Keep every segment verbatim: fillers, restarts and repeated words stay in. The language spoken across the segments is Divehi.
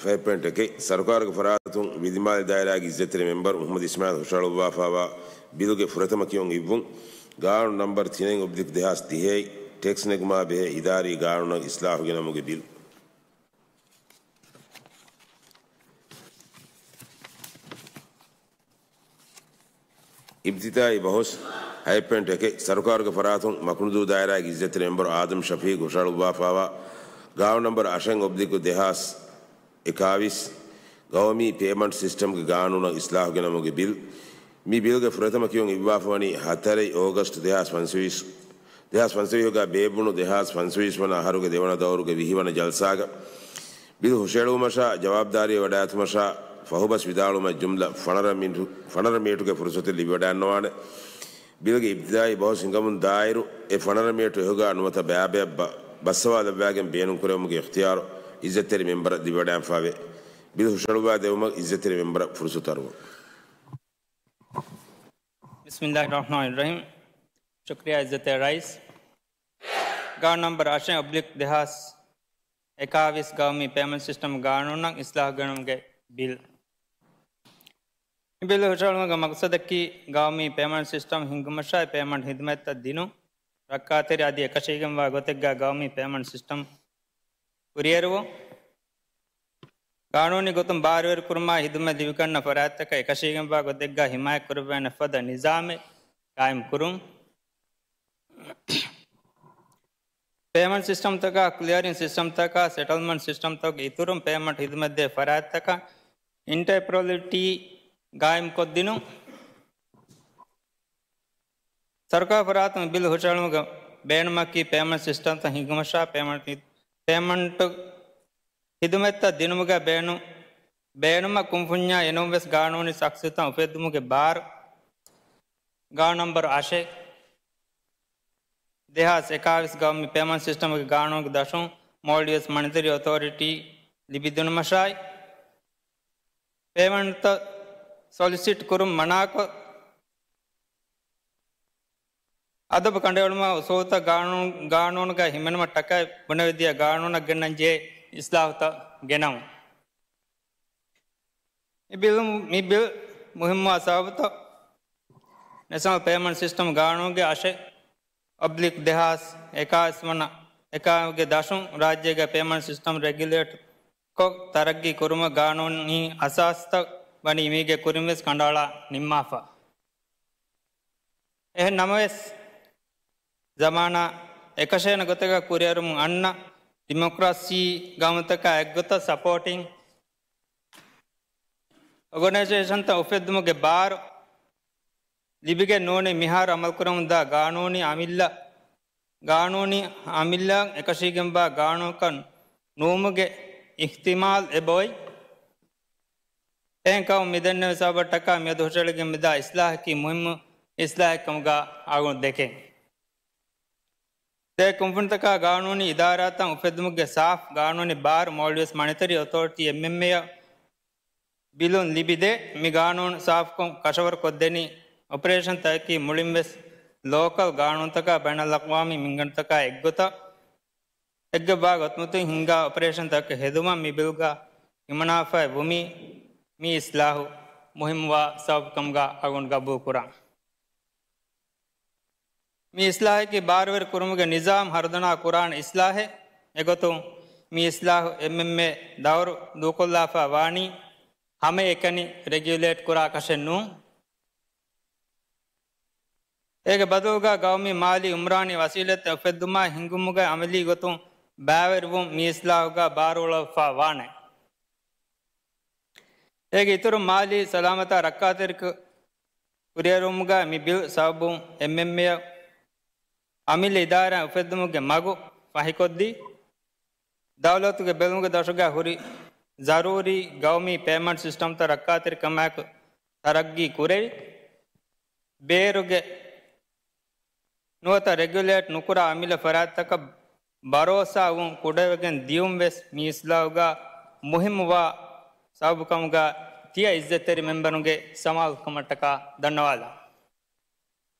ފައި ޕޮއިންޓް އެކެއް، ސަރުކާރުގެ ފަރާތުން ވިލިމާލި ދާއިރާގެ އިއްޒަތްތެރި މެމްބަރު މުޙައްމަދު އިސްމާޢީލް ހުށަހަޅުއްވާފާވާ ބިލުގެ ފުރަތަމަ ކިޔުން އިއްވުން، ގާނޫނު ނަމްބަރު ތިނެއް އޮބްލިކް ދެހާސް ތިހައި، ޓެކްސް ނެގުމާ ބެހޭ އިދާރީ ގާނޫނަށް އިސްލާހު ގެނަމުގެ ބިލް. އިބްތިދާއީ ބަހުސް. ހައެއް ޕޮއިންޓް އެކެއް، ސަރުކާރުގެ ފަރާތުން މަކުންދޫ ދާއިރާގެ އިއްޒަތްތެރި މެމްބަރު އާދަމް ޝަފީޤު ހުށަހަޅުއްވާފާވާ ގާނޫނު ނަމްބަރު އަށެއް އޮބްލިކް ދެހާސް އެކާވީސް، ގައުމީ ޕޭމަންޓް ސިސްޓަމްގެ ގާނޫނަށް އިސްލާހު ގެނަމުގެ ބިލް. މި ބިލްގެ ފުރަތަމަ ކިޔުން އިއްވާފަވަނީ ހަތަރެއް އޯގަސްޓް ދެހާސް ފަންސަވީސް، ދެހާސް ފަންސަވީހުގަ ބޭއްވުނު ދެހާސް ފަންސަވީސް ވަނަ އަހަރުގެ ދެވަނަ ދައުރުގެ ވިހި ވަނަ ޖަލްސާގަ ބިލް ހުށަހެޅުވުމަށާ ޖަވާބުދާރީ ވަޑައިގަތުމަށާ ފަހުބަސް ވިދާޅުވުމަށް ޖުމްލަ ފަނަރަ މިނިޓު، ފަނަރަ މިނިޓުގެ ފުރުސަތެއް ލިބިވަޑައިގަންނަވާނެ. ބިލްގެ އިބްތިދާއީ ބަހުސް ހިނގަމުން ދާއިރު އެ ފަނަރަ މިނިޓު އެހުގަ ނުވަތަ ބައިބަޔަށް ބަ-، ބައްސަވާލައްވާގެން ބޭނުންކުރެވުމުގެ އިޚްތިޔާރު އިއްޒަތްތެރި މެމްބަރަށް ލިބިވަޑައިގެންފާވޭ. ބިލް ހުށަހެޅުއްވާ ދެވުމަށް އިއްޒަތްތެރި މެމްބަރަށް ފުރުސަތު އަރުވަން. ބިސްމިއްލާހިއްރަޙްމާނިއްރަޙީމް. ޝުކްރިޔާ އިއްޒަތްތެރި ރައީސް. ގާނޫނު ނަމްބަރު އަށެއް އޮބްލިކް ދެހާސް އެކާވީސް ގައުމީ ޕޭމަންޓް ސިސްޓަމް ގާނޫނަށް އިސްލާހު ގެނުމުގެ ބިލް. މި ބިލް ހުށަހެޅުމުގެ މަޤްޞަދަކީ ގައުމީ ޕޭމަންޓް ސިސްޓަމް ހިންގުމަށާއި ޕޭމަންޓް ހިދުމަތްތައް ދިނުން، ރައްކާތެރި އަދި އެކަށީގެންވާ ގޮތެއްގަ ގައުމީ ޕޭމަންޓް ސިސްޓަމް ކުރިއެރުވުން. ގާނޫނީ ގޮތުން ބާރުވެރިކުރުމާ ހިދުމަތް ލިބިގަންނަ ފަރާތްތަކަށް އެކަށީގެންވާ ގޮތެއްގަ ހިމާޔަތްކުރެވޭނެ ފަދަ ނިޒާމެއް ގާއިމްކުރުން. ޕޭމަންޓް ސިސްޓަމްތަކާ، ކްލިއަރިން ސިސްޓަމްތަކާ، ސެޓަލްމަންޓް ސިސްޓަމްތަކުގެ އިތުރުން ޕޭމަންޓް ހިދުމަތްދޭ ފަރާތްތަކަށް އިންޓަރއޮޕަރެބިލިޓީ ގާއިމްކޮށްދިނުން. ސަރުކާރު ފަރާތުން ބިލް ހުށަހެޅުމުގެ ބޭނުމަކީ ޕޭމަންޓް ސިސްޓަމްތައް ހިންގުމަށާ ޕޭމަންޓް، ޕޭމަންޓް ހިދުމަތްތައް ދިނުމުގަ ބޭނު-، ބޭނުމަށް ކުންފުންޏާ އެނޫންވެސް ގާނޫނީ ޝަޚްޞިއްޔަތުން އުފެއްދުމުގެ ބާރު. ގާނޫނު ނަމްބަރު އަށެއް، ދެހާސް އެކާވީސް ގައުމީ ޕޭމަންޓް ސިސްޓަމްގެ ގާނޫނުގެ ދަށުން މޯލްޑިވްސް މަނިޓަރީ އޮތޯރިޓީ ލިބިދިނުމަށާއި، ޕޭމަންޓްތައް ސޮލިސިޓް ކުރުން މަނާކޮށް، އަދަބު ކަނޑައެޅުމާ އުސޫލުތައް ގާނޫ-، ގާނޫނުގައި ހިމެނުމަށްޓަކައި ބުނެވިދިޔަ ގާނޫނަށް ގެންނަންޖެހޭ އިސްލާހުތައް ގެނައުން. މި ބިލު-، މި ބިލް މުހިއްމުވާ ސަބަބުތައް، ނެޝަނަލް ޕޭމަންޓް ސިސްޓަމް ގާނޫނުގެ އަށެއް އޮބްލިކް ދެހާސް އެކާވީސް ވަނަ އެކާގެ ދަށުން ރާއްޖޭގެ ޕޭމަންޓް ސިސްޓަމް ރެގިއުލޭޓް ކޮށް ތަރައްގީ ކުރުމަށް ގާނޫނީ އަސާސްތައް ވަނީ މީގެ ކުރިންވެސް ކަނޑައަޅާ ނިންމާފަ. އެހެން ނަމަވެސް، ޒަމާނާ އެކަށޭނެ ގޮތަކަށް ކުރިއެރުމުން އަންނަ ޑިމޮކްރަސީ ގައުމުތަކާ އެއްގޮތަށް ސަޕޯޓިން އޯގަނައިޒޭޝަންތައް އުފެއްދުމުގެ ބާރު ލިބިގެން ނޫނީ މިހާރު އަމަލުކުރަމުންދާ ގާނޫނީ އަމިއްލަ، ގާނޫނީ އަމިއްލައަށް އެކަށީގެންވާ ގާނޫނަކަށް ނުވުމުގެ އިޙްތިމާލް އެބައޮތް. އެހެންކަމުން މިދެންނެވި ސަބަބަށްޓަކާ މިއަދު ހުށަހެޅިގެން މިދާ އިސްލާހަކީ މުހިއްމު އިސްލާހެއްކަމުގަ އަޅުގަނޑު ދެކެން. ދެ ކުންފުނިތަކާ ގާނޫނީ އިދާރާތައް އުފެއްދުމުގެ ސާފް ގާނޫނީ ބާރު މޯލްޑިވްސް މަނިޓަރީ އޮތޯރިޓީ، އެމްއެމްއޭ، ބިލުން ލިބިދޭ. މި ގާނޫނު ސާފުކޮށް ކަށަވަރުކޮށްދެނީ އޮޕަރޭޝަންތަކަކީ މުޅިންވެސް ލޯކަލް ގާނޫނުތަކާ ބައިނަލްއަޤްވާމީ މިންގަނޑުތަކާ އެއްގޮތަށް އެއްގޮތްވާ ގޮތުމަތިން ހިންގާ އޮޕަރޭޝަންތަކަކަށް ހެދުމަށް މި ބިލްގަ ހިމަނާފައި ވުމީ، މި އިސްލާހު މުހިއްމުވާ ސަބަބުކަމުގަ އަޅުގަނޑު ގަބޫލުކުރަން. މި އިސްލާހަކީ ބާރުވެރި ކުރުމުގެ ނިޒާމް ހަރުދަނާ ކުރާނެ އިސްލާހެއް. އެގޮތުން މި އިސްލާހު އެމްއެމްއޭ ދައުރު ދޫކޮށްލާފަ ވާނީ ހަމައެކަނި ރެގިއުލޭޓް ކުރާކަށެއް ނޫން. އޭގެ ބަދަލުގަ ގައުމީ މާލީ އުމްރާނީ ވަސީލަތްތައް އުފެއްދުމާ ހިންގުމުގައި އަމަލީ ގޮތުން ބައިވެރިވުން މި އިސްލާހުގަ ބާރުއަޅުއްވާފަ ވާނެ. އޭގެ އިތުރުން މާލީ ސަލާމަތާ ރައްކާތެރިކަން ކުރިއެރުވުމުގަ މި ބިލް ސަބަބުން އެމްއެމްއޭ އަމިއްލަ އިދާރާ އުފެއްދުމުގެ މަގު ފަހިކޮށްދީ، ދައުލަތުގެ ބެލުމުގެ ދަށުގަ ހުރި ޒަރޫރީ ގައުމީ ޕޭމަންޓް ސިސްޓަމްތައް ރައްކާތެރިކަމާއެކު ތަރައްގީ ކުރެވި، ބޭރުގެ ނުވަތަ ރެގިއުލޭޓް ނުކުރާ އަމިއްލަ ފަރާތްތަކަށް ބަރޯސާވުން ކުޑަވެގެން ދިޔުން ވެސް މި އިސްލާހުގަ މުހިއްމުވާ ސަބަބުކަމުގަ ތިޔަ އިއްޒަތްތެރި މެމްބަރުންގެ ސަމާލުކަމަށްޓަކާ ދަންނަވާލަން.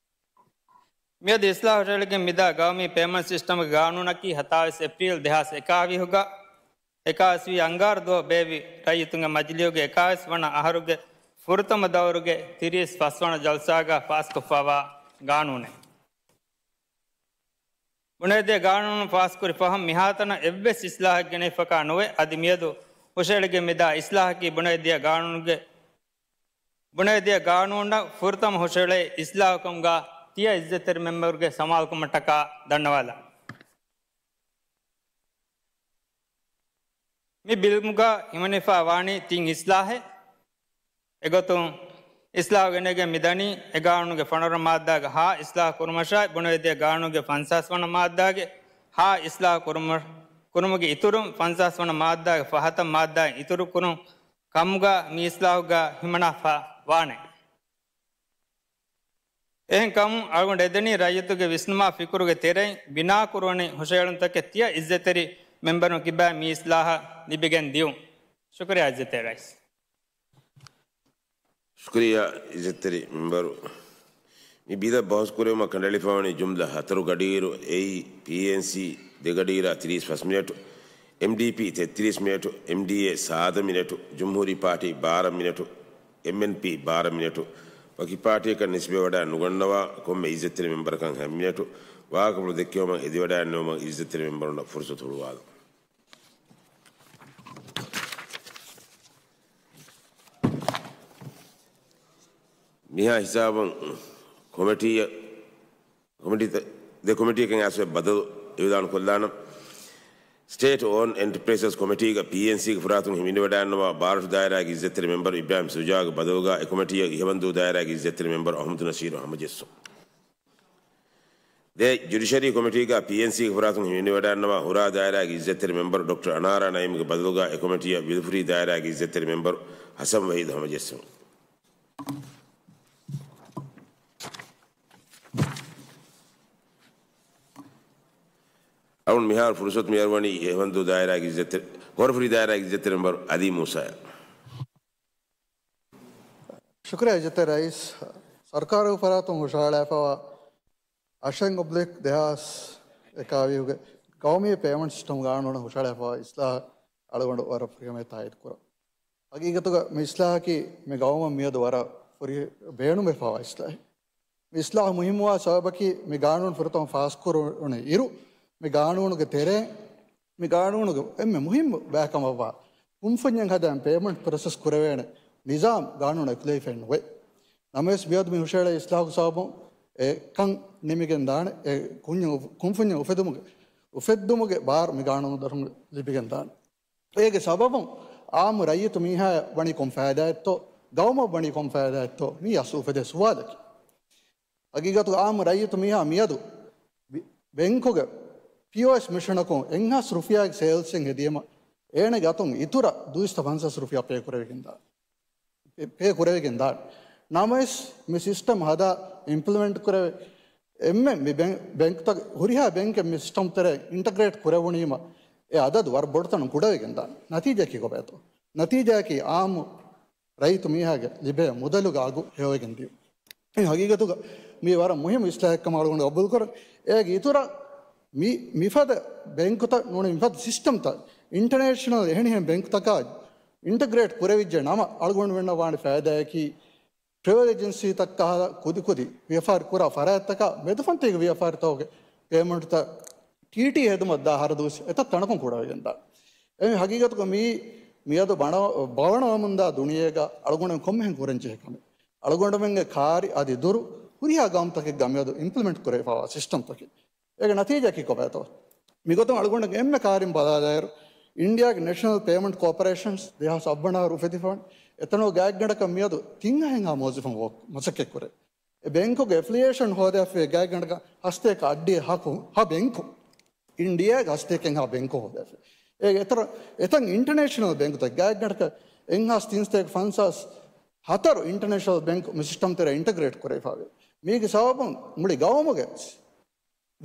މިއަދު އިސްލާހު ހުށަހެޅިގެން މިދާ ގައުމީ ޕޭމަންޓް ސިސްޓަމްގެ ގާނޫނަކީ ހަތާވީސް އޭޕްރީލް ދެހާސް އެކާވީހުގަ އެކާވީސް ވީ އަންގާރަ ދުވަހު ބޭއްވި ރައްޔިތުންގެ މަޖިލީހުގެ އެކާވީސް ވަނަ އަހަރުގެ ފުރަތަމަ ދައުރުގެ ތިރީސް ފަސް ވަނަ ޖަލްސާގަ ފާސްކޮށްފައިވާ ގާނޫނެއް. ބުނެދިޔަ ގާނޫނު ފާސްކުރި ފަހުން މިހާތަނަށް އެއްވެސް އިސްލާހެއް ގެނެފަކާ ނުވޭ. އަދި މިއަދު ހުށައެޅިގެން މިދާ އިސްލާހަކީ ބުނެދިޔަ ގާނޫނުގެ، ބުނެދިޔަ ގާނޫނަށް ފުރަތަމަ ހުށައެޅޭ އިސްލާހުކަމުގަ ތިޔަ އިއްޒަތްތެރި މެމްބަރުގެ ސަމާލުކަމަށްޓަކާ ދަންނަވާލަން. މި ބިލުގަ ހިމެނިފައި ވާނީ ތިން އިސްލާހެއް. އެގޮތުން އިސްލާހު ގެނެގެން މިދަނީ އެ ގާނޫނުގެ ފަނަރަ މާއްދާގެ ހަ އިސްލާހު ކުރުމަށާއި، ބުނެދިޔަ ގާނޫނުގެ ފަންސާސް ވަނަ މާއްދާގެ ހަ އިސްލާހު ކުރުމަށް، ކުރުމުގެ އިތުރުން ފަންސާސް ވަނަ މާއްދާގެ ފަހަތަ މާއްދާއިން އިތުރު ކުރުން ކަމުގަ މި އިސްލާހުގަ ހިމަނާފަ ވާނެ. އެހެން ކަމުން އަޅުގަނޑު އެދެނީ ރައްޔިތުގެ ވިސްނުމާ ފިކުރުގެ ތެރެއިން ބިނާކުރުވަނި ހުށައެޅުންތަކެއް ތިޔަ އިއްޒަތްތެރި މެމްބަރުން ކިބައި މި އިސްލާހަށް ލިބިގެން ދިޔުން. ޝުކުރިއްޔާ އިއްޒަތްތެރި ރައީސް. ޝުކުރިއްޔާ އިއްޒަތްތެރި މެމްބަރު. މި ބިލަށް ބަހުސް ކުރެވުމަށް ކަނޑައެޅިފަވަނީ ޖުމްލަ ހަތަރު ގަޑިއިރު، އެއީ ޕީއެންސީ ދެ ގަޑިއިރާ ތިރީސް ފަސް މިނެޓު، އެމްޑީޕީ ތެއްތިރީސް މިނެޓު، އެމްޑީއޭ ސާދަ މިނެޓު، ޖުމްހޫރީ ޕާޓީ ބާރަ މިނެޓު، އެމްއެންޕީ ބާރަ މިނެޓު. ވަކި ޕާޓީއަކަށް ނިސްބަތްވެވަޑައި ނުގަންނަވާ ކޮންމެ އިއްޒަތްތެރި މެމްބަރަކަށް ހަ މިނެޓު. ވާހަކަފުޅު ދެއްކެވުމަށް ހެދިވަޑައިގެންނެވުމަށް އިއްޒަތްތެރި މެމްބަރުންނަށް ފުރުސަތު ހުޅުވާލަން. މިހާ ހިސާބުން ކޮމިޓީއަށް، ކޮމިޓީތައް، ދެ ކޮމިޓީއަކަށް އައިސް ބަދަލު އިއުލާން ކޮށްލާނަން. ސްޓޭޓް އޯންޑް އެންޓަޕްރައިސަސް ކޮމިޓީގަ ޕީއެންސީގެ ފުރާތުން ހިމެނިވަޑައިގަންނަވާ ބާރަށު ދާއިރާގެ އިއްޒަތްތެރި މެމްބަރު އިބްރާހިމް ސުޖާގެ ބަދަލުގަ އެ ކޮމިޓީއަށް އިހަވަންދޫ ދާއިރާގެ އިއްޒަތްތެރި މެމްބަރު އަހުމަދު ނަސީރު ހަމަޖެއްސުން. ދެ ޖުޑިޝަރީ ކޮމިޓީގަ ޕީއެންސީގެ ފުރާތުން ހިމެނިވަޑައިގަންނަވާ ހުރާ ދާއިރާގެ އިއްޒަތްތެރި މެމްބަރު ޑޮކްޓަރ އަނާރާ ނައީމްގެ ބަދަލުގަ އެ ކޮމިޓީއަށް ވިލުފުރީ ދާއިރާގެ އިއްޒަތްތެރި މެމްބަރު ހަސަން ވަހީދު ހަމަޖެއްސުން. އަޅުން މިހާރު ފުރުސަތު މިއަރުވަނީ އެހެންދޫ ދާއިރާގެ އިއްޒަތްތެރި، ހޯރަފުރީ ދާއިރާގެ އިއްޒަތްތެރި މެމްބަރު އަލީ މޫސާއަށް. ޝުކުރިއްޔާ އިއްޒަތްތެރި ރައީސް. ސަރުކާރުގެ ފަރާތުން ހުށަހަޅާފައިވާ އަށެއް އޮބްލިކް ދެހާސް އެކާވީހުގެ ގައުމީ ޕޭމަންޓް ސިސްޓަމް ގާނޫނަށް ހުށަހަޅާފައިވާ އިސްލާހަށް އަޅުގަނޑު ވަރަށް ފުރިހަމަޔަށް ތާއީދު ކުރަން. ހަގީގަތުގަ މި އިސްލާހަކީ މި ގައުމަށް މިއަދު ވަރަށް ފުރި ބޭނުމެފައިވާ އިސްލާހެއް. މި އިސްލާހު މުހިއްމުވާ ސަބަބަކީ މި ގާނޫނު ފުރަތަމަ ފާސްކުރުނު އިރު، މި ގާނޫނުގެ ތެރެއިން، މި ގާނޫނުގެ އެންމެ މުހިއްމު ބައިކަމަށްވާ ކުންފުންޏެއް ހަދާން ޕޭމަންޓް ޕްރޮސެސް ކުރެވޭނެ ނިޒާމް ގާނޫނަށް އެކުލެވިފައެއް ނުވޭ. ނަމަވެސް މިއަދު މި ހުށައެޅޭ އިސްލާހުގެ ސަބަބުން އެކަން ނިމިގެން ދާނެ، އެ ކުންޏެއް އުފ-، ކުންފުންޏެއް އުފެދުމުގެ، އުފެއްދުމުގެ ބާރު މި ގާނޫނު ދަށުން ލިބިގެން ދާނެ. އޭގެ ސަބަބުން އާއްމު ރައްޔިތު މީހާއަށް ވަނީ ކޮން ފައިދާއެއްތޯ، ގައުމަށް ވަނީ ކޮން ފައިދާއެއްތޯ، މީ އަސްލު އުފެދޭ ސުވާލަކީ. ހަގީގަތުގަ އާއްމު ރައްޔިތު މީހާ މިއަދު ބި-، ބެންކުގެ ޕީއޯއެސް މެޝިނަކުން އެއްހާސް ރުފިޔާގެ ސޭލްސްއެއް ހެދީމަ، އޭނަގެ އަތުން އިތުރަށް ދުއިސައްތަ ފަންސާސް ރުފިޔާ ޕޭ ކުރެވިގެން ދާނެ. ޕޭ ކުރެވިގެން ދާނެ. ނަމަވެސް، މި ސިސްޓަމް ހަދާ އިމްޕްލިމެންޓް ކުރެވޭ އެންމެ މި ބެން-، ބެންކްތައް، ހުރިހާ ބެންކެއް މި ސިސްޓަމް ތެރޭ އިންޓަގްރޭޓް ކުރެވުނީމަ، އެ އަދަދު ވަރަށް ބޮޑުތަނަށް ކުޑަވެގެން ދާނެ. ނަތީޖާ ކީކޮބާތޯ؟ ނަތީޖާއަކީ އާއްމު ރައްޔިތު މީހާގެ ލިބޭ މުދަލުގެ އަގު ހެޔޮވެގެން ދިޔުން. އެ ހަގީގަތުގަ މީ ވަރަށް މުހިއްމު އިސްލާހެއްކަމަށް އަޅުގަނޑު ގަބޫލު ކުރަން. އޭގެ އިތުރަށް މި-، މިފަދަ ބެންކުތައް ނޫނީ މިފަދަ ސިސްޓަމްތައް އިންޓަރނޭޝަނަލް އެހެނިހެން ބެންކުތަކާ އިންޓަގްރޭޓް ކުރެވިއްޖެ ނަމަ، އަޅުގަނޑުމެންނަށް ވާނެ ފައިދާއަކީ، ޓްރެވެލް އެޖެންސީތައް ކަހަލަ ކުދިކުދި ވިޔަފާރި ކުރާ ފަރާތްތަކާ މެދުފަންތީގެ ވިޔަފާރިތަކުގެ ޕޭމަންޓްތައް ޓީޓީ ހެދުމަށް ދާ ހަރަދު ވެސް އެތައް ތަނަކުން ކުޑަވެގެންދާނެ. އެ ހަގީގަތުގަ މީ މިއަދު ބަނަ-، ބަވަނަވަމުންދާ ދުނިޔޭގަ އަޅުގަނޑުމެން ކޮންމެހެން ކުރަންޖެހޭ ކަމެއް. އަޅުގަނޑުމެންގެ ކާރި އަދި ދުރު ހުރިހާ ގައުމުތަކެއްގަ މިއަދު އިމްޕްލިމެންޓް ކުރެވިފައިވާ ސިސްޓަމްތަކެއް. އޭގެ ނަތީޖާއަކީ ކޮބާތޯ؟ މިގޮތުން އަޅުގަނޑުގެ އެންމެ ކާރިން ބަލާލާއިރު، އިންޑިޔާގެ ނޭޝަނަލް ޕޭމަންޓް ކޯޕަރޭޝަންސް ދެހާސް އަށް ވަނަ އަހަރު އުފެދިފަވަން އެތަނުގެ ގާތްގަނޑަކަށް މިއަދު ތިން އަހަރެއްހާ މުވައްޒަފުން ވޯ-، މަސައްކަތްކުރޭ. އެ ބެންކުގެ އެފިލިއޭޝަން ހޯދާފައި ގާތްގަނޑަކަށް ހަސަތޭކަ އަށްޑިހަ ހަ ކު-، ހަ ބެންކު. އިންޑިޔާގެ ހަސަތޭކައެއްހާ ބެންކު ހޯދާފައި. އޭގެ އެތަރ-، އެތައް އިންޓަރނޭޝަނަލް ބެންކުތައް ގާތްގަނޑަކަށް އެއްހާސް ތިންސަތޭކަ ފަންސާސް ހަތަރު އިންޓަރނޭޝަނަލް ބެންކު މި ސިސްޓަމް ތެރޭ އިންޓަގްރޭޓް ކުރެވިފައިވޭ. މީގެ ސަބަބުން މުޅި ގައުމުގެ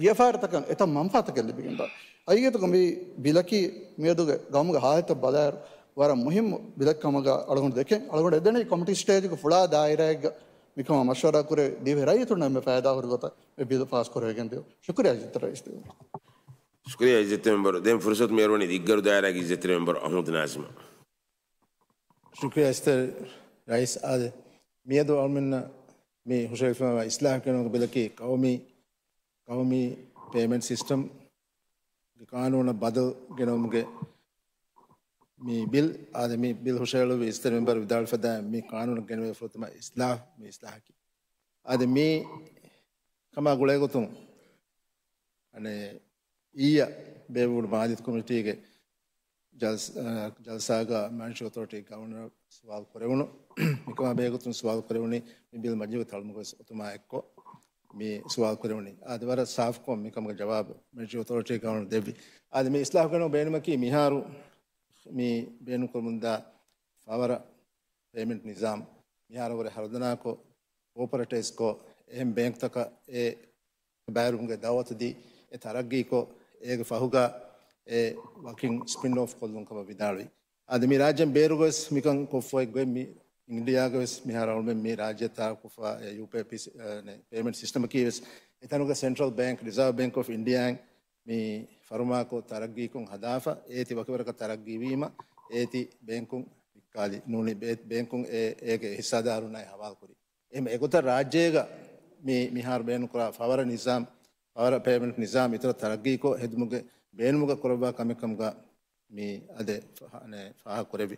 ވިޔަފާރިތަކަށް އެތައް މަންފާތަކެއް ލިބިގެންދާ. ހަގީގަތުގަ މި ބިލަކީ މިއަދުގެ ގައުމުގެ ހާލަތަށް ބަލާއިރު ވަރަށް މުހިއްމު ބިލެއްކަމުގަ އަޅުގަނޑު ދެކެން، އަޅުގަނޑު އެދެނީ ކޮމިޓީ ސްޓޭޖުގެ ފުޅާ ދާއިރާއެއްގަ މިކަމާ މަޝްވަރާ ކުރެވި ދިވެހި ރައްޔިތުންނަށް އެންމެ ފައިދާހުރި ގޮތަށް މި ބިލު ފާސްކުރެވިގެން ދިޔުން. ޝުކުރިއްޔާ އިއްޒަތްތެރި ރައީސް. ޝުކުރިއްޔާ އިއްޒަތްތެރި މެމްބަރު. ދެން ފުރުސަތު މި އަރުވަނީ ދިއްގަރު ދާއިރާގެ އިއްޒަތްތެރި މެމްބަރު އަޙްމަދު ނާޒިމަށް. ޝުކުރިއްޔާ އިއްޒަތްތެރި ރައީސް. އާދެ، މިއަދު އަޅުމެންނަށް މި ހުށައެޅިފައިވާ އިސްލާހު ގެނައުމުގެ ބިލަކީ ޤައުމީ، ޤައުމީ ޕޭމެންޓް ސިސްޓަމް ގެ ޤާނޫނަށް ބަދަލު ގެނައުމުގެ މި ބިލް. އާދެ، މި ބިލް ހުށައެޅުއްވި އިއްޒަތްތެރި މެމްބަރު ވިދާޅުވެފަދަ މި ޤާނޫނަށް ގެނެވޭ ފުރަތަމަ އިސްލާހު، މި އިސްލާހަކީ. އާދެ، މި ކަމާ ގުޅޭގޮތުން، އަނެ، އިއްޔަ ބޭއްވުނު މާލިޔަތު ކޮމިޓީގެ ޖަލްސް-، އަ، ޖަލްސާގަ މަނިޓަރި އޮތޯރިޓީ ގަވަރނަރ ސުވާލު ކުރެވުނު. މިކަމާ ބެހޭގޮތުން ސުވާލު ކުރެވުނީ މި ބިލް މަޖިލީހުގެ ތަޅުމުގަވެސް އޮތުމާ އެއްކޮށް މި ސުވާލު ކުރެވުނީ. އާދެ، ވަރަށް ސާފުކޮށް މިކަމުގެ ޖަވާބު މަނިޓަރި އޮތޯރިޓީ ގަވަރނަރ ދެއްވި. އާދެ، މި އިސްލާހު ގެނައުމަށް ބޭނުމަކީ މިހާރު މި ބޭނުންކުރަމުންދާ ފަވަރަށް ޕޭމެންޓް ނިޒާމް މިހާރު ވުރެ ހަރުދަނާކޮށް، ކޯޕަރޭޓައިޒްކޮށް، އެހެން ބޭންކްތަކަށް އެ ބައިވެރިވުމުގެ ދައުވަތު ދީ، އެ ތަރައްގީކޮށް، އޭގެ ފަހުގަ އެ ވަކިން ސްޕިން އޮފް ކޮށްލުން ކަމަށް ވިދާޅުވި. އާދެ، މި ރާއްޖޭން ބޭރުގަވެސް މިކަން ކޮށްފައި ގޮތް މި އިންޑިއާގަވެސް މިހާރު އަޅުމެން މި ރާއްޖެ ތާކުފާ އެ ޔޫޕީއައި ޕޭމެންޓް ސިސްޓަމަކީ ވެސް އެތަނުގަ ސެންޓްރަލް ބޭންކް، ރިޒާވް ބޭންކް އޮފް އިންޑިއާއިން މި ފަރުމާކޮށް ތަރައްގީކޮށް ހަދާފަ، އޭތި ވަކިވަރަކަށް ތަރައްގީވީމަ، އޭތި ބޭންކުން ވިއްކާލި ނޫނީ ބޭ-، ބޭންކުން އެ-، އޭގެ ހިއްސާދާރުންނާއި ހަވާލުކުރި. އެހެން އެގޮތަށް ރާއްޖޭގަ މި މިހާރު ބޭނުންކުރާ ފަވަރ ނިޒާމް، ފަވަރ ޕޭމެންޓް ނިޒާމް އިތުރަށް ތަރައްގީކޮށް ހެދުމުގެ ބޭނުމުގަ ކުރައްވާ ކަމެއް ކަމުގަ މި އަދެ ފަ-، އަނެ ފާހަގަ ކުރެއްވި.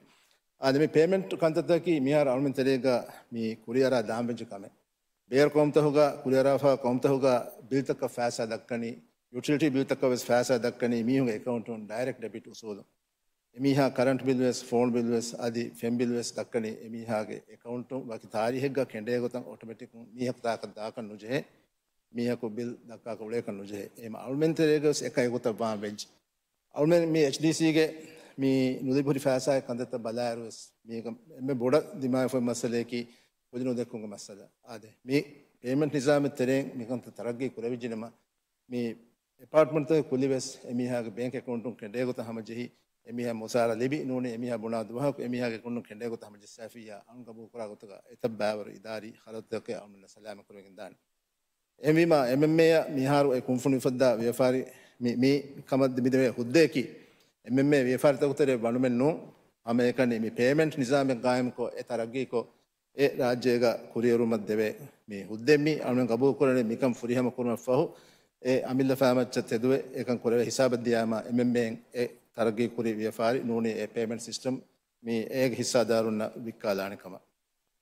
އާދެ، މި ޕޭމެންޓް ކަންތައްތަކީ މިހާރު އަޅުމެން ތެރޭގަ މި ކުރިއަރާ ދާންވެއްޖެ ކަމެއް. ބޭރު ޤައުމުތަކުގަ ކުރިއަރާފާ ޤައުމުތަކުގަ ބިލްތަކަށް ފައިސާ ދައްކަނީ، ޔުޓިލިޓީ ބިލްތަކަށް ވެސް ފައިސާ ދައްކަނީ މީހުންގެ އެކައުންޓުން ޑައިރެކްޓް ޑެބިޓް އުސޫލުން. އެމީހާ ކަރަންޓް ބިލް ވެސް، ފޯން ބިލް ވެސް، އަދި ފެން ބިލް ވެސް ދައްކަނީ އެމީހާގެ އެކައުންޓުން. ވަކި ތާރީހެއްގަ ކެނޑޭގޮތަށް އޮޓޮމެޓިކުން މީހަކު ތާކަށް ދާކަށް ނުޖެހޭ، މީހަކު ބިލް ދައްކާކަށް އުޅޭކަށް ނުޖެހޭ. އެހެން އަޅުމެން ތެރޭގަވެސް އެކަން އެގޮތަށް ވާން ވެއްޖެ. އަޅުމެން މި އެޗްޑީސީގެ މި ނުލިބި ހުރި ފައިސާގެ ކަންތައްތައް ބަލާއިރުވެސް، މީގަ އެންމެ ބޮޑަށް ދިމާވެފައި މައްސަލަޔަކީ ކުލި ނުދެއްކުމުގެ މައްސަލަ. އާދެ، މި ޕޭމެންޓް ނިޒާމެއް ތެރެއިން މިކަންތައް ތަރައްގީ ކުރެވިއްޖެނަމަ، މި އެޕާޓްމަންޓްތަކުގެ ކުލި ވެސް އެމީހާގެ ބޭންކް އެކައުންޓުން ކެނޑޭގޮތަށް ހަމަޖެހި، އެމީހާ މުސާރަ ލިބި ނޫނީ އެމީހާ ބުނާ ދުވަހަކު އެމީހާގެ އެކައުންޓުން ކެނޑޭގޮތަށް ހަމަޖެއްސައިފިއްޔާ، އަޅުން ގަބޫލުކުރާ ގޮތުގަ އެތައް ބައިވަރު އިދާރީ ޚަރަދުތަކެއް އަޅުމެންނަށް ސަލާމަތް ކުރެވިގެން ދާނެ. އެހެންވީމާ، އެމްއެމްއޭއަށް މިހާރު އެ ކުންފުނި އުފައްދާ ވިޔަފާރި މި، މި ކަމަށް މި ދެވޭ ހުއްދައަކީ، އެމްއެމްއޭ ވިޔަފާރިތަކުގެ ތެރެއަށް ވަނުމެއް ނޫން. ހަމައެކަނި މި ޕޭމެންޓް ނިޒާމެއް ގާއިމްކޮށް، އެ ތަރައްގީކޮށް، އެ ރާއްޖޭގަ ކުރިއެރުމަށް ދެވޭ މި ހުއްދައެއް މި އަޅުމެން ގަބޫލުކުރަނީ. މިކަން ފުރިހަމަ ކުރުމަށް ފަހު، އެ އަމިއްލަ ފައިމައްޗަށް ތެދުވެ، އެކަން ކުރެވޭ ހިސާބަށް ދިޔާމަ، އެމްއެމްއޭއިން އެ ތަރައްގީ ކުރި ވިޔަފާރި ނޫނީ އެ ޕޭމެންޓް ސިސްޓަމް މި އޭގެ ހިއްސާދާރުންނަށް ވިއްކާލާނެ ކަމަށް.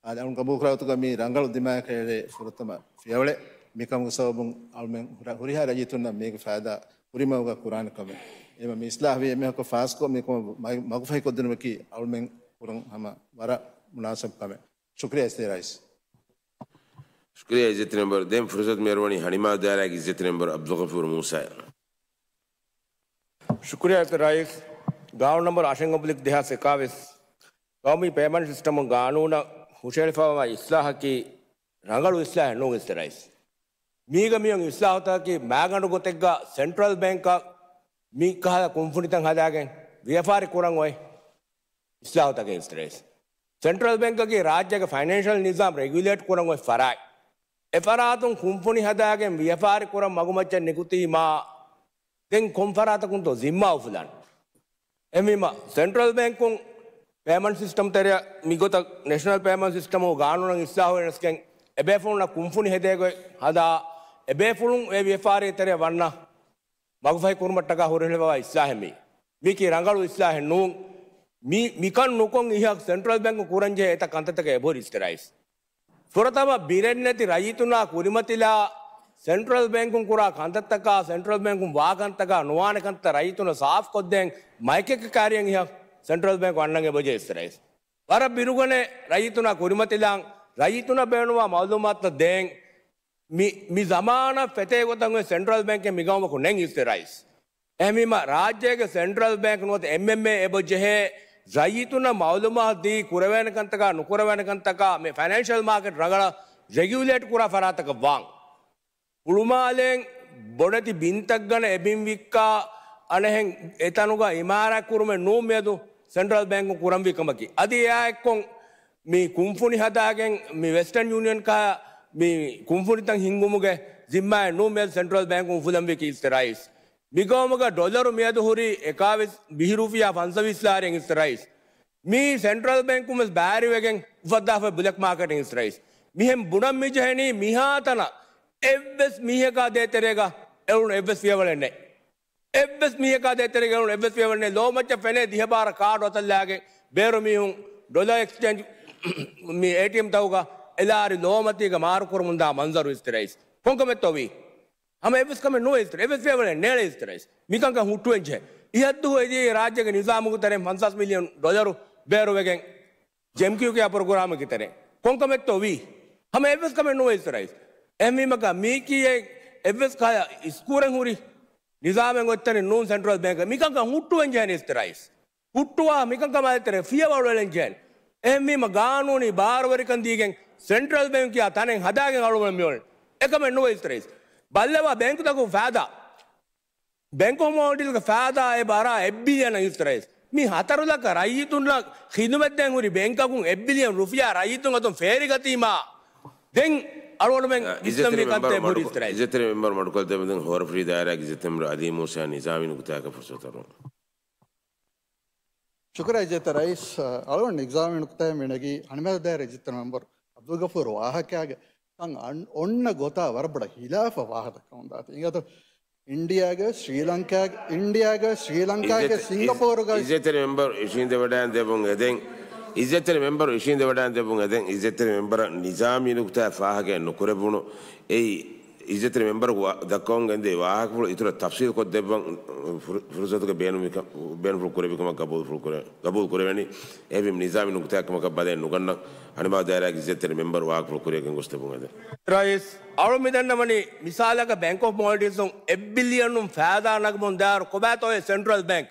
އާދެ، އަޅުން ގަބޫލުކުރާ ގޮތުގަ މީ ރަނގަޅު ދިމާޔަކަށް އެޅޭ ފުރަތަމަ ފިޔަވަޅެއް. މިކަމުގެ ސަބަބުން އަޅުމެން ހުރި-، ހުރިހާ ރައްޔިތުންނަށް މީގެ ފައިދާ ފުރިހަމަވެގަތު ކުރާނެ ކަމެއް. އެމަ މި އިސްލާހުވީ އެންމެހަކު ފާސްކޮށް މިކަމަށް މަ-، މަގުފަހިކޮށްދިނުމަކީ އަޅުމެން ކުރަން ހަމަ ވަރަށް މުނާސަބު ކަމެއް. ޝުކުރިއްޔާ އިއްޒަތްތެރި ރައީސް. ޝުކުރިއްޔާ އިއްޒަތްތެރި މެމްބަރު. ދެން ފުރުސަތު މި އަރުވަނީ ހަނިމާދާރާގެ އިއްޒަތްތެރި މެމްބަރު އަބްދުލްޣަފޫރު މޫސާއަށް. ޝުކުރިއްޔާ އިއްޒަތްތެރި ރައީސް. ގާނޫނު ނަންބަރު އަށެއް އޮންނަ ބުލިކް ދެހާސް އެކާވީސް ގައުމީ ޕޭމަންޓް ސިސްޓަމު ގާނޫނަށް ހުށައެޅިފައިވާ އިސްލާހަކީ ރަނގަޅު އިސްލާހެއް ނޫން އިއްޒަތްތެރި ރައީސް. މީގަ މިއޮން އިސްލާހުތަކަކީ މާގަނޑު ގޮތެއްގަ ސެންޓްރަލް ބޭންކަށް މި ކަހަލަ ކުންފުނިތައް ހަދާގެން ވިޔަފާރި ކުރަން އޮތް އިސްލާހުތަކެއް އިއްޒަތްތެރި ރައީސް. ސެންޓްރަލް ބޭންކަކީ ރާއްޖޭގެ ފައިނޭންޝަލް ނިޒާމް ރެގިއުލޭޓް ކުރަން އޮތް ފަރާތް. އެ ފަރާތުން ކުންފުނި ހަދާގެން ވިޔަފާރި ކުރަން މަގުމައްޗަށް ނިކުތީމާ، ދެން ކޮން ފަރާތަކުންތޯ ޒިންމާ އުފުލާނީ؟ އެހެންވީމަ، ސެންޓްރަލް ބޭންކުން ޕޭމަންޓް ސިސްޓަމް ތެރެއަށް މިގޮތަށް ނެޝަނަލް ޕޭމަންޓް ސިސްޓަމު ގާނޫނަށް އިސްލާހު ގެނެސްގެން، އެބޭފުޅުންނަށް ކުންފުނި ހެދޭ ގޮތް ހަދާ، އެބޭފުޅުން އެ ވިޔަފާރީ ތެރެއަށް ވަންނަ މަގުފަހި ކުރުމަށްޓަކާ ހުރެހެޅިފައިވާ އިސްލާހެއް މީ. މީކީ ރަނގަޅު އިސްލާހެއް ނޫން. މި، މިކަން ނުކޮށް އިހަށް ސެންޓްރަލް ބޭންކުން ކުރަންޖެހޭ އެތައް ކަންތައްތަކެއް އެބަހުރި އިއްޒަތްތެރި ރައީސް. ފުރަތަމަ ބިރެއްނެތި ރައްޔިތުންނާ ކުރިމަތިލާ، ސެންޓްރަލް ބޭންކުން ކުރާ ކަންތައްތަކާ، ސެންޓްރަލް ބޭންކުން ވާ ކަންތަކާ ނުވާނެ ކަންތައް ރައްޔިތުންނަށް ސާފުކޮށްދޭން މައިކެއްގެ ކާރިއަށް އިހަށް ސެންޓްރަލް ބޭންކު އަންނަން އެބަޖެހޭ އިއްޒަތްތެރި ރައީސް. ވަރަށް ބިރުގަނެ ރައްޔިތުންނާ ކުރިމަތިލާން، ރައްޔިތުންނަށް ބޭނުންވާ މައުލޫމާތުތައް ދޭން. މި، މި ޒަމާނަށް ފެތޭ ގޮތަށް އޮތް ސެންޓްރަލް ބޭންކެއް މި ގައުމަކު ނެތް އިއްޒަތްތެރި ރައީސް. އެހެންވީމަ، ރާއްޖޭގެ ސެންޓްރަލް ބޭންކް ނުވަތަ އެމްއެމްއޭ އެބަ ޖެހޭ ރައްޔިތުންނަށް މައުލޫމާތު ދީ ކުރެވޭނެ ކަންތަކާ ނުކުރެވޭނެ ކަންތަކާ މި ފައިނޭންޝަލް މާކެޓް ރަނގަޅަށް ރެގިއުލޭޓް ކުރާ ފަރާތަކަށް ވާން. ހުޅުމާލޭން ބޮޑެތި ބިންތައްގަނެ އެ ބިން ވިއްކާ އަނެހެން އެތަނުގަ އިމާރާތް ކުރުމެއް ނޫން މިއަދު ސެންޓްރަލް ބޭންކުން ކުރަންވީ ކަމަކީ. އަދި އެއާއެއްކޮށް މި ކުންފުނި ހަދާގެން މި ވެސްޓަން ޔޫނިއަން ކާ މި ކުންފުނިތައް ހިންގުމުގެ ޒިންމާއެއް ނޫން މިއަދު ސެންޓްރަލް ބޭންކުން އުފުލަންވީކީ އިއްޒަތްތެރި ރައީސް. މިގައުމުގަ ޑޮލަރު މިއަދު ހުރީ އެކާވީސް ރުފިޔާ ފަންސަވީސް ލާރިއެއް އިސް ރައީސް. މީ ސެންޓްރަލް ބޭންކުން ވެސް ބައިވެރިވެގެން އުފައްދާފައި ބްލެކް މާކެޓެއް އިސް ރައީސް. މިހެން ބުނަން މިޖެހެނީ މިހާތަނަށް އެއްވެސް މީހަކާ ދޭތެރޭގަ އެޅުނު އެއްވެސް ފިޔަވަޅެއް ނެތް. އެއްވެސް މީހަކާ ދޭތެރޭގަ އެޅުނު އެއްވެސް ފިޔަވަޅެއް ނެތް. ލޯމައްޗަށް ފެނޭ ދިހަ ބާރަ ކާޑު އަތަށްލާގެން ބޭރު މީހުން ޑޮލަރ އެކްސްޗޭންޖް މި އޭޓީއެމް ތަކުގަ އެލާރި ލޯމަތީގަ މާރުކުރަމުންދާ މަންޒަރު އިސް ރައީސް. ކޮންކަމެއްތޯ ވީ؟ ހަމަ އެއްވެސް ކަމެއް ނުވޭ އިސް ރައީސް. އެއްވެސް ފިޔަވަޅެއް ނެތް އިސް ރައީސް. މިކަންކަން ހުއްޓުވެންޖެހޭ. އިހަށްދުވަހު އެދިޔައީ ރާއްޖޭގެ ނިޒާމުގެ ތެރެއިން ފަންސާސް މިލިއަން ޑޮލަރު ބޭރުވެގެން ޖެމްކިޔު ކިޔާ ޕްރޮގްރާމެއްގެ ތެރެއިން. ކޮންކަމެއްތޯ ވީ؟ ހަމަ އެއްވެސް ކަމެއް ނުވޭ އިސް ރައީސް. އެހެންވީމަކަށް މީކީއެއް އެއްވެސް ކަހަލަ އިސްކޫރެއް ހުރި ނިޒާމެއް އޮތްތަނެއް ނޫން ސެންޓްރަލް ބޭންކަށް. މިކަންކަން ހުއްޓުވެންޖެހޭނެ އިސް ރައީސް. ހުއްޓުވާ މިކަންކަމާ ދޭތެރޭ ފިޔަވަޅު އެޅެން ޖެހޭނެ. އެހެންވީމަ ގާނޫނީ ބާރުވެރިކަން ދީގެން ސެންޓްރަލް ބޭންކް ކިޔާ ތަނެއް ހަދާގެން އަޅުގަނޑު މިއުޅެނީ. އެކަމެއް ނުވޭ އިސް ރައީސް. ބައްލަވާ ބޭންކުތަކުގެ ފައިދާ. ބޭންކް އޮފް މޯލްޑިވްސްގެ ފައިދާ އެބަ އަރާ އެއް ބިލިއަނަށް އިސް ރައީސް. މި ހަތަރު ލަކަ ރައްޔިތުންނަށް ޚިދުމަތްދޭން ހުރި ބޭންކަކުން އެއް ބިލިއަން ރުފިޔާ ރައްޔިތުން އަތުން ފޭރިގަތީމާ ދެން އަޅުގަނޑުމެން އިސްލަމީ ކަންތައް ބުރި އިސް ރައީސް. އިއްޒަތްތެރި މެމްބަރު މަޑުކޮށްދެއްވަން ހޯރަފުށި ދާއިރާގެ އިއްޒަތްތެރި މެމްބަރު އަލީ މޫސާ ނިޒާމީ ނުކުތާއަކަށް ފުރުސަތު އަރުވަން. ޝުކުރިއްޔާ އިއްޒަތްތެރި ރައީސް. އަޅުގަނޑު ނިޒާމީ ނުކުތާއެއް މިނަގީ އަނިމަލް ދާއިރާ އިއްޒަތްތެރި މެމްބަރު އަބްދުލް ގަފޫރު ވާހަކައިގެ ކަން އަން-، އޮންނަ ގޮތާ ވަރަށް ބޮޑަށް ހިލާފަށް ވާހަކަ ދައްކަމުން ދާތީ. އިނގޭތޯ އިންޑިއާގަ ސްރީލަންކާ، އިންޑިއާގަ ސްރީލަންކާގެ ސިންގަޕޯރުގަ އިއްޒަތްތެރި މެމްބަރު އިށީނދެވަޑައިން ދެއްވުން އެދެން، އިއްޒަތްތެރި މެމްބަރު އިށީނދެވަޑައިން ދެއްވުން އެދެން، އިއްޒަތްތެރި މެމްބަރަށް ނިޒާމީ ނުކުތާ ފާހަގައެއް ނުކުރެއްވުނު. އެއީ އިއްޒަތްތެރި މެމްބަރަކު ވާ-، ދައްކަވަން ގެންދިޔަ ވާހަކަފުޅު އިތުރަށް ތަފްސީލް ކޮށްދެއްވަން ފުރު-، ފުރުސަތުގެ ބޭނުންވިކަ-، ބޭނުންފުޅު ކުރެއްވިކަމަށް ގަބޫލުފުޅު ކުރެ-، ގަބޫލު ކުރެވެނީ. އެހެންވީމަ ނިޒާމީ ނުކުތާއެއް ކަމަކަށް ބަލައެއް ނުގަންނަން. އަނިމާ ދާއިރާގެ އިއްޒަތްތެރި މެމްބަރު ވާހަކަފުޅު ކުރިއަށް ގެންގޮސްދެއްވުން އެދެން. ރައީސް، އަޅު މިދަންނަވަނީ މިސާލަކަށް ބޭންކް އޮފް މޯލްޑިވްސުން އެއް ބިލިއަނުން ފައިދާ ނަގަމުން ދާއިރު ކޮބާތޯ އެ ސެންޓްރަލް ބޭންކް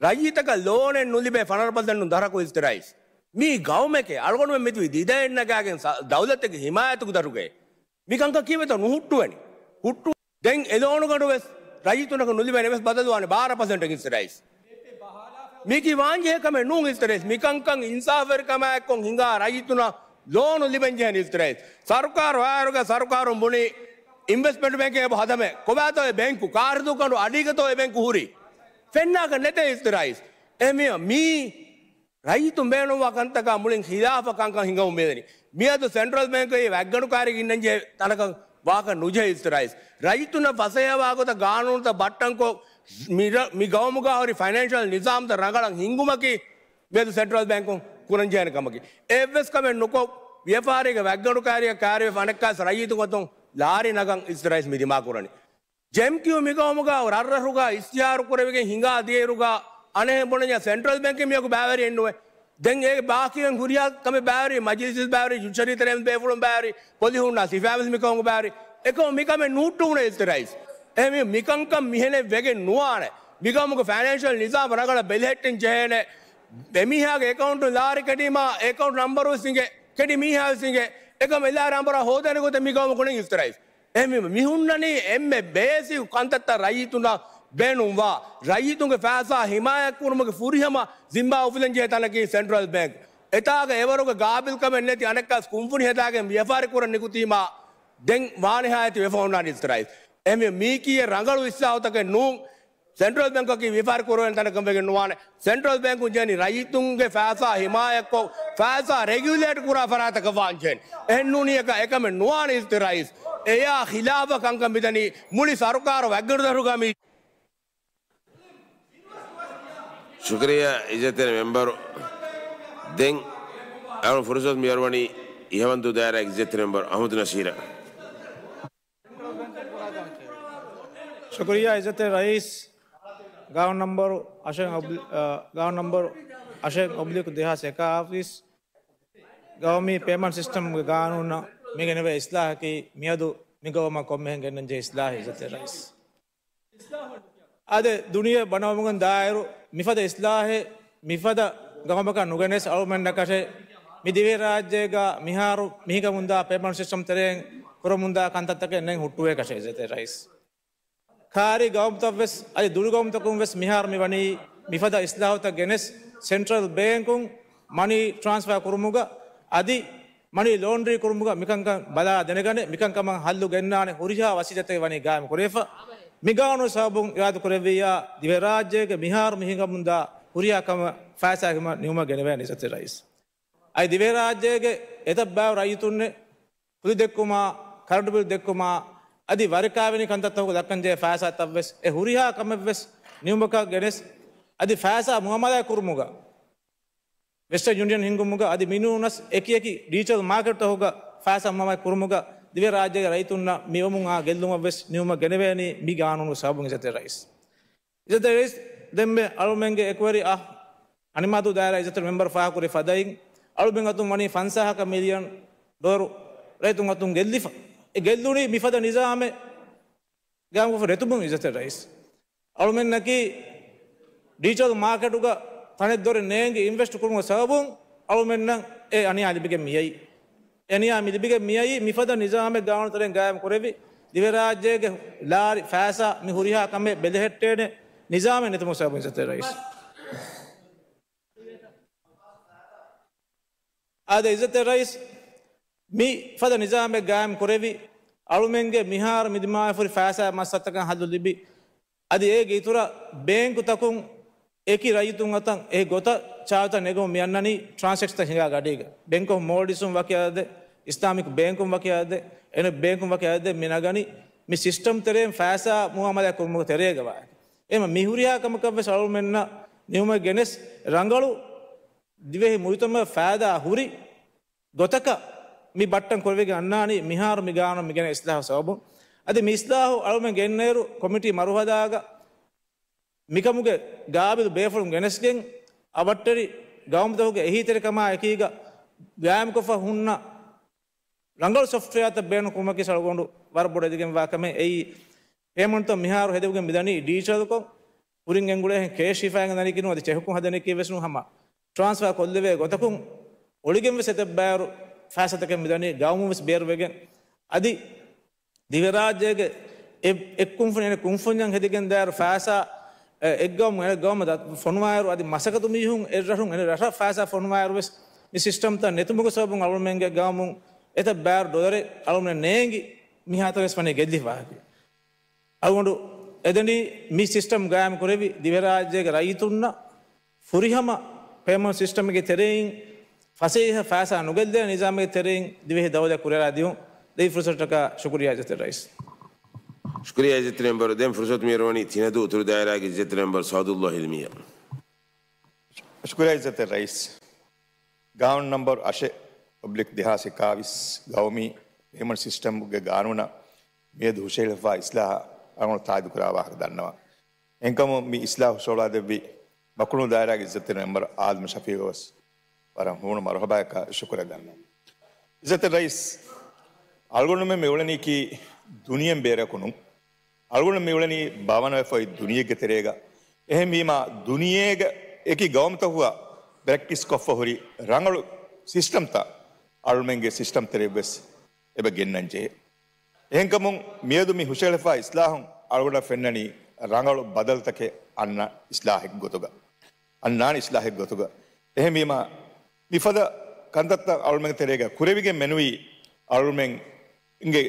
ރައްޔިތަކަށް ލޯނެއް ނުލިބޭ ފަނަރަ ޕަސެންޓުން ދަށަކު އިސް ރައީސް. މީ ގައުމެކޭ. އަޅުގަނޑުމެން މިތިބީ ދިދައެއް ނަގާގެން ސަ-، ދައުލަތެއްގެ ހިމާޔަތުގެ ދަށުގައި. މިކަންކަން ކީއްވެތޯ ނުހުއްޓުވަނީ؟ ހުއްޓު. ދެން އެ ލޯނުގަނޑު ވެސް ރައްޔިތުންނަކަށް ނުލިބޭނެ ވެސް ބަދަލުވާނެ ބާރަ ޕަސެންޓެއް އިސް ރައީސް. މީކީ ވާންޖެހޭ ކަމެއް ނޫން އިސް ރައީސް. މިކަންކަން އިންސާފުވެރިކަމާއެއްކޮށް ހިނގާ ރައްޔިތުންނަށް ލޯނު ލިބެން ޖެހެނީ އިސް ރައީސް. ސަރުކާރު އާއިރުގަ ސަރުކާރުން ބުނީ އިންވެސްޓްމަންޓް ބޭންކެއް އެބަ ހަދަމޭ. ކޮބާތޯ އެ ބޭންކު؟ ކާރިދޫކަނޑު އަޑީގަތޯ އެ ބޭންކު ހުރީ؟ ފެންނާކަށް ނެތޭ އިސް ރައީސް. އެހެންވީމަ މީ ރައްޔިތުން ބޭނުންވާ ކަންތަކާ މުޅިން ޚިލާފަށް ކަންކަން ހިނގަމުން މިދަނީ. މިއަދު ސެންޓްރަލް ބޭންކުގެ ވައްގަނޑުކާރީ އިންނަންޖެހޭ ތަނަކަށް ވާކަށް ނުޖެހޭ އިސް ރައީސް. ރައްޔިތުންނަށް ފަސޭހަވާ ގޮތަށް ގާނޫނުތައް ބައްޓަންކޮށް، މި ރަ-، މި ގައުމުގަ ހުރި ފައިނޭންޝަލް ނިޒާމްތައް ރަނގަޅަށް ހިންގުމަކީ މިއަދު ސެންޓްރަލް ބޭންކުން ކުރަންޖެހޭނެ ކަމަކީ. އެއްވެސް ކަމެއް ނުކޮށް، ވިޔަފާރީގެ ވައްގަނޑުކާރިއަށް ކާރިވެފަ އަނެއްކާވެސް ރައްޔިތުން އަތުން ލާރި ނަގަން އިސް ރައީސް މި ދިމާކުރަނީ. ޖެމްކިޔޫ މިގައުމުގަ ރަށްރަށުގަ އިޝްތިހާރު ކުރެވިގެން ހިނގާ ދިޔައިރުގަ އަނެއްހެން ބުނަންޏާ ސެންޓްރަލް ބޭންކެއް މިއަކު ބައިވެރިއެއްނުވޭ. ދެން އޭގެ ބާކީވެން ހުރިހާ ކަމެއް ބައިވެރި، މަޖިލިސް ބައިވެރި، ޖުޑިޝަރީ ތެރެއިން ބޭފުޅުން ބައިވެރި، ޕޮލިހޫންނާ ސިފައިންވެސް މިކަމުގަ ބައިވެރި. އެކަމު މިކަމެއް ނުހުއްޓުވުނޭ އިސް ރައީސް. އެހެންވީމަ މިކަންކަން މިހެނެއް ވެގެން ނުވާނެ. މިގައުމުގެ ފައިނޭންޝަލް ނިޒާމް ރަނގަޅަށް ބެލެހެއްޓެން ޖެހޭނެ. އެމީހާގެ އެކައުންޓުން ލާރި ކެޑީމާ، އެކައުންޓް ނަމްބަރުވެސް އިނގޭ، ކެޑި މީހާވެސް އިނގޭ. އެކަމަ އެލާ ނަމްބަރާ ހޯދޭނެ ގޮތެއް މިގައުމަކު ނެތް އިސް ރައީސް. އެހެންވީމަ މި ހުންނަނީ އެންމެ ބޭސިކް ކަންތައްތައް ރައްޔިތުންނަށް ބޭނުންވާ، ރައްޔިތުންގެ ފައިސާ ހިމާޔަތްކުރުމުގެ ފުރިހަމަ ޒިންމާ އުފުލެންޖެހޭ ތަނަކީ ސެންޓްރަލް ބޭންކް. އެތާގަ އެވަރުގެ ގާބިލްކަމެއް ނެތި އަނެއްކާސް ކުންފުނި ހަދާގެން ވިޔަފާރި ކުރަން ނިކުތީމާ، ދެން ވާނެހާޔަތީ ވެފަ އޮންނާނީ އިސް ރައީސް. އެހެންވީމަ މީކީއެއް ރަނގަޅު އިސްލާހުތަކެއް ނޫން. ސެންޓްރަލް ބޭންކަކީ ވިޔަފާރި ކުރެވޭނެ ތަނަކަށް ވެގެން ނުވާނެ. ސެންޓްރަލް ބޭންކުން ޖެހެނީ ރައްޔިތުންގެ ފައިސާ ހިމާޔަތްކޮށް، ފައިސާ ރެގިއުލޭޓް ކުރާ ފަރާތަކަށް ވާންޖެހެނީ. އެހެންނޫނީ އެކަ-، އެކަމެއް ނުވާނެ އިސް ރައީސް. އެޔާ ޚިލާފަށް ކަންކަން މިދަނީ މުޅި ސަރުކާރު ވައްގަނޑުދަށުގަ މި. ޝުކުރިއްޔާ އިއްޒަތްތެރި މެމްބަރު. ދެން އަޅު ފުރުސަތު މިއަރުވަނީ އިހަވަންދޫ ދާއިރާގެ އިއްޒަތްތެރި މެމްބަރު އަހުމަދު ނަސީރަށް. ޝުކުރިއްޔާ އިއްޒަތްތެރި ރައީސް. ގާނޫނު ނަމްބަރު އަށެއް އޮބްލި-، އަ، ގާނޫނު ނަމްބަރު އަށެއް އޮބްލިކް ދެހާސް އެކާވީސް ގައުމީ ޕޭމަންޓް ސިސްޓަމްގެ ގާނޫނަށް މި ގެނެވޭ އިސްލާހަކީ މިއަދު މި ގައުމަށް ކޮންމެހެން ގެންނަންޖެހޭ އިސްލާހެއް އިއްޒަތްތެރި ރައީސް. އާދެ، ދުނިޔެ ބަނަވަމުގެ ދާއިރު މިފަދަ އިސްލާހެއް މިފަދަ ގައުމަކަށް ނުގެނެސް އަޅުމެންނަކަށެ މި ދިވެހިރާއްޖޭގަ މިހާރު މިހިނގަމުންދާ ޕޭމަންޓް ސިސްޓަމް ތެރެއިން ކުރަމުންދާ ކަންތައްތަކެއް ނެތް ހުއްޓުވޭކަށެ އިއްޒަތްތެރި ރައީސް. ކާރި ގައުމުތައްވެސް އަދި ދުރު ގައުމުތަކުން ވެސް މިހާރު މި ވަނީ މިފަދަ އިސްލާހުތައް ގެނެސް ސެންޓްރަލް ބޭންކުން މަނީ ޓްރާންސްފާ ކުރުމުގަ އަދި މަނީ ލޯންޑްރީ ކުރުމުގަ މިކަންކަން ބަލާ ދެނެގަނެ، މިކަންކަމަށް ހައްލު ގެންނާނެ ހުރިހާ ވަސީލަތެއް ވަނީ ގާއިމް ކުރެވިފަ. މި ގާނޫނު ސަބަބުން އިރާދަކުރެއްވިއްޔާ، ދިވެހިރާއްޖޭގެ މިހާރު މިހިނގަމުންދާ ހުރިހާ ކަމަށް ފައިސާ ހިމަ ނިމުމަށް ގެނެވޭނެ އިއްޒަތްތެރި ރައީސް. އަދި ދިވެހިރާއްޖޭގެ އެތައް ބާރު ރައްޔިތުންނެއް ކުލި ދެއްކުމާ، ކަރަންޓު ބިލް ދެއްކުމާ، އަދި ވަރިކާވެނި ކަންތައްތަކުގަ ދައްކަންޖެހޭ ފައިސާތައްވެސް އެ ހުރިހާ ކަމެއްވެސް ނިމުމަކަށް ގެނެސް، އަދި ފައިސާ މުއާމަލާތް ކުރުމުގަ، ވެސްޓަން ޔޫނިއަން ހިންގުމުގަ އަދި މިނޫނަސް އެކި އެކި ޑިޖިޓަލް މާކެޓްތަކުގަ ފައިސާ މުއާމަލާތް ކުރުމުގަ ދިވެހިރާއްޖޭގެ ރައްޔިތުންނަށް މި އުވަމުން އާ ގެއްލުމަށްވެސް ނިމުމަށް ގެނެވޭނީ މި ގާނޫނުގެ ސަބަބުން އިއްޒަތްތެރި ރައީސް. އިއްޒަތްތެރި ރައީސް، ދެންމެ އަޅުމެންގެ އެކުވެރި އަހް އަނިމާދޫ ދާއިރާ އިއްޒަތްތެރި މެމްބަރު ފާހަގަކުރި ފަދައިން، އަޅުމެން އަތުން ވަނީ ފަންސާހަކަށް މިލިއަން ޑޮލަރު ރައްޔިތުން އަތުން ގެއްލިފަ. އެ ގެއްލުނީ މިފަދަ ނިޒާމެއް ގާއިމްކޮށްފަ ނެތުމުން އިއްޒަތްތެރި ރައީސް. އަޅުމެންނަކީ ޑިޖިޓަލް މާކެޓުގަ ތަނެއް ދޮރެއް ނޭނގި އިންވެސްޓް ކުރުމުގެ ސަބަބުން އަޅުމެންނަށް އެ އަނިޔާ ލިބިގެން މިއައީ. އެ އަނިޔާ މި ލިބިގެން މިއައީ މިފަދަ ނިޒާމެއް ގާނޫނު ތެރެއިން ގާއިމް ކުރެވި، ދިވެހިރާއްޖޭގެ ލާރި ފައިސާ މި ހުރިހާ ކަމެއް ބެލެހެއްޓޭނެ ނިޒާމެއް ނެތުމުގެ ސަބަބުން އިއްޒަތްތެރި ރައީސް. އާދެ، އިއްޒަތްތެރި ރައީސް، މި ފަދަ ނިޒާމެއް ގާއިމް ކުރެވި، އަޅުމެންގެ މިހާރު މި ދިމާވެފަ ހުރި ފައިސާ މައްސަލަތަކަށް ހައްލު ލިބި، އަދި އޭގެ އިތުރަށް ބޭންކުތަކުން އެކި ރައްޔިތުން އަތަށް އެ ގޮތަށް ޗާޖުތައް ނެގުމަށް މި އަންނަނީ ޓްރާންސެކްޝަންތައް ހިނގާ ގަޑީގަ. ބޭންކް އޮފް މޯލްޑިވްސް ވަކި އަދަދެއް، އިސްލާމިކް ބޭންކުން ވަކި އަދަދެއް، އެންޑް އެފް ބޭންކުން ވަކި އަދަދެއް މި ނަގަނީ. މި ސިސްޓަމް ތެރެއިން ފައިސާ މުއާމަލާތް ކުރުމުގެ ތެރޭގަ ވާ. އެހެން މި ހުރިހާ ކަމަކަށްވެސް އަޅުމެންނަށް ނިމުމަށް ގެނެސް ރަނގަޅު ދިވެހި މުޖުތަމަޢަށް ފައިދާ ހުރި ގޮތަކަށް މި ބައްޓަން ކުރެވިގެން އަންނާނީ މިހާރު މި ގާނޫނު މި ގެނައި އިސްލާހު ސަބަބުން. އަދި މި އިސްލާހު އަޅުމެން ގެންނައިރު ކޮމިޓީ މަރުހަލާގަ މިކަމުގެ ގާބިލު ބޭފުޅުން ގެނެސްގެން އަވަށްޓެރި ގައުމުތަކުގެ އެހީތެރިކަމާ އެކީގަ ގާއިމްކޮށްފަ ހުންނަ ރަނގަޅު ސޮފްޓްވެއާތައް ބޭނުންކުރުމަކީ އަޅުގަނޑު ވަރަށް ބޮޑަށް އެދިގެންވާ ކަމެއް. އެއީ ޕޭމަންޓްތައް މިހާރު ހެދިވެގެން މިދަނީ ޑިޖިޓަލްކޮށް، ކުރިން ގެންގުޅޭހެން ކޭޝް ހިފައިގެން ދަނީކީ ނޫން، އަދި ޗެކުކުން ހަދަނީކީ ވެސް ނޫން. ހަމަ ޓްރާންސްފާ ކޮށްލެވޭ ގޮތަކުން އޮޅިގެން ވެސް އެތައް ބައިވަރު ފައިސާތަކެއް މިދަނީ ގައުމުން ވެސް ބޭރުވެގެން. އަދި ދިވެހިރާއްޖޭގެ އެ-، އެއްކުންފުނި އެނެ ކުންފުންޏަށް ހެދިގެން ދާއިރު ފައިސާ، އެ-، އެއްގައުމު އެނެ ގައުމަށް ދަ-، ފޮނުވާއިރު އަދި މަސައްކަތު މީހުން އެއްރަށުން އެނެ ރަށަށް ފައިސާ ފޮނުވާއިރު ވެސް މި ސިސްޓަމްތައް ނެތުމުގެ ސަބަބުން އަޅުމެންގެ ގައުމުން އެތައް ބާރު ޑޮލަރެއް އަޅުމެން ނޭނގި މިހާތަނަށް ވެސް ވަނީ ގެއްލިފަ ވާހަކަ. އަޅުގަނޑު އެދެނީ މި ސިސްޓަމް ގާއިމް ކުރެވި ދިވެހިރާއްޖޭގެ ރައްޔިތުންނަށް ފުރިހަމަ ޕޭމަންޓް ސިސްޓަމްގެ ތެރެއިން ފަސޭހަ ފައިސާ ނުގެއްލޭ ނިޒާމެއްގެ ތެރެއިން ދިވެހި ދައުލަތް ކުރިއަރާ ދިޔުން. ދެއްވި ފުރުސަތަކަށް ޝުކުރިއްޔާ އިއްޒަތްތެރި ރައީސް. ޝުކުރިއްޔާ އިއްޒަތްތެރި މެމްބަރު. ދެން ފުރުސަތު މިއަރުވަނީ ތިނަދޫ އުތުރު ދާއިރާގެ އިއްޒަތްތެރި މެމްބަރު ސައުދުﷲ ހިލްމީއަށް. ޝުކުރިއްޔާ އިއްޒަތްތެރި ރައީސް. ގާނޫނު ނަމްބަރު އަށެއް އޮބްލިކް ދެހާސް އެކާވީސް ގައުމީ ޕޭމަންޓް ސިސްޓަމްގެ ގާނޫނަށް މިއަދު ހުށަހެޅިފައިވާ އިސްލާހަށް އަޅުގަނޑު ތާއީދު ކުރާ ވާހަކަ ދަންނަވަން. އެހެންކަމުން މި އިސްލާހު ހުށަހަޅާދެއްވި މަކުޅު ދާއިރާގެ އިއްޒަތްތެރި މެމްބަރު އާދަމް ޝަފީޤަށް ވެސް ވަރަށް ހޫނު މަރުހަބާއަކާ ޝުކުރެއް ދަންނަވަން. އިއްޒަތްތެރި ރައީސް، އަޅުގަނޑުމެން މި އުޅެނީކީ ދުނިޔެއިން ބޭރަކު ނޫން. އަޅުގަނޑު މި އުޅެނީ ބަވަނަވެފައި ދުނިޔެގެ ތެރޭގަ. އެހެންވީމާ، ދުނިޔޭގެ އެކި ގައުމުތަކުގަ ޕްރެކްޓިސް ކޮށްފަ ހުރި ރަނގަޅު ސިސްޓަމްތައް އަޅުމެންގެ ސިސްޓަމް ތެރެއަށްވެސް އެބަ ގެންނަން ޖެހޭ. އެހެންކަމުން މިއަދު މި ހުށަހެޅިފައި އިސްލާހުން އަޅުގަނޑަށް ފެންނަނީ ރަނގަޅު ބަދަލުތަކެއް އަންނަ އިސްލާހެއް ގޮތުގަ، އަންނާނެ އިސްލާހެއް ގޮތުގަ. އެހެންވީމާ، މިފަދަ ކަންތައްތައް އަޅުމެން ތެރޭގަ ކުރެވިގެން މެނުވީ އަޅުމެންގެ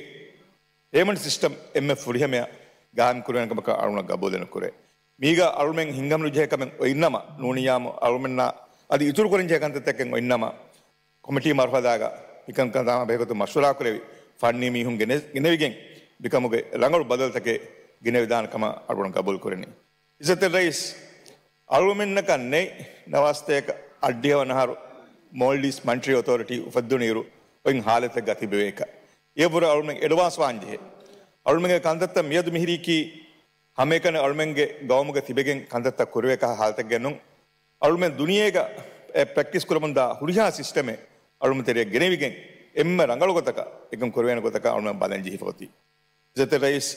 ޕޭމަންޓް ސިސްޓަމް އެންމެ ފުރިހަމަޔަށް ގާއިމް ކުރެވޭނެ ކަމަކަށް އަޅުގަނޑަށް ގަބޫލެއް ނުކުރޭ. މީގަ އަޅުމެން ހިނގަމުނުޖެހޭ ކަމެއް އޮތްނަމަ، ނޫނިއްޔާމު އަޅުމެންނާ އަދި އިތުރުކުރަންޖެހޭ ކަންތައްތަކެއް އޮތްނަމަ، ކޮމިޓީ މަރުހަލާގަ މިކަންކަން ތާމާ ބެހޭގޮތުން މަޝްވަރާ ކުރެވި، ފަންނީ މީހުން ގެނެ-، ގެނެވިގެން މިކަމުގެ ރަނގަޅު ބަދަލުތަކެއް ގެނެވިދާނެ ކަމަށް އަޅުގަނޑު ގަބޫލު ކުރަނީ. އިއްޒަތްތެރި ރައީސް، އަޅުމެންނަކަށް ނެތް ނަވާސްތޭކަ އަށްޑިހަވަނަ އަހަރު މޯލްޑިވްސް މަނިޓަރީ އޮތޯރިޓީ އުފެއްދުނު އިރު އޮތް ހާލަތެއްގަ ތިބެވޭކަށް. އެއަށްވުރެ އަޅުމެން އެޑްވާންސް ވާންޖެހޭ. އަޅުމެންގެ ކަންތައްތައް މިއަދު މިހިރީކީ ހަމައެކަނި އަޅުމެންގެ ގައުމުގަ ތިބެގެން ކަންތައްތައް ކުރެވޭކަހަ ހާލަތެއްގަ ނޫން. އަޅުމެން ދުނިޔޭގަ ޕްރެކްޓިސް ކުރަމުންދާ ހުރިހާ ސިސްޓަމެއް އަޅުމެން ތެރެއަށް ގެނެވިގެން އެންމެ ރަނގަޅު ގޮތަކަށް އެކަން ކުރެވޭނެ ގޮތަކަށް އަޅުމެން ބަލަން ޖެހިފަ އޮތީ. އިއްޒަތްތެރި ރައީސް،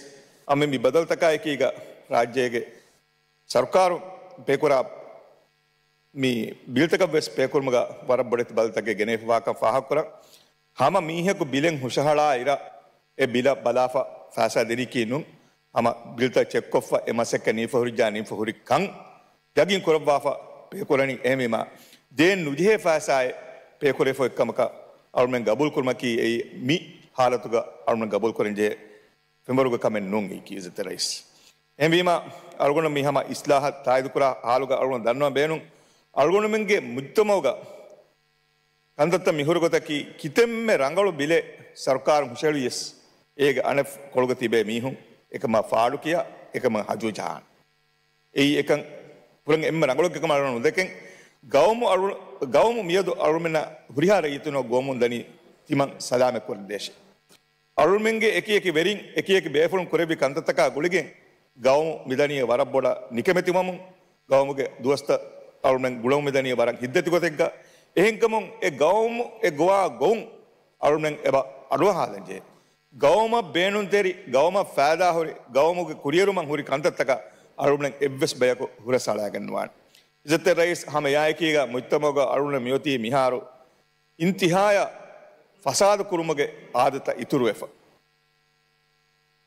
އަމިއް މި ބަދަލުތަކާ އެކީގަ ރާއްޖޭގެ ސަރުކާރު ބޭކުރާ މި ބިލްތަކަށް ވެސް ބޭކުރުމުގަ ވަރަށް ބޮޑެތި ބަދަލުތަކެއް ގެނެވިފަވާކަން ފާހަގަކުރަން. ހަމަ މީހަކު ބިލެއް ހުށަހަޅާ އިރަށް އެ ބިލަށް ބަލާފަ ފައިސާ ދެނީކީ ނޫން. ހަމަ ބިލްތައް ޗެކްކޮށްފަ އެ މަސައްކަތް ނިމިފަ ހުރިއްޖާ ނިމިފަ ހުރި ކަން ޔަގީން ކުރައްވާފަ ބޭކުރަނީ. އެހެންވީމާ، ދޭން ނުޖެހޭ ފައިސާއެއް ބޭކުރެވިފަ އޮތްކަމަކަށް އަޅުމެން ގަބޫލު ކުރުމަކީ އެއީ މި ހާލަތުގަ އަޅުމެން ގަބޫލު ކުރަންޖެހޭ ފެންވަރުގެ ކަމެއް ނޫން އެއީކީ އިއްޒަތްތެރި ރައީސް. އެހެންވީމަ، އަޅުގަނޑު މި ހަމަ އިސްލާހަށް ތާއީދުކުރާ ހާލުގަ އަޅުގަނޑު ދަންނަވަން ބޭނުން. އަޅުގަނޑުމެންގެ މުޖްތަމަޢުގަ ކަންތައްތައް މިހުރި ގޮތަކީ، ކިތަންމެ ރަނގަޅު ބިލެއް ސަރުކާރުން ހުށަހެޅިޔަސް، އޭގެ އަނެއް ކޮޅުގަ ތިބޭ މީހުން އެކަމަށް ފާޑުކިޔާ، އެކަމަށް ހަޖޫ ޖަހާނެ. އެއީ އެކަން ކުރަން އެންމެ ރަނގަޅު ކަމަށް ނުދެކެން، ގައުމު އަޅު-، ގައުމު މިއަދު އަޅުމެންނަށް ހުރިހާ ރައްޔިތުންނަށް ގޮވަމުން ދަނީ ތިމަން ސަލާމަތް ކުރަން ދޭށޭ. އަޅުމެންގެ އެކި އެކި ވެރިން، އެކި އެކި ބޭފުޅުން ކުރެއްވި ކަންތައްތަކާ ގުޅިގެން، ގައުމު މިދަނީ ވަރަށް ބޮޑަށް ނިކަމެތިވަމުން، ގައުމުގެ ދުވަސްތައް އަޅުމެން ގުޅަމުން މިދަނީ ވަރަށް ހިތްދަތި ގޮތެއްގަ. އެހެންކަމުން އެ ގައުމު އެ ގޮވާ ގޮވުން އަޅުމެން އެބަ އަޑުއަހާލަން ޖެހޭ. ގައުމަށް ބޭނުންތެރި، ގައުމަށް ފައިދާހުރި، ގައުމުގެ ކުރިއެރުމަށް ހުރި ކަންތައްތަކަށް އަޅުމެން އެއްވެސް ބަޔަކު ހުރަސް އަޅާގެން ނުވާނެ. އިއްޒަތްތެރި ރައީސް ހަމަ އެއާއެކީގަ މުޖްތަމަޢުގަ އަޅުގަނޑު މިއޮތީ މިހާރު އިންތިހާޔަށް ފަސާދަ ކުރުމުގެ އާދަތައް އިތުރުވެފަ.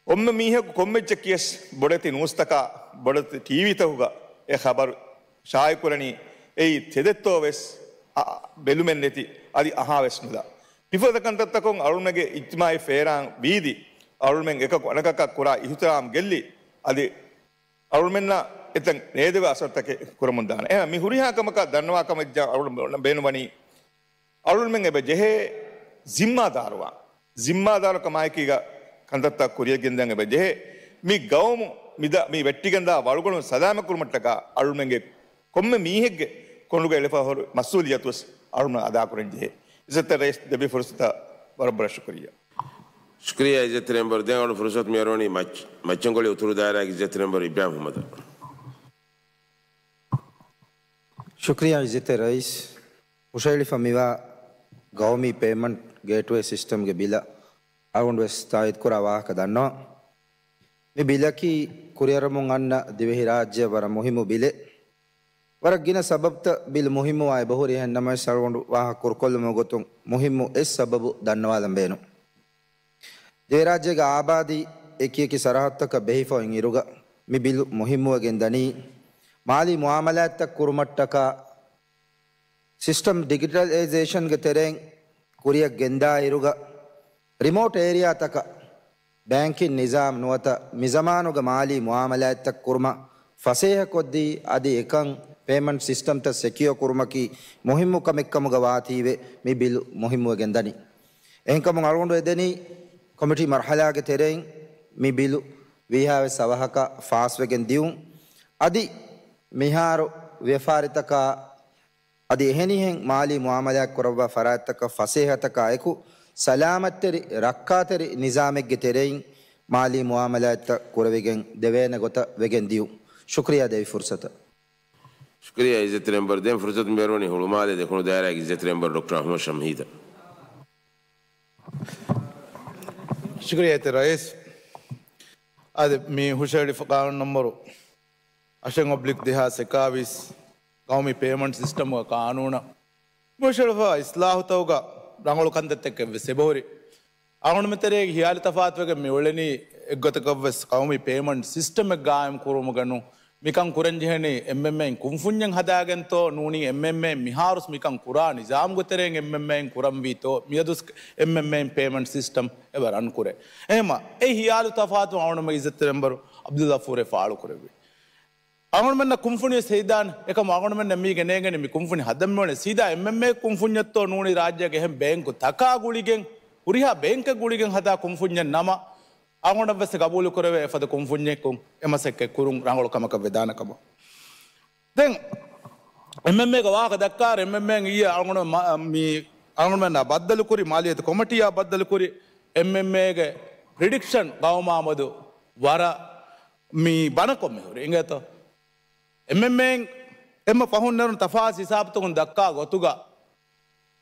ކޮންމެ މީހަކު ކޮންމެއްޗަކީވެސް ބޮޑެތި ނޫސްތަކާ، ބޮޑެތި ޓީވީތަކުގަ އެ ޚަބަރު ޝާއިޢުކުރަނީ، އެއީ ތެދެއްތޯވެސް އަ، ބެލުމެއް ނެތި، އަދި އަހާވެސް ނުލާ. މިފަދަ ކަންތައްތަކުން އަޅުމެންގެ އިޖްތިމާޢީ ފޭރާން ވީދި، އަޅުމެން އެކަކު އަނެކަކަށް ކުރާ އިޙްތިރާމް ގެއްލި، އަދި އަޅުމެންނަށް އެތަން ނޭދެވޭ އަސަރުތަކެއް ކުރަމުން ދާނެ. އެހެން މި ހުރިހާ ކަމަކަށް ދަންނަވާ ކަމަށް އަޅުމެން ބޭނުންވަނީ، އަޅުމެން އެބަ ޖެހޭ ޒިންމާދާރުވާން. ޒިންމާދާރުކަމާއެކީގަ ކަންތައްތައް ކުރިޔަށް ގެންދަން އެބަ ޖެހޭ. މި ގައުމު، މި ދަ-، މި ވެއްޓިގެންދާ ވަޅުގަނޑު ސަލާމަތް ކުރުމަށްޓަކާ އަޅުމެންގެ ކޮންމެ މީހެއްގެ ކޮނޑުގަ އެޅިފަ ހުރި މަސްއޫލިއްޔަތުވެސް އަޅުމެން އަދާކުރަން ޖެހޭ. އިއްޒަތްތެރި ރައީސް ދެއްވި ފުރުސަތަށް ވަރަށް ބޮޑަށް ޝުކުރިއްޔާ. ޝުކުރިއްޔާ އިއްޒަތްތެރި މެމްބަރު. ދެން އަޅު ފުރުސަތު މިއަރުވަނީ މައްޗަ-، މައްޗަންގޮޅި އުތުރު ދާއިރާގެ އިއްޒަތްތެރި މެމްބަރު އިބްރާހިމް އަޙްމަދަށް. ޝުކުރިއްޔާ އިއްޒަތްތެރި ރައީސް. ހުށަހެޅިފަ މިވާ ގައުމީ ޕޭމަންޓް ގޭޓްވޭ ސިސްޓަމްގެ ބިލަށް އަޅުގަނޑު ވެސް ތާއީދުކުރާ ވާހަކަ ދަންނަވަން. މި ބިލަކީ ކުރިއަރަމުން އަންނަ ދިވެހިރާއްޖެއަށް ވަރަށް މުހިއްމު ބިލެއް. ވަރަށް ގިނަ ސަބަބުތައް ބިލް މުހިއްމުވާ އެބަހުރި. އެހެން ނަމަވެސް އަޅުގަނޑު ވާހަކަ ކުރުކޮށްލުމުގެ ގޮތުން މުހިއްމު އެއް ސަބަބު ދަންނަވާލަން ބޭނުން. ދިވެހިރާއްޖޭގެ އާބާދީ އެކި އެކި ސަރަހައްދުތަކަށް ބެހިފަ އޮތް އިރުގަ މި ބިލު މުހިއްމުވެގެން ދަނީ، މާލީ މުއާމަލާތްތައް ކުރުމަށްޓަކާ ސިސްޓަމް ޑިޖިޓަލައިޒޭޝަންގެ ތެރެއިން ކުރިއަށް ގެންދާ އިރުގަ، ރިމޯޓް އޭރިއާތަކަށް ބޭންކިން ނިޒާމް ނުވަތަ މިޒަމާނުގެ މާލީ މުއާމަލާތްތައް ކުރުމަށް ފަސޭހަކޮށްދީ، އަދި އެކަން ޕޭމަންޓް ސިސްޓަމްތައް ސެކިއޯ ކުރުމަކީ މުހިއްމު ކަމެއްކަމުގަ ވާތީވެ މި ބިލު މުހިއްމުވެގެން ދަނީ. އެހެންކަމުން އަޅުގަނޑު އެދެނީ ކޮމިޓީ މަރްޙަލާގެ ތެރެއިން މި ބިލު ވީހާވެސް އަވަހަކަށް ފާސްވެގެން ދިޔުން. އަދި މިހާރު ވިޔަފާރިތަކާ އަދި އެހެނިހެން މާލީ މުއާމަލާތް ކުރައްވާ ފަރާތްތަކަށް ފަސޭހަތަކާ އެކު، ސަލާމަތްތެރި، ރައްކާތެރި ނިޒާމެއްގެ ތެރެއިން މާލީ މުއާމަލާތްތައް ކުރެވިގެން ދެވޭނެ ގޮތަށް ވެގެން ދިޔުން. ޝުކުރިއްޔާ ދެވި ފުރުސަތަށް. ޝުކުރިއްޔާ އިއްޒަތްތެރި މެމްބަރު. ދެން ފުރުސަތު މިއަރުވަނީ ހުޅުމާލޭ ދެކުނު ދާއިރާގެ އިއްޒަތްތެރި މެމްބަރު ޑޮކްޓަރ އަޙްމަދު ޝަމްހީދަށް. ޝުކުރިއްޔާ އިއްޒަތްތެރި ރައީސް. އާދެ، މި ހުށަހެޅިފަ ޤާނޫނު ނަންބަރު އަށެއް އޮބްލިކް ދެހާސް އެކާވީސް، ގައުމީ ޕޭމަންޓް ސިސްޓަމުގެ ޤާނޫނަށް މި ހުށަހެޅިފަ އިސްލާހުތަކުގަ ރަނގަޅު ކަންތައްތަކެއް ވެސް އެބަހުރި. އަޅުގަނޑުމެން ތެރޭގެ ހިޔާލު ތަފާތުވެގެން މި އުޅެނީ އެއްގޮތަކަށް ވެސް ގައުމީ ޕޭމަންޓް ސިސްޓަމެއް ގާއިމް ކުރުމުގަ ނޫން. މިކަން ކުރަން ޖެހެނީ އެމްއެމްއޭއިން ކުންފުންޏެއް ހަދާގެންތޯ ނޫނީ އެމްއެމްއޭއިން މިހާރުސް މިކަން ކުރާ ނިޒާމުގެ ތެރެއިން އެމްއެމްއޭއިން ކުރަންވީތޯ މިއަދުސް އެމްއެމްއޭއިން ޕޭމަންޓް ސިސްޓަމް އެބަ ރަން ކުރޭ. އެހެމަ އެ ހިޔާލު ތަފާތު އަޅުގަނޑުމެން އިއްޒަތްތެރި މެމްބަރު އަބްދުﷲ ޣަފޫރޭ ފާޅު ކުރެއްވި. އަޅުގަނޑުމެންނަށް ކުންފުނިވެސް ހެދިދާނެ. އެކަމު އަޅުގަނޑުމެންނަށް މީގެ ނޭނގެނީ މި ކުންފުނި ހަދަން މިއުޅެނީ ސީދާ އެމްއެމްއޭ ކުންފުންޏެއްތޯ ނޫނީ ރާއްޖޭގެ އެހެން ބޭންކުތަކާ ގުޅިގެން، ހުރިހާ ބޭންކެއް ގުޅިގެން ހަދާ ކުންފުންޏެއް ނަމަ، އަޅުގަނޑަށް ވެސް ގަބޫލު ކުރެވޭ އެފަދަ ކުންފުންޏަކުން އެ މަސައްކަތް ކުރުން ރަނގަޅު ކަމަކަށް ވެދާނެ ކަމަށް. ދެން އެމްއެމްއޭގެ ވާހަކަ ދައްކާއިރު، އެމްއެމްއޭން އިއްޔެ އަޅުގަނޑު މަ-، މި އަޅުގަނޑުމެންނާ ބައްދަލުކުރި، މާލިޔަތު ކޮމިޓީއާ ބައްދަލުކުރި، އެމްއެމްއޭގެ ޕްރިޑިކްޝަން ގައުމާ މެދު ވަރަށް މި ބަނަކޮށް މިހުރި. އިނގޭތޯ؟ އެމްއެމްއޭން އެންމެ ފަހުން ނެރުނު ތަފާސް ހިސާބުތަކުން ދައްކާ ގޮތުގަ،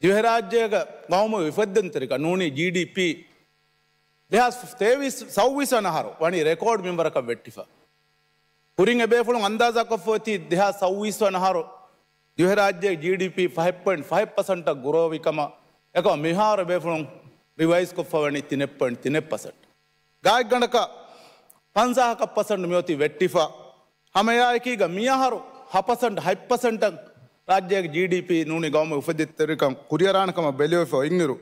ދިވެހިރާއްޖޭގެ ގައުމު ވިފައްދަންތެރިކަން ނޫނީ ޖީޑީޕީ ދެހާސް ތޭވީސް ސައުވީސް ވަނަ އަހަރު ވަނީ ރެކޯޑް މިންވަރަކަށް ވެއްޓިފަ. ކުރިން އެބޭފުޅުން އަންދާޒާކޮށްފަ އޮތީ ދެހާސް ސައުވީސް ވަނަ އަހަރު ދިވެހިރާއްޖޭގެ ޖީޑީޕީ ފަހެއް ޕޮއިންޓް ފަހެއް ޕަސެންޓަށް ގުރޯވި ކަމަށް. އެކަމަ މިހާރު އެބޭފުޅުން ރިވައިޒް ކޮށްފަ ވަނީ ތިނެއް ޕޮއިންޓް ތިނެއް ޕަސެންޓް. ގާތްގަނޑަކަށް ފަންސާހަކަށް ޕަސެންޓް މިއޮތީ ވެއްޓިފަ. ހަމައެއާއެކީގަ މިއަހަރު ހަ ޕަސެންޓް ހަތް ޕަސެންޓަށް ރާއްޖޭގެ ޖީޑީޕީ ނޫނީ ގައުމު އުފެދިތެރިކަން ކުރިއަރާނެ ކަމަށް ބެލެވިފަ އޮތްއިރު،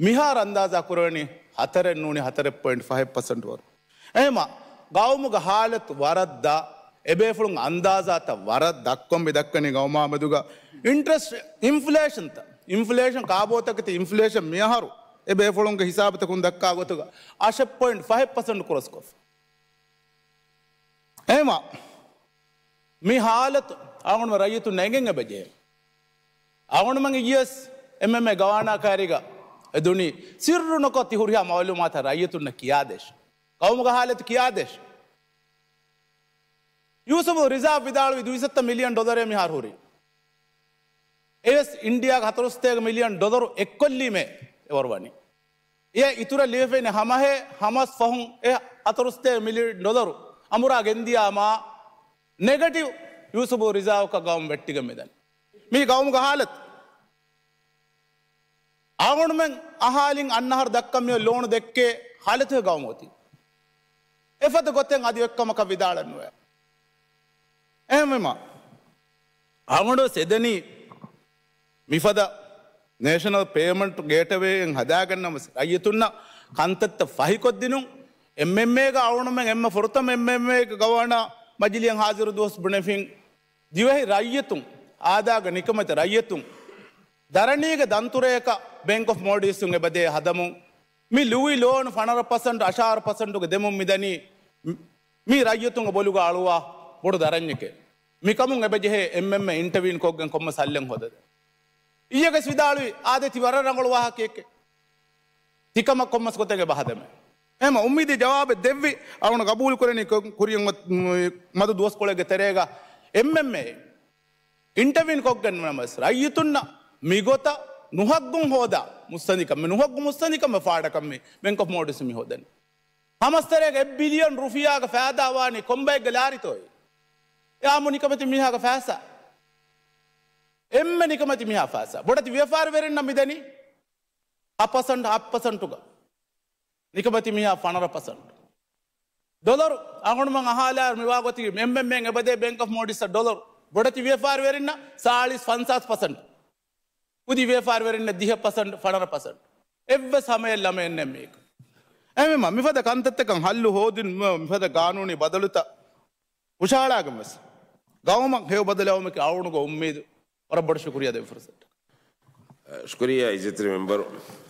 މިހާރު އަންދާޒާ ކުރެވެނީ ހަތަރެއް ނޫނީ ހަތަރެއް ޕޮއިންޓް ފަހެއް ޕަސެންޓް ވަރު. އެހެމަ ގައުމުގެ ހާލަތު ވަރަށް ދާ، އެބޭފުޅުން އަންދާޒާތައް ވަރަށް ދައްކޮން މި ދައްކަނީ ގައުމާމެދުގަ އިންޓްރެސްޓް އިންފްލޭޝަންތައް، އިންފްލޭޝަން ކާބޯތަކެތި އިންފްލޭޝަން މިއަހަރު އެބޭފުޅުންގެ ހިސާބުތަކުން ދައްކާ ގޮތުގަ އަށެއް ޕޮއިންޓް ފަހެއް ޕަސެންޓް ކްރޮސްކޮށްފި. އެހެމަ މި ހާލަތު އަޅުގަނޑު ރައްޔިތުން ނެގެން އެބަޖެހޭ. އަޅުގަނޑުމެން އިޔަސް އެމްއެމްއޭ ގަވާނާ ކައިރީގަ އެ ދުނީ ސިއްރު ނުކޮށް ތި ހުރިހާ މައުލޫމާތައް ރައްޔިތުންނަށް ކިޔާދޭށޭ. ގައުމުގެ ހާލަތު ކިޔާދޭށޭ. ޔޫސުފު ރިޒާ ވިދާޅުވި ދުވިސައްތަ މިލިއަން ޑޮލަރޭ މިހާރު ހުރީ. އެވެސް އިންޑިއާގެ ހަތަރުސަތޭކަ މިލިއަން ޑޮލަރު އެއްކޮށްލީމޭ އެވަރު ވަނީ. އެ އިތުރަށް ލިޔެފެން ހަމަހޭ ހަމަސް ފަހުން އެ ހަތަރުސަތޭކަ މިލިއަން ޑޮލަރު އަނބުރާ ގެންދިޔާމާ ނެގެޓިވް ޔޫސުފު ރިޒާއަކަށް ގައުމު ވެއްޓިގެން މިދަނީ. މީ ގައުމުގެ ހާލަތު. އަޅުގަނޑުމެން އަހާލިން އަންނަ އަހަރު ދައްކަން މިއޮތް ލޯނު ދެއްކޭ ހާލަތުގެ ގައުމު އޮތީ. އެފަދަ ގޮތެއް އަދި އެއްކަމަކަށް ވިދާޅެއް ނުވޭ. އެހެންވީމަ، އަޅުގަނޑު ވެސް އެދެނީ މިފަދަ ނޭޝަނަލް ޕޭމަންޓް ގޭޓްވޭއެއް ހަދާގަންނަން ވެސް ރައްޔިތުންނަށް ކަންތައްތައް ފަހިކޮށްދިނުން. އެމްއެމްއޭގަ އަޅުގަނޑުމެން އެންމެ ފުރަތަމަ އެމްއެމްއޭގެ ގަވާނާ މަޖިލީހަށް ހާޒިރު ދުވަސް ބުނެފިން ދިވެހި ރައްޔިތުން، އާދާގެ ނިކަމެތި ރައްޔިތުން، ދަރަނީގެ ދަންތުރަޔަކަށް ބޭންކް އޮފް މޯލްޑިވްސުން އެބަދޭ ހަދަމުން، މި ލުއި ލޯނު ފަނަރަ ޕަސެންޓް، އަށާރަ ޕަސެންޓުގެ ދެމުން މިދަނީ، މި ރައްޔިތުންގެ ބޮލުގަ އަޅުވާ ބޮޑު ދަރަންޏެކޭ. މިކަމުން އެބަޖެހޭ އެމްއެމްއޭ އިންޓަވީން ކޮށްގެން ކޮންމެސް ހައްލެއް ހޯދަދޭ. އިއްޔެގެސް ވިދާޅުވި އާދެ ތި ވަރަށް ރަނގަޅު ވާހަކައެކޭ. ތިކަމަށް ކޮންމެސް ގޮތެއް އެބަ ހަދަމޭ. އެހެމަ އުއްމީދީ ޖަވާބެއް ދެއްވި އަޅުގަނޑު ގަބޫލުކުރަނީ ކުރިއަށް މަދު ދުވަސްކޮޅެއްގެ ތެރޭގަ އެމްއެމްއޭ އިންޓަވީން ކޮށްގެން ނަމަވެސް ރައްޔިތުންނަށް މިގޮތަށް ނުހައްގުން ހޯދާ މުއްސަނދިކަން، ނުހައްގު މުއްސަނދިކަމެއް ފާޑަކަށް މި ބޭންކް އޮފް މޯލްޑިވްސް މި ހޯދަނީ. ހަމަސްތެރޭގަ އެއް ބިލިއަން ރުފިޔާގެ ފައިދާ ވާނީ ކޮންބައެއްގެ ލާރިތޯއޭ؟ އެ އާއްމު ނިކަމެތި މީހާގެ ފައިސާ. އެންމެ ނިކަމެތި މީހާ ފައިސާ. ބޮޑެތި ވިޔަފާރިވެރިންނަށް މިދަނީ އަށް ޕަސެންޓް، ހަތް ޕަސެންޓުގަ. ނިކަމެތި މީހާ ފަނަރަ ޕަސެންޓް. ޑޮލަރު އަޅުގަނޑުމެން އަހާލާ މިވާގޮތީ އެމްއެމްއޭ އެބަދޭ ބޭންކް އޮފް މޯލްޑިވްސް ޑޮލަރު. ބޮޑެތި ވިޔަފާރިވެރިންނަށް ސާޅީސް ފަންސާސް ޕަސެންޓް. ކުދި ވިޔަފާރިވެރިންނަށް ދިހަ ޕަސެންޓް، ފަނަރަ ޕަސެންޓް. އެއްވެސް ހަމައެއް ލަމައެއް ނެތް މީގަ. އެހެންވީމަ، މިފަދަ ކަންތައްތަކަށް ހައްލު ހޯދުން، މިފަދަ ގާނޫނީ ބަދަލުތައް ހުށަހަޅާގެން ވެސް ގައުމަށް ހެޔޮ ބަދަލެއް އައުމަކީ އަޅުގަނޑުގެ އުއްމީދު. ވަރަށް ބޮޑަށް ޝުކުރިއްޔާ ދެން ފުރުސަތަށް. ޝުކުރިއްޔާ އިއްޒަތްތެރި މެމްބަރު.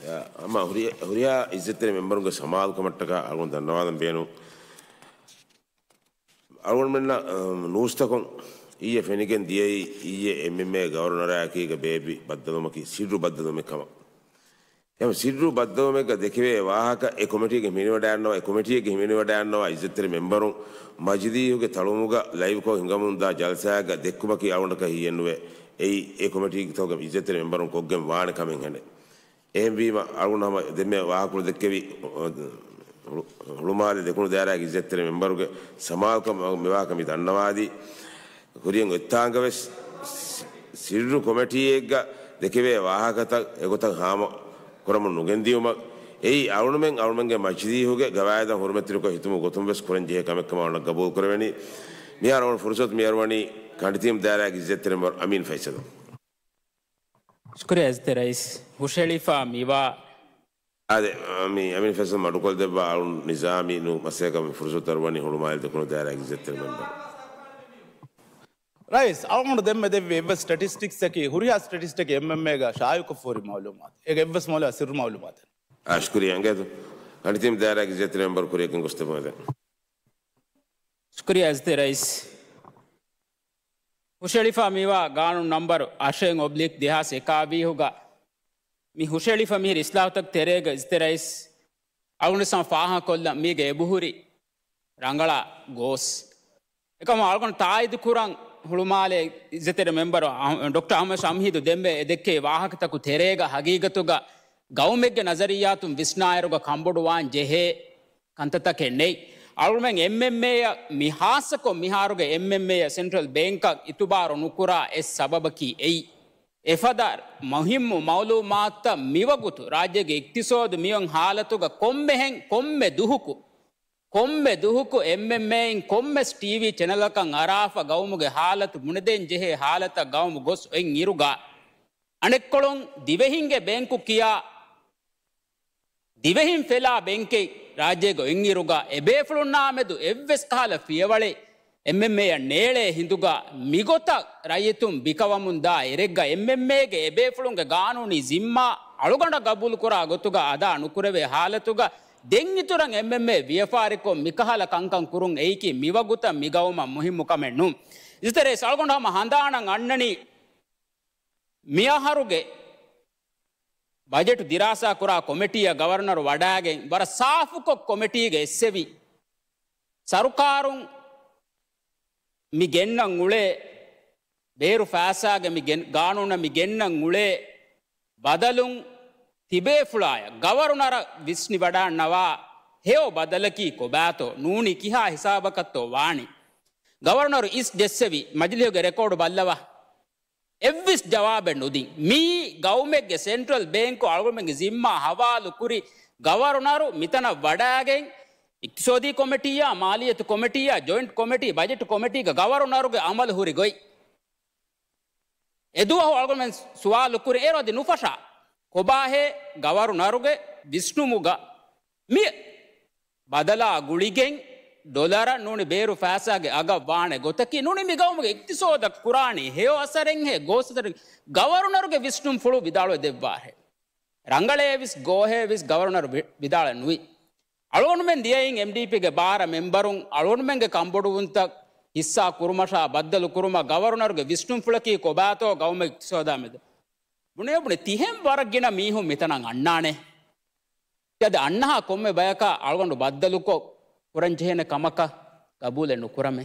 އާ، ހަމަ ހުރި-، ހުރިހާ އިއްޒަތްތެރި މެމްބަރުންގެ ސަމާލުކަމަށްޓަކާ އަޅުގަނޑު ދަންނަވާލަން ބޭނުން. އަޅުގަނޑުމެންނަށް، އަ، ނޫސްތަކުން އިއްޔެ ފެނިގެން ދިޔައީ، އިއްޔެ އެމްއެމްއޭ ގަވަރުނަރާއެކީގަ ބޭއްވި ބައްދަލުވުމަކީ ސިއްރު ބައްދަލުވުމެއް ކަމަށް. އެހެން ސިއްރު ބައްދަލުވުމެއްގަ ދެކެވޭ ވާހަކަ އެ ކޮމިޓީގެ ހިމެނިވަޑައިގަންނަވާ، އެ ކޮމިޓީގެ ހިމެނިވަޑައިގަންނަވާ އިއްޒަތްތެރި މެމްބަރުން މަޖިލީހުގެ ތަޅުމުގަ ލައިވްކޮށް ހިނގަމުންދާ ޖަލްސާއެއްގަ ދެއްކުމަކީ އަޅުގަނޑަކަށް ހީއެއްނުވޭ. އެއީ އެ ކޮމިޓީތަކުގެ އިއްޒަތްތެރި މެމްބަރުން ކޮށްގެން ވާނެ ކަމެއްހެނެއް. އެހެންވީމަ، އަޅުގަނޑު ހަމަ ދެންމެ ވާހަކަފުޅު ދެއްކެވި، ހުޅު-، ހުޅުމާލެ ދެކުނު ދާއިރާގެ އިއްޒަތްތެރި މެމްބަރުގެ ސަމާލުކަމަށް މިވާހަކަ މި ދަންނަވާދީ، ކުރިއަށް އޮތްތާނގަވެސް ސިއްރު ކޮމިޓީއެއްގަ ދެކެވޭ ވާހަކަތައް އެގޮތަށް ހާމަ ކުރަމުން ނުގެންދިޔުމަށް އެއީ އަޅުގަނޑުމެން އަޅުގަނޑުމެންގެ މަޖިލީހުގެ ގަވާއިދަށް ހުރުމަތިކޮށް ހިތުމުގެ ގޮތުން ވެސް ކުރަން ޖެހޭ ކަމެއްކަމަށް އަޅުގަނޑަށް ގަބޫލު ކުރެވެނީ. މިހާރު އަޅުގަނޑު ފުރުސަތު މި އަރުވަނީ ކަނޑިތީމު ދާއިރާގެ އިއްޒަތްތެރި މެމްބަރު އަމީން ފައިސަލަށް. ޝުކުރިއްޔާ އިއްޒަތްތެރި ރައީސް. ހުށަހެޅިފަ މިވާ އާދެ، މި އަމީން ފައިސަލް މަޑުކޮށްދެއްވާ އަޅުން ނިޒާމީ ނޫން މައްސަލައަކަށް މި ފުރުސަތު އަރުވަނީ ހުޅުމާލެ ދެކުނު ދާއިރާގެ އިއްޒަތްތެރި މެމްބަރު. ރައީސް، އަޅުގަނޑު ދެންމެ ދެއްވި އެއްވެސް ސްޓެޓިސްޓިކްސްއަކީ ހުރިހާ ސްޓެޓިސްޓިކް އެމްއެމްއޭގަ ޝާއިޢުކޮށްފަހުރި މައުލޫމާތު. އޭގެ އެއްވެސް މައުލޫމާތު ސިއްރު މައުލޫމާތެއް. އާ، ޝުކުރިއްޔާ އިއްޒަތްތެރި މެމްބަރު ކުރިއަށް ގޮސްދެއްވަމެވެ. ޝުކުރިއްޔާ އިއްޒަތްތެރި ރައީސް. ހުށަހެޅިފަ މިވާ ގާނޫނު ނަންބަރު އަށެއް އޮބްލިކް ދެހާސް އެކާވީހުގަ މި ހުށަހެޅިފަ މިހިރި އިސްލާހުތަކުގެ ތެރޭގަ އިއްޒަތްތެރި ރައީސް އަޅުގަނޑު ވެސް ހަމަ ފާހަގަކޮށްލަން މީގެ އެބަހުރި ރަނގަޅާ ގޯސް. އެކަމަށް އަޅުގަނޑު ތާއީދު ކުރަން ހުޅުމާލެ އިއްޒަތްތެރި މެމްބަރު އަހް-، ޑޮކްޓަރ އަހްމަދު ޝަމްހީދު ދެންމެ އެ ދެއްކެވި ވާހަކަތަކުގެ ތެރޭގަ ހަގީގަތުގަ ގައުމެއްގެ ނަޒަރިއްޔާތުން ވިސްނާއިރުގަ ކަންބޮޑުވާން ޖެހޭ ކަންތައްތަކެއް ނެތް. އަޅުގަނޑުމެން އެމްއެމްއޭއަށް މި ހާއްސަކޮށް މިހާރުގެ އެމްއެމްއޭއަށް ސެންޓްރަލް ބޭންކަށް އިތުބާރު ނުކުރާ އެއް ސަބަބަކީ އެއީ. އެފަދަ މުހިއްމު މައުލޫމާތުތައް މިވަގުތު ރާއްޖޭގެ އިޤްތިޞާދު މިއޮތް ހާލަތުގަ ކޮންމެހެން ކޮންމެ ދުހަކު، ކޮންމެ ދުހަކު އެމްއެމްއޭއިން ކޮންމެސް ޓީވީ ޗެނަލަކަށް އަރާފަ ގައުމުގެ ހާލަތު ބުނެދޭން ޖެހޭ ހާލަތަށް ގައުމު ގޮސް އޮތް އިރުގަ، އަނެއްކޮޅުން ދިވެހިންގެ ބޭންކު ކިޔާ ދިވެހިން ފެލާ ބެންކެއް ރާއްޖޭގަ އޮތްއިރުގަ އެބޭފުޅުންނާމެދު އެއްވެސް ކަހަލަ ފިޔަވަޅެއް އެމްއެމްއޭއަށް ނޭޅޭ ހިނދުގަ މިގޮތަށް ރައްޔިތުން ބިކަވަމުން ދާ އެރެއްގަ އެމްއެމްއޭގެ އެބޭފުޅުންގެ ގާނޫނީ ޒިންމާ އަޅުގަނޑަށް ގަބޫލުކުރާ ގޮތުގަ އަދާ ނުކުރެވޭ ހާލަތުގަ ދެން އިތުރަށް އެމްއެމްއޭ ވިޔަފާރިކޮށް މިކަހަލަ ކަންކަން ކުރުން އެއީކީ މިވަގުތަށް މިގައުމަށް މުހިއްމު ކަމެއް ނޫން. އިޒަތްތެރޭ އަޅުގަނޑު ހަމަ ހަނދާނަށް އަންނަނީ މިއަހަރުގެ ބަޖެޓު ދިރާސާ ކުރާ ކޮމިޓީއަށް ގަވަރުނަރު ވަޑާގެން ވަރަށް ސާފުކޮށް ކޮމިޓީގަ އެއްސެވި، ސަރުކާރުން މި ގެންނަން އުޅޭ ބޭރު ފައިސާގެ މި ގެން-، ގާނޫނަށް މި ގެންނަން އުޅޭ ބަދަލުން ތިބޭފުޅާޔަށް ގަވަރުނަރަށް ވިސްނިވަޑާންނަވާ ހެޔޮ ބަދަލަކީ ކޮބާތޯ ނޫނީ ކިހާ ހިސާބަކަށްތޯ ވާނީ؟ ގަވަރުނަރު އިސް ޖެއްސެވި މަޖިލީހުގެ ރެކޯޑު ބައްލަވާ. އެއްވެސް ޖަވާބެއް ނުދިން. މިއީ ގައުމެއްގެ ސެންޓްރަލް ބޭންކު އަޅުގަނޑުމެންގެ ޒިންމާ ހަވާލު ކުރި ގަވަރުނަރު މިތަނަށް ވަޑާގެން، އިޤްތިޞާދީ ކޮމިޓީއާ، މާލިއްޔަތު ކޮމިޓީއާ، ޖޮއިންޓް ކޮމިޓީ، ބަޖެޓް ކޮމިޓީގަ ގަވަރުނަރުގެ އަމަލު ހުރި ގޮތް. އެދުވަހު އަޅުގަނޑުމެން ސުވާލު ކުރި އޭރު އަދި ނުފަށާ. ކޮބާހޭ ގަވަރުނަރުގެ ވިސްނުމުގަ މި ބަދަލާ ގުޅިގެން ޑޮލަރަށް ނޫނީ ބޭރު ފައިސާގެ އަގަށް ވާނެ ގޮތަކީ ނޫނީ މި ގައުމުގެ އިޤްތިޞާދަށް ކުރާނީ ހެޔޮ އަސަރެއްހޭ ގޯސް އަސަރެއް ގަވަރުނަރުގެ ވިސްނުންފުޅު ވިދާޅުވެ ދެއްވާހޭ. ރަނގަޅޭވެސް ގޯހޭވެސް ގަވަރުނަރު ވި-، ވިދާޅެއް ނުވި. އަޅުގަނޑުމެން ދިޔައިން އެމްޑީޕީގެ ބާރަ މެމްބަރުން އަޅުގަނޑުމެންގެ ކަންބޮޑުވުންތައް ހިއްސާ ކުރުމަށާ ބައްދަލު ކުރުމަށް ގަވަރުނަރުގެ ވިސްނުންފުޅަކީ ކޮބާތޯ ގައުމެއް އިޤްތިޞާދާ މެދު ބުނެ ބުނެ ތިހެން ވަރަށް ގިނަ މީހުން މިތަނަށް އަންނާނެ. އަދި އަންނަހާ ކޮންމެ ބަޔަކާ އަޅުގަނޑު ބައްދަލުކޮށް ކުރަން ޖެހޭނެ ކަމަކަށް ގަބޫލެއް ނުކުރަމޭ.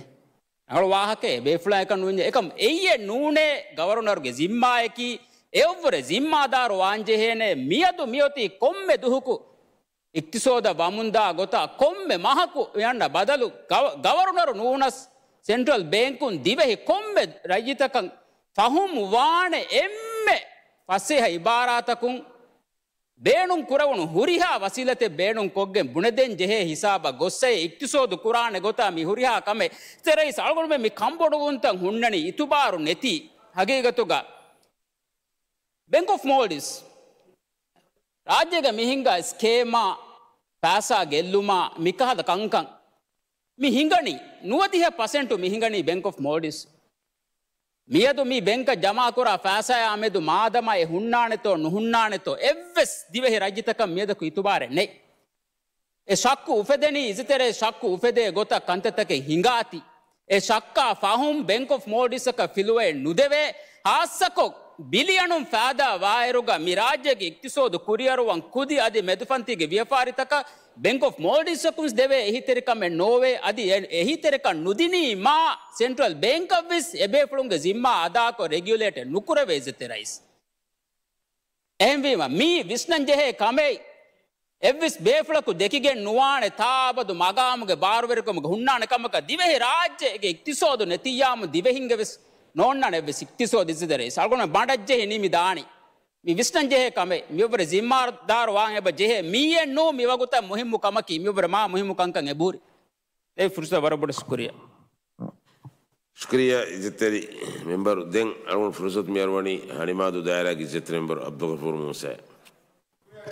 ރަނގަޅު ވާހަކައެއް ބޭފުޅާ އެކަން ނުވިންޏެ. އެކަމް އެއްޔެއް ނޫނޭ ގަވަރުނަރުގެ ޒިންމާއަކީ އެއަށްވުރެ ޒިންމާދާރު ވާންޖެހޭނެ. މިއަދު މިއޮތީ ކޮންމެ ދުހަކު އިޤްތިޞާދަށް ވަމުންދާ ގޮތަށް ކޮންމެ މަހަކު އަންނަ ބަދަލު ގަވަ-، ގަވަރުނަރު ނޫނަސް ސެންޓްރަލް ބޭންކުން ދިވެހި ކޮންމެ ރައްޔިތަކަށް ފަހުމް ވާނެ އެންމެ ފަސޭހަ އިބާރާތަކުން ބޭނުން ކުރެވުނު ހުރިހާ ވަސީލަތެއް ބޭނުން ކޮށްގެން ބުނެދޭން ޖެހޭ ހިސާބަށް ގޮއްސައި އިޤްތިޞާދު ކުރާނެ ގޮތާ މި ހުރިހާ ކަމެއް. އިޒަތްތެރޭ ރައީސް އަޅުގަނޑުމެން މި ކަންބޮޑުވުންތައް ހުންނަނީ އިތުބާރު ނެތި ހަގީގަތުގަ ބެންކް އޮފް މޯލްޑިވްސް ރާއްޖޭގަ މި ހިންގާ ސްކޭމާ، ފައިސާ ގެއްލުމާ، މިކަހަލަ ކަންކަން މި ހިނގަނީ، ނުވަދިހަ ޕަސެންޓު މި ހިނގަނީ ބެންކް އޮފް މޯލްޑިވްސް. މިއަދު މި ބެންކަށް ޖަމާކުރާ ފައިސާއާ މެދު މާދަމާ އެ ހުންނާނެތޯ ނުހުންނާނެތޯ އެއްވެސް ދިވެހި ރައްޔިތަކަށް މިއަދަކު އިތުބާރެއް ނެތް. އެ ޝައްކު އުފެދެނީ އިޒަތްތެރޭ ޝައްކު އުފެދޭ ގޮތަށް ކަންތައްތަކެއް ހިނގާތީ. އެ ޝައްކާ ފަހުން ބެންކް އޮފް މޯލްޑިވްސްއަކަށް ފިލުވައެއް ނުދެވޭ. ހާއްސަކޮށް ބިލިއަނުން ފައިދާ ވާއިރުގަ މި ރާއްޖޭގެ އިޤްތިޞާދު ކުރިއަރުވަން ކުދި އަދި މެދުފަންތީގެ ވިޔަފާރިތަކަށް ބެންކް އޮފް މޯލްޑިވްސްއަކުން ދެވޭ އެހީތެރިކަމެއް ނޯވޭ. އަދި އެ އެހީތެރިކަން ނުދިނީމާ ސެންޓްރަލް ބޭންކަށްވެސް އެބޭފުޅުންގެ ޒިންމާ އަދާކޮށް ރެގިއުލޭޓެއް ނުކުރެވޭ އިޒަތްތެރޭ ރައީސް. އެހެންވީމަ، މީ ވިސްނަންޖެހޭ ކަމެއް. އެއްވެސް ބޭފުޅަކު ދެކިގެން ނުވާނެ ތާއަބަދު މަގާމުގެ ބާރުވެރިކަމުގަ ހުންނާނެ ކަމަކަށް. ދިވެހި ރާއްޖޭގެ އިޤްތިޞާދު ނެތިއްޔާމު ދިވެހިންގެ ވެސް ނޯންނާނެ އެއްވެސް އިޤްތިޞާދު އިޒަތްތެރޭ ރައީސް. އަޅުގަނޑު ބަނޑަށްޖެހި ނިމި ދާނީ. މި ވިސްނަންޖެހޭ ކަމެއް. މިއަށްވުރެ ޒިންމާދާރު ވާން އެބަ ޖެހޭ. މިއެއް ނޫ މިވަގުތަށް މުހިއްމު ކަމަކީ. މިއަށްވުރެ މާ މުހިއްމު ކަންކަން އެބަހުރި. އެ ފުރުސަތަށް ވަރަށް ބޮޑަށް ޝުކުރިއްޔާ. ޝުކުރިއްޔާ އިޒަތްތެރި މެމްބަރު. ދެން އަޅުގަނޑު ފުރުސަތު މިއަރުވަނީ ހަނިމާދޫ ދާއިރާގެ އިޒަތްތެރި މެމްބަރު އަބްދުލްޣަފޫރު މޫސާއަށް.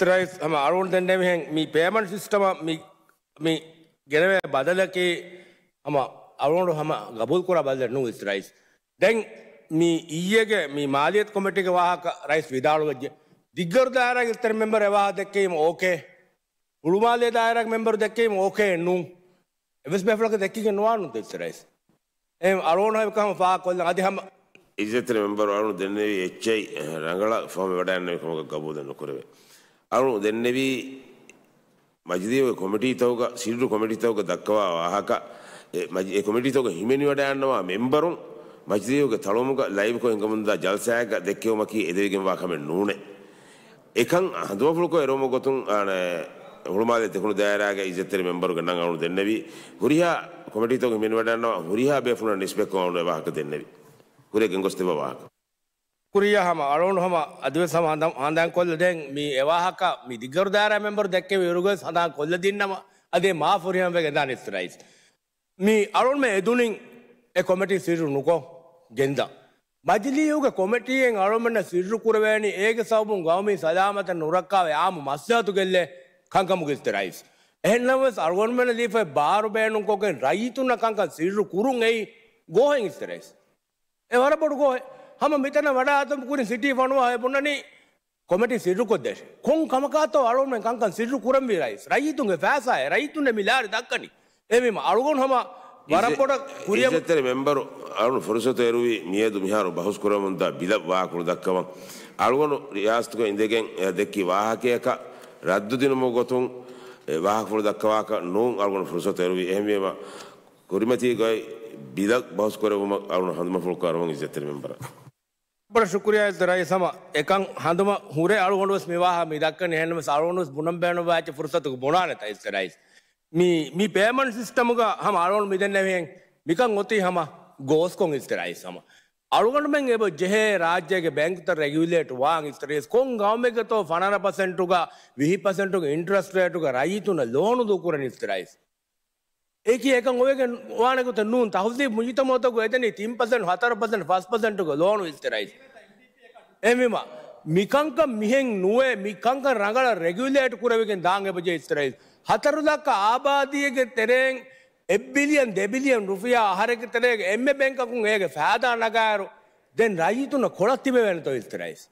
ރައީސް ހަމަ އަޅުގަނޑު ދެންނެވިހެން މި ޕޭމަންޓް ސިސްޓަމަށް މި، މި ގެނެވޭ ބަދަލަކީ ހަމަ އަޅުގަނޑު ހަމަ ގަބޫލުކުރާ ބަދަލެއް ނޫން އިޒަތްތެރި ރައީސް. ދެން މި އިއްޔެގެ މި މާލިޔަތު ކޮމިޓީގެ ވާހަކަ ރައީސް ވިދާޅުވެއްޖެ. ދިއްގަރު ދާއިރާގެ އިޒަތްތެރި މެމްބަރު އެވާހަކަ ދެއްކެވީމަ އޯކޭ. ހުޅުމާލޭ ދާއިރާގެ މެމްބަރު ދެއްކެވީމަ އޯކޭ ނޫން. އެއްވެސް ބޭފުޅަކަށް ދެއްކިގެން ނުވާނު އިޒަތްތެރި ރައީސް. އެހެން އަޅުގަނޑު ހަމަ އެކަން ފާހަގަކޮށްލަން. އަދި ހަމަ އިޒަތްތެރި މެމްބަރު އަޅުގަނޑު ދެންނެވީ އެއްޗެހި ރަނގަޅަށް ފަހުމެއް ވަޑައިގަންނަވި ކަމަކަށް ގަބޫލެއް ނުކުރެވޭ. އަޅުގަނޑު ދެންނެވީ މަޖިލީހުގެ ކޮމިޓީތަކުގަ، ސިއްރު ކޮމިޓީތަކުގަ ދައްކަވާ ވާހަކަ، އެ މަޖި-، އެ ކޮމިޓީތަކުގަ ހިމެނިވަޑައިގަންނަވާ މެމްބަރުން މަޖިލީހުގެ ތަޅުމުގަ ލައިވްކޮށް ހިނގަމުންދާ ޖަލްސާއެއްގަ ދެއްކެވުމަކީ އެދެވިގެންވާ ކަމެއް ނޫނޭ. އެކަން ހަނދުމަފުޅުކޮށް އެރުވުމުގެ ގޮތުން، އާނ، ހުޅުމާލޭ ދެކުނު ދާއިރާގެ އިޒަތްތެރި މެމްބަރުގެ ނަން އަޅުގަނޑު ދެންނެވީ. ހުރިހާ ކޮމިޓީތަކުން ހިމެނިވަޑައިގަންނަވާ ހުރިހާ ބޭފުޅުންނަށް ނިސްބަތްކޮށް އަޅުގަނޑު އެ ވާހަކަ ދެންނެވީ. ކުރިއަށް ގެންގޮސްދެއްވާ ވާހަކަ. ކުރިއަށް ހަމަ އަޅުގަނޑު ހަމަ އަދިވެސް ހަމަ ހަނދާން، ހަނދާންކޮށްލަދޭން މި އެވާހަކަ މި ދިއްގަރު ދާއިރާ މެމްބަރު ދެއްކެވި އިރުގަވެސް ހަނދާން ކޮށްލަދިންނަމަ އަދި މާ ފުރިހަމަވެގެން ދާނެ އިޒަތްތެރި ރައީސް. މި އަޅުގަނޑުމެން އެދުނިން އެ ކޮމިޓީ ސިއްރު ނުކޮށް ގެންދާ. މަޖިލީހުގެ ކޮމިޓީއެއް އަޅުގަނޑުމެންނަށް ސިއްރު ކުރެވޭނީ އޭގެ ސަބަބުން ގައުމީ ސަލާމަތަށް ނުރައްކާވެ އާއްމު މަސްލަހަތު ގެއްލޭ ކަންކަމުގެ އިސްތެ ރައީސް. އެހެންނަމަވެސް އަޅުގަނޑުމެންނަށް ދީފައި ބާރު ބޭނުންކޮށްގެން ރައްޔިތުންނަށް ކަންކަން ސިއްރު ކުރުން އެއީ ގޯހެއް އިސްތެ ރައީސް. އެ ވަރަށް ބޮޑު ގޯހެއް. ހަމަ މިތަނަށް ވަޑާއަތުން ކުރިން ސިޓީ ފޮނުވާ އެ ބުނަނީ ކޮމިޓީ ސިއްރުކޮށްދޭށޭ. ކޮން ކަމަކާތޯ އަޅުގަނޑުމެން ކަންކަން ސިއްރު ކުރަންވީ ރައީސް؟ ރައްޔިތުންގެ ފައިސާއެއް ރައްޔިތުންނޭ މި ލާރި ދައްކަނީ. އެހެންވީމަ އަޅުގަނޑު ހަމަ ވަރަށް ބޮޑަށް ކުރިއަށް އިއްޒަތްތެރި މެމްބަރު އަޅުގަނޑު ފުރުސަތު އެރުވީ މިއަދު މިހާރު ބަހުސް ކުރަމުންދާ ބިލަށް ވާހަކަފުޅު ދައްކަވަން. އަޅުގަނޑު ރިޔާސަތުގަ އިނދެގެން އެ ދެއްކި ވާހަކަޔަކަށް ރައްދު ދިނުމުގެ ގޮތުން އެ ވާހަކަފުޅު ދައްކަވާކަށް ނޫން އަޅުގަނޑު ފުރުސަތު އެރުވީ. އެހެންވީމަ ކުރިމަތީގައި ބިލަށް ބަހުސް ކުރެއްވުމަށް އަޅުގަނޑު ހަނދުމަފުޅު ކުރަމުން އިއްޒަތްތެރި މެމްބަރަށް. ބޮޑަށް ޝުކުރިއްޔާ އިއްޒަތްތެރި ރައީސް. ހަމަ އެކަން ހަނދުމަ ހުރެ އަޅުގަނޑުވެސް މި ވާހަކަ މި ދައްކަނީ. އެހެންނަމަވެސް އަޅުގަނޑުވެސް ބުނަން ބޭނުންވާ އެއްޗެއް ފުރުސަތުގަ ބުނާނެތާ އިއްޒަތްތެރި ރައީސް. މި، މި ޕޭމަންޓް ސިސްޓަމުގަ ހަމަ އަޅުގަނޑު މި ދެންނެވިހެން މިކަން އޮތީ ހަމަ ގޯސްކޮށް އިއްޒަތްތެރި ރައީސް. ހަމަ އަޅުގަނޑުމެން އެބަ ޖެހޭ ރާއްޖޭގެ ބޭންކުތައް ރެގިއުލޭޓް ވާން އިއްޒަތްތެރި ރައީސް. ކޮން ގައުމެއްގަތޯ ފަނަރަ ޕަސެންޓުގަ ވިހި ޕަސެންޓުގެ އިންޓްރެސްޓް ރޭޓުގަ ރައްޔިތުންނަށް ލޯނު ދޫކުރަނީ އިއްޒަތްތެރި ރައީސް؟ އެކީ އެކަން އޮވެގެން ވާނެ ގޮތެއް ނޫން. ތަހުޒީބު މުޖުތަމައުތަކުގަ އެދެނީ ތިން ޕަސެންޓް، ހަތަރު ޕަސެންޓް، ފަސް ޕަސެންޓުގެ ލޯނު އިއްޒަތްތެރި ރައީސް. އެހެންވީމަ، މިކަންކަން މިހެން ނުވޭ، މި ކަންކަން ރަނގަޅަށް ރެގިއުލޭޓް ކުރެވިގެން ދާން އެބަޖެހޭ އިއްޒަތްތެރި ރައީސް. ހަތަރު ލައްކަ އާބާދީއެއްގެ ތެރެއިން އެއް ބިލިއަން، ދެ ބިލިއަން ރުފިޔާ އަހަރެއްގެ ތެރޭގަ އެންމެ ބޭންކަކުން އޭގެ ފައިދާ ނަގާއިރު، ދެން ރައްޔިތުންނަށް ކޮޅަށް ތިބެވޭނެތޯ އިއްޒަތްތެރި ރައީސް؟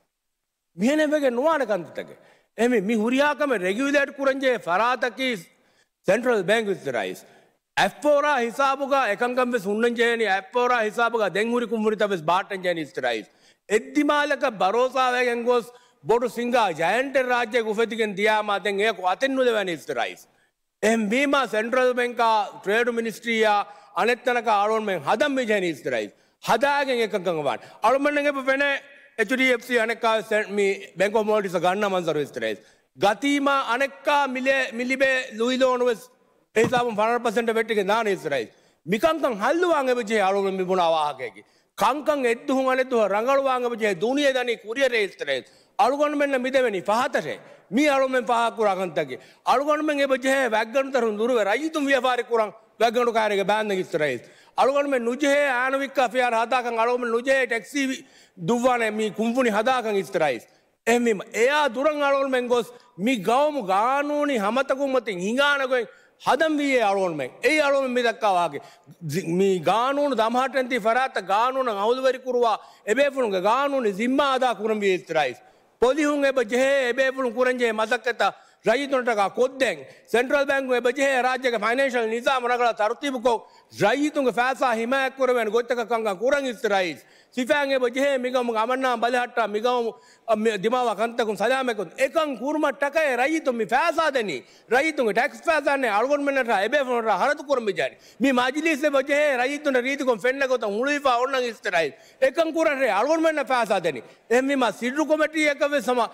މިހެނެއް ވެގެން ނުވާނެ ކަންތައްތަކެއް. އެހެންވީ މި ހުރިހާ ކަމެއް ރެގިއުލޭޓް ކުރަންޖެހޭ ފަރާތަކީ ސެންޓްރަލް ބޭންކް އިއްޒަތްތެރި ރައީސް. އެފްއޯއާ ހިސާބުގަ އެކަންކަން ވެސް ހުންނަންޖެހޭނީ، އެފްއޯއާ ހިސާބުގަ ދެން ހުރި ކުންފުނިތައް ވެސް ބާއްޓަންޖެހޭނީ އިއްޒަތްތެރި ރައީސް. އެއްދިމާލަކަށް ބަރޯސާވެގެން ގޮސް ބޮޑު ސިނގާ ޖަޔަންޓެއް ރާއްޖޭގަ އުފެދިގެން ދިޔާމާ ދެން އެޔަކު އަތެއް ނުލެވޭނެ އިއްޒަތްތެރި ރައީސް. އެހެންވީމާ ސެންޓްރަލް ބޭންކާ، ޓްރޭޑް މިނިސްޓްރީއާ، އަނެއްތަނަކާ އަޅުގަނޑުމެން ހަދަން މިޖެހެނީ އިއްޒަތްތެރި ރައީސް. ހަދާގެން އެކަންކަން ވާނެ. އަޅުގަނޑުމެންނަށް އެބަ ފެނޭ އެޗްޑީއެފްސީ އަނެއްކާ ސެ-، މި ބޭންކް އޮފް މޯލްޑިވްސް ގަންނަ މަންޒަރު އިއްޒަތްތެރި ރައީސް. ގަތީމާ އަނެއްކާ މިލޭ، މި ލިބޭ ލުއި ލޯނު ވެސް އެ ހިސާބުން ފަނަރަ ޕަސެންޓަށް ވެއްޓިގެން ދާނެ އިއްޒަތްތެރި ރައީސް. މިކަންކަން ހައްލުވާން އެބަޖެހޭ އަޅުގަނޑުމެން މި ބުނާ ވާހަކައަކީ. ކަންކަން އެއްދުހުން އަނެއްދުހަށް ރަނގަޅުވާން އެބަޖެހޭ ދުނިޔެ ދަނީ ކުރިއަށް ރޭ އިއްޒަތްތެރި ރައީސް. އަޅުގަނޑުމެންނަށް މިދެވެނީ ފަހަތަށޭ. މީ އަޅުގަނޑުމެން ފާހަގަކުރާ ކަންތަކެއް. އަޅުގަނޑުމެން އެބަޖެހޭ ވަތްގަނޑުތަރުން ދުރުވެ ރައްޔިތުން ވިޔަފާރި ކުރަން ވަތްގަނޑު ކައިރީގަ ބާންދެން އިއްޒަތްތެރި ރައީސް. އަޅުގަނޑުމެން ނުޖެހޭ އާނަވިއްކާ ފިޔާރަ ހަދާކަން، އަޅުގަނޑުމެން ނުޖެހޭ ޓެކްސީ ދުއްވާނެ މި ކުންފުނި ހަދާކަން އިއްޒަތްތެރި ރައީސް. އެހެންވީމަ، އެއާ ދުރަށް އަޅުގަނޑުމެން ގޮސް މި ގައުމު ގާނޫނީ ހަމަތަކުންމަތިން ހިނގާނެ ގޮތް ހަދަން ވީއޭ އަޅުގަނޑުމެން. އެއީ އަޅުގަނޑުމެން މި ދައްކާ ވާހަކަ. ޒި-، މި ގާނޫނު ދަމަހައްޓަން ތި ފަރާތަށް ގާނޫނަށް އަމަލުވެރި ކުރުވާ އެބޭފުޅުންގެ ގާނޫނީ ޒިންމާ އަދާ ކުރަން ވީ އިއްޒަތްތެރި ރައީސް. ޕޮލިހުން އެބަ ޖެހޭ އެބޭފުޅުން ކުރަންޖެހޭ މަސައްކަތްތައް ރައްޔިތުންނަށްޓަކާ ކޮށްދޭން. ސެންޓްރަލް ބޭންކުން އެބަ ޖެހޭ ރާއްޖޭގެ ފައިނޭންޝަލް ނިޒާމު ރަނގަޅަށް ތަރުތީބުކޮށް، ރައްޔިތުންގެ ފައިސާ ހިމާޔަތްކުރެވޭނެ ގޮތްތަކަށް ކަންކަން ކުރަން އިއްޒަތްތެރި ރައީސް. ސިފައިން އެބަ ޖެހޭ މިގައުމުގެ އަމަންނާން ބަލަހައްޓާ މިގައުމު، އަ، މި ދިމާވާ ކަންތަކުން ސަލާމަތްކޮށް، އެކަން ކުރުމަށްޓަކައި ރައްޔިތުން މި ފައިސާ ދެނީ. ރައްޔިތުންގެ ޓެކްސް ފައިސާ ނެތް އަޅުގަނޑުމެންނަށްޓަކާ އެބޭފުޅުންނަށްޓަކާ ހަރަދު ކުރަން މިޖެހެނީ. މި މަޖިލީސް އެބަ ޖެހޭ ރައްޔިތުންނަށް ރީތިކޮށް ފެންނަ ގޮތަށް ހުޅުވިފަ އޮންނަން އިއްޒަތްތެރި ރައީސް. އެކަން ކުރަން ރޭ އަޅުގަނޑުމެންނަށް ފައިސާ ދެނީ. އެހެންވީމާ ސިއްރު ކޮމިޓީއަކަށް ވެސް ހަމަ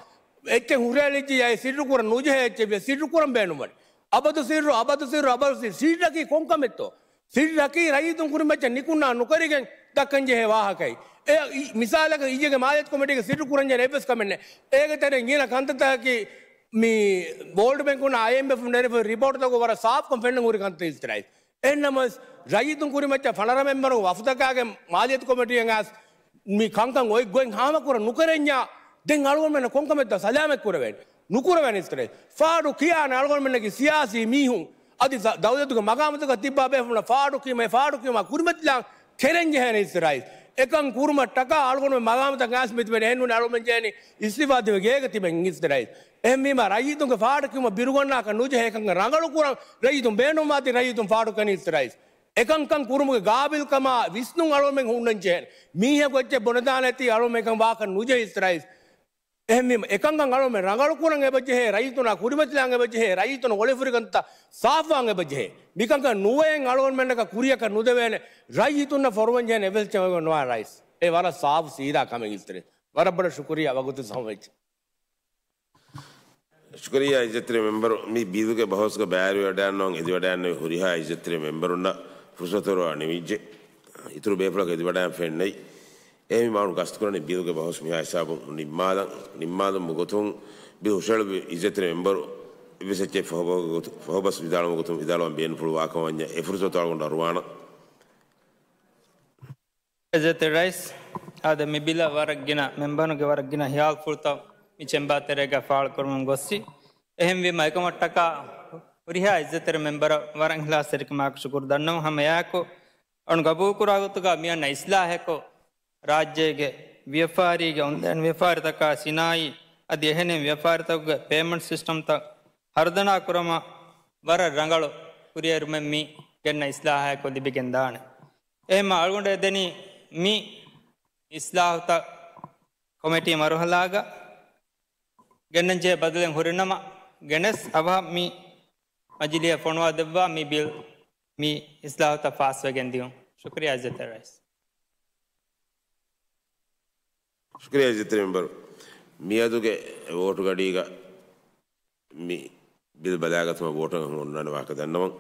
އެއްޗެއް ހުރޭ އެއްޗެއް ސިއްރު ކުރަން ނުޖެހޭ އެއްޗެއް ސިއްރު ކުރަން ބޭނުންވަނީ. އަބަދު ސިއްރު، އަބަދު ސިއްރު، އަބަދު ސިއްރު. ސިއްރަކީ ކޮން ކަމެއްތޯ؟ ސިއްރަކީ ރައްޔިތުން ކުރިމައްޗަށް ނިކުންނާ ނުކެރިގެން ދައްކަންޖެހޭ ވާހަކައެއް. އެ އި-، މިސާލަކަށް އިއްޔެގެ މާލިޔަތު ކޮމިޓީގެ ސިއްރު ކުރަންޖެހޭނެ އެއްވެސް ކަމެއް ނެތް. އޭގެ ތެރެއިން ގިނަ ކަންތައްތަކަކީ މި ވޯލްޑް ބޭންކުންނާ އައިއެމްއެފުން ނެރެފަ ރިޕޯޓްތަކުގަ ވަރަށް ސާފުކޮށް ފެންނަން ހުރި ކަންތައް އިއްޒަތްތެރި ރައީސް. އެހެންނަމަވެސް ރައްޔިތުން ކުރިމައްޗަށް ފަނަރަ މެމްބަރު ވަފުދަކާގެން މާލިޔަތު ކޮމިޓީއަށް އައިސް މި ކަންކަން އޮތް ގޮތް ހާމަކުރަން ނުކެރެންޏާ ދެން އަޅުގަނޑުމެންނަށް ކޮންކަމެއްތޯ ސަލާމަތް ކުރެވޭނެ؟ ނުކުރެވޭނެ އިއްޒަތްތެރި ރައީސް. ފާޑު ކިޔާނެ އަޅުގަނޑުމެންނަކީ ސިޔާސީ މީހުން. އަދި ސަ-، ދައުލަތުގެ މަގާމުތަކަށް ތިއްބާ ބޭފުޅުންނަށް ފާޑު ކީމަ، އެ ފާޑު ކީމަ ކުރިމަތިލާން ކެރެން ޖެހޭނެ އިއްޒަތްތެރި ރައީސް. އެކަން ކުރުމަށްޓަކާ އަޅުގަނޑުމެން މަގާމުތައް އައިސް މިތިބެނީ. އެހެންނޫނީ އަޅުގަނޑުމެން ޖެހޭނީ އިސްތިފާ ދެވި ގޭގަ ތިބެން އިއްޒަތްތެރި ރައީސް. އެހެންވީމާ ރައްޔިތުންގެ ފާޑު ކީމަ ބިރުގަންނާކަށް ނުޖެހޭ އެކަން ރަނގަޅު ކުރަން ރައްޔިތުން ބޭނުންވާތީ ރައްޔިތުން ފާޑު ކަނީ އިއްޒަތްތެރި ރައީސް. އެކަންކަން ކުރުމުގެ ގާބިލްކަމާ ވިސްނުން އަޅުގަނޑުމެން ހުންނަން ޖެހޭނެ. މީހަކު އެއްޗެއް ބުނެދާނެތީ އަޅުގަނޑުމެން އެކަން ވާކަށް ނުޖެހޭ އިއްޒަތްތެރި ރައީސް. އެހެންވީމަ އެކަންކަން އަޅުގަނޑުމެން ރަނގަޅު ކުރަން އެބަ ޖެހޭ، ރައްޔިތުންނާ ކުރިމަތިލާން އެބަ ޖެހޭ، ރައްޔިތުން އޮޅިފުރި ކަންތައް ސާފުވާން އެބަ ޖެހޭ. މިކަންކަން ނުވެއެން އަޅުގަނޑުމެންނަކަށް ކުރިޔަކަށް ނުދެވޭނެ، ރައްޔިތުންނަށް ފޮރުވަން ޖެހޭނެ އެއްވެސް އެއްޗެއް ނުވާ ރައީސް. އެ ވަރަށް ސާފު ސީދާ ކަމެއް އިއްޒަތްތެރި. ވަރަށް ބޮޑަށް ޝުކުރިއްޔާ ވަގުތު ސަމަވެއްޖެ. ޝުކުރިއްޔާ އިއްޒަތްތެރި މެމްބަރު، މި ބިލުގެ ބަހުސްގަ ބައިވެރިވެވަޑައިގަންނަވަން އެދިވަޑައިގަންނެވި ހުރިހާ އިއްޒަތްތެރި މެމްބަރުންނަށް ފުރުސަތު އެރުވާ ނިމިއްޖެ. އިތުރު ބޭފުޅަކު އެދިވަޑައިގަން ފެންނައި. އެހެންވީމާ ގަސްތުކުރަނީ ބިލުގެ ބަހުސް މިހާ ހިސާބުން ނިންމާލަން، ނިންމާލުމުގެ ގޮތުން ބިލު ހުށަހެޅުއްވި އިއްޒަތްތެރި މެމްބަރު އެއްވެސް އެއްޗެއް ފަހުބަހުގެ ގޮތު-، ފަހުބަސް ވިދާޅުވުމުގެ ގޮތުން ވިދާޅުވަން ބޭނުންފުޅު ވާކަމަށް ވަންޏާ އެ ފުރުސަތު އަޅުގަނޑަށް އަރުވާނަން. އިއްޒަތްތެރި ރައީސް، އާދެ، މި ބިލަށް ވަރަށް ގިނަ މެމްބަރުންގެ ވަރަށް ގިނަ ހިޔާލުފުޅުތައް މި ޗެމްބާ ތެރޭގަ ފާޅުކުރަމުން ގޮއްސި. އެހެންވީމަ އެކަމަށްޓަކާ ހުރިހާ އިއްޒަތްތެރި މެމްބަރަށް ވަރަށް އިހްލާސްތެރިކަމާއެކު ޝުކުރު ދަންނަވަން. ހަމަ އެއާއެކު އަޅުން ގަބޫލުކުރާ ގޮތުގަ މިއަންނަ އިސްލާހަކު ރާއްޖޭގެ ވިޔަފާރީގެ އޮންލައިން ވިޔަފާރިތަކާ ސިނާއީ އަދި އެހެނެއް ވިޔަފާރިތަކުގެ ޕޭމަންޓް ސިސްޓަމްތައް ހަރުދަނާ ކުރަމަށް ވަރަށް ރަނގަޅު ކުރިއެރުމެއް މި ގެންނަ އިސްލާހަކު ލިބިގެން ދާނެ. އެހެންމަ އަޅުގަނޑު އެދެނީ މި އިސްލާހުތައް ކޮމިޓީ މަރުހަލާގަ ގެންނަންޖެހޭ ބަދަލެއް ހުރިނަމަ، ގެނެސް އަވަހަށް މި މަޖިލީހަށް ފޮނުވާ ދެއްވާ މި ބިލް، މި އިސްލާހުތައް ފާސްވެގެން ދިޔުން. ޝުކުރިއްޔާ އިއްޒަތްތެރި ރައީސް. ޝުކުރިއްޔާ އިއްޒަތްތެރި މެމްބަރު. މިއަދުގެ ވޯޓު ގަޑީގަ މި ބިލް ބަލާގަތުމަށް ވޯޓު އަންނަން އޮންނާނެ ވާހަކަ ދަންނަވަން.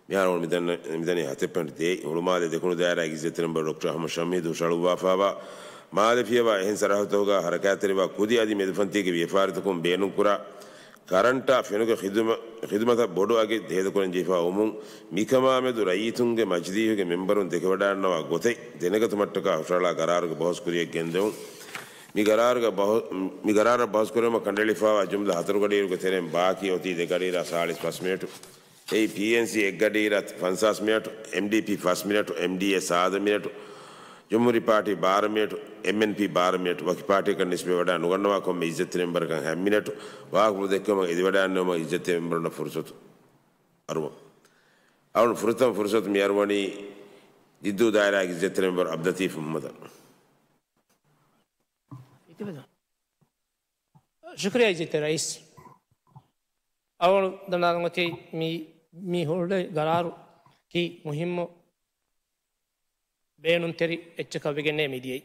މިހާރު މިދަން-، މިދަނީ ހަތެއް ޕޮއިންޓް ދޭއް. ހުޅުމާލެ ދެކުނު ދާއިރާގެ އިއްޒަތްތެރި މެމްބަރު ޑޮކްޓަރ އަޙްމަދު ޝަމީދު ހުށަހަޅުއްވާފައިވާ މާލެ ފިޔަވާ އެހެން ސަރަހައްދުތަކުގަ ހަރަކާތްތެރިވާ ކުދި އަދި މެދުފަންތީގެ ވިޔަފާރިތަކުން ބޭނުންކުރާ ކަރަންޓާ ފެނުގެ ޚިދުމަ-، ޚިދުމަތަށް ބޮޑު އަގެއް ހޭދަކުރަން ޖެހިފަ ވުމުން، މިކަމާމެދު ރައްޔިތުންގެ މަޖިލީހުގެ މެމްބަރުން ދެކެވަޑައިގަންނަވާ ގޮތެއް ދެނެގަތުމަށްޓަކާ ހުށަހަޅާ ގަރާރުގެ ބަހުސް ކުރިޔަށް ގެންދެވުން. މި ގަރާރުގެ ބަހު-، މި ގަރާރަށް ބަހުސް ކުރުމަށް ކަނޑައެޅިފައިވާ ޖުމްލަ ހަތަރު ގަޑިއިރުގެ ތެރެއިން ބާކީ އޮތީ ދެ ގަޑިއިރާ ސާޅީސް ފަސް މިނެޓު. އެއީ ޕީއެންސީ އެއް ގަޑިއިރާ ފަންސާސް މިނެޓު، އެމްޑީޕީ ފަސް މިނެޓު، އެމްޑީއޭ ސާދަ މިނެޓު، ޖުމްހޫރީ ޕާޓީ ބާރަ މިނެޓު، އެމްއެންޕީ ބާރަ މިނެޓު. ވަކި ޕާޓީއަކަށް ނިސްބަތްވެވަޑައި ނުގަންނަވާ ކޮންމެ އިއްޒަތްތެރި މެމްބަރަކަށް ހަތް މިނެޓު. ވާހަކަފުޅު ދެއްކުމަށް އެދިވަޑައިގަންނަވުމަށް އިއްޒަތްތެރި މެމްބަރުންނަށް ފުރުސަތު އަރުވަން. އަޅުގަނޑު ފުރަތަމަ ފުރުސަތު މި އަރުވަނީ ޖިއްދޫ ދާއިރާގެ އިއްޒަތްތެރި މެމްބަރު އަބްދުލްލަތީފް މުޙައްމަދަށް. ޝުކުރިއްޔާ އިއްޒަތްތެރި ރައީސް. އަޅުގަނޑު ދަންނަވާލަން އޮތީ މި، މި ހުޅުވި ގަރާރު ކީ މުހިއްމު ބޭނުންތެރި އެއްޗަކަށް ވެގެންނޭ މިދިޔައީ.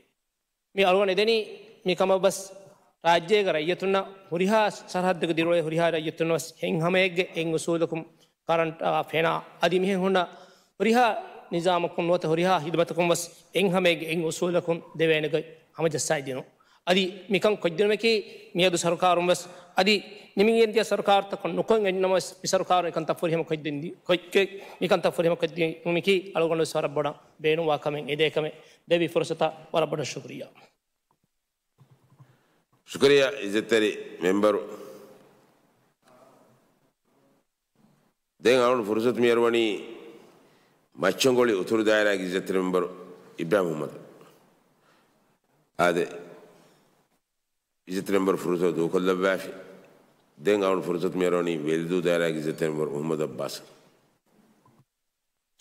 މި އަޅުގަނޑު އެދެނީ މި ކަމަށް ބަސް ރާއްޖޭގެ ރައްޔިތުންނަށް ހުރިހާ ސަރަހައްދެއްގެ ދިރިއުޅޭ ހުރިހާ ރައްޔިތުންނަށް ވެސް އެއްހަމައެއްގެ އެއް އުސޫލަކުން ކަރަންޓާ ފެނާ އަދި މިހެން ހުންނަ ހުރިހާ ނިޒާމަކުން ނުވަތަ ހުރިހާ ހިދުމަތަކުން ވެސް އެއްހަމައެއްގެ އެއް އުސޫލަކުން ދެވޭނެ ގޮތް ހަމަޖައްސައިދިނުން. އަދި މިކަން ކޮށްދިނުމަކީ މިއަދު ސަރުކާރުން ވެސް އަދި ނިމިގެންދިޔަ ސަރުކާރުތަކުން ނުކޮށް އެންނަމަވެސް މި ސަރުކާރު އެކަންތައް ފުރިހަމަ ކޮށްދިން-، ކޮށް-، މިކަންތައް ފުރިހަމަ ކޮށްދިނުމަކީ އަޅުގަނޑު ވެސް ވަރަށް ބޮޑަށް ބޭނުންވާ ކަމެއް އެދޭ ކަމެއް. ދެއްވި ފުރުސަތަށް ވަރަށް ބޮޑަށް ޝުކުރިއްޔާ. ޝުކުރިއްޔާ އިއްޒަތްތެރި މެމްބަރު. ދެން އަޅުގަނޑު ފުރުސަތު މިއަރުވަނީ މައްޗަންގޮޅި އުތުރު ދާއިރާގެ އިއްޒަތްތެރި މެމްބަރު އިބްރާހިމް މުޙައްމަދަށް. އާދެ، އިއްޒަތްތެރި މެމްބަރު ފުރުސަތު ދޫކޮށްލައްވާފި. ދެން އަޅުގަނޑު ފުރުސަތު މިއަރުވަނީ ވެލިދޫ ދާއިރާގެ އިއްޒަތްތެރި މެމްބަރު މުޙައްމަދު އައްބާސަށް.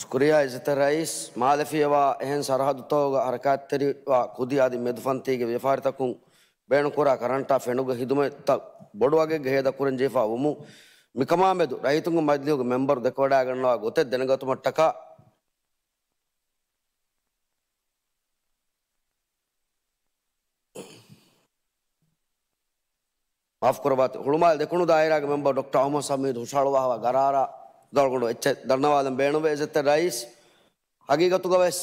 ޝުކުރިއްޔާ އިއްޒަތްތެރި ރައީސް. މާލެ ފިޔަވާ އެހެން ސަރަހައްދުތަކުގަ ހަރަކާތްތެރިވާ ކުދި އަދި މެދުފަންތީގެ ވިޔަފާރިތަކުން ބޭނުންކުރާ ކަރަންޓާ ފެނުގެ ޚިދުމަތްތައް ބޮޑު އަގެއްގަ ހޭދަ ކުރަން ޖެހިފަ ވުމުން، މިކަމާމެދު ރައްޔިތުންގެ މަޖިލީހުގެ މެމްބަރު ދެކެވަޑައިގަންނަވާ ގޮތެއް ދެނެގަތުމަށްޓަކާ، މާފުކުރައްވާތި، ހުޅުމާލެ ދެކުނު ދާއިރާގެ މެމްބަރު ޑޮކްޓަރ އަޙްމަދު ޝަމީދު ހުށަހަޅުވާފައިވާ ގަރާރާ އަޅުގަނޑު އެއްޗެއް ދަންނަވާލަން ބޭނުންވޭ. އިއްޒަތްތެރި ރައީސް، ހަގީގަތުގަ ވެސް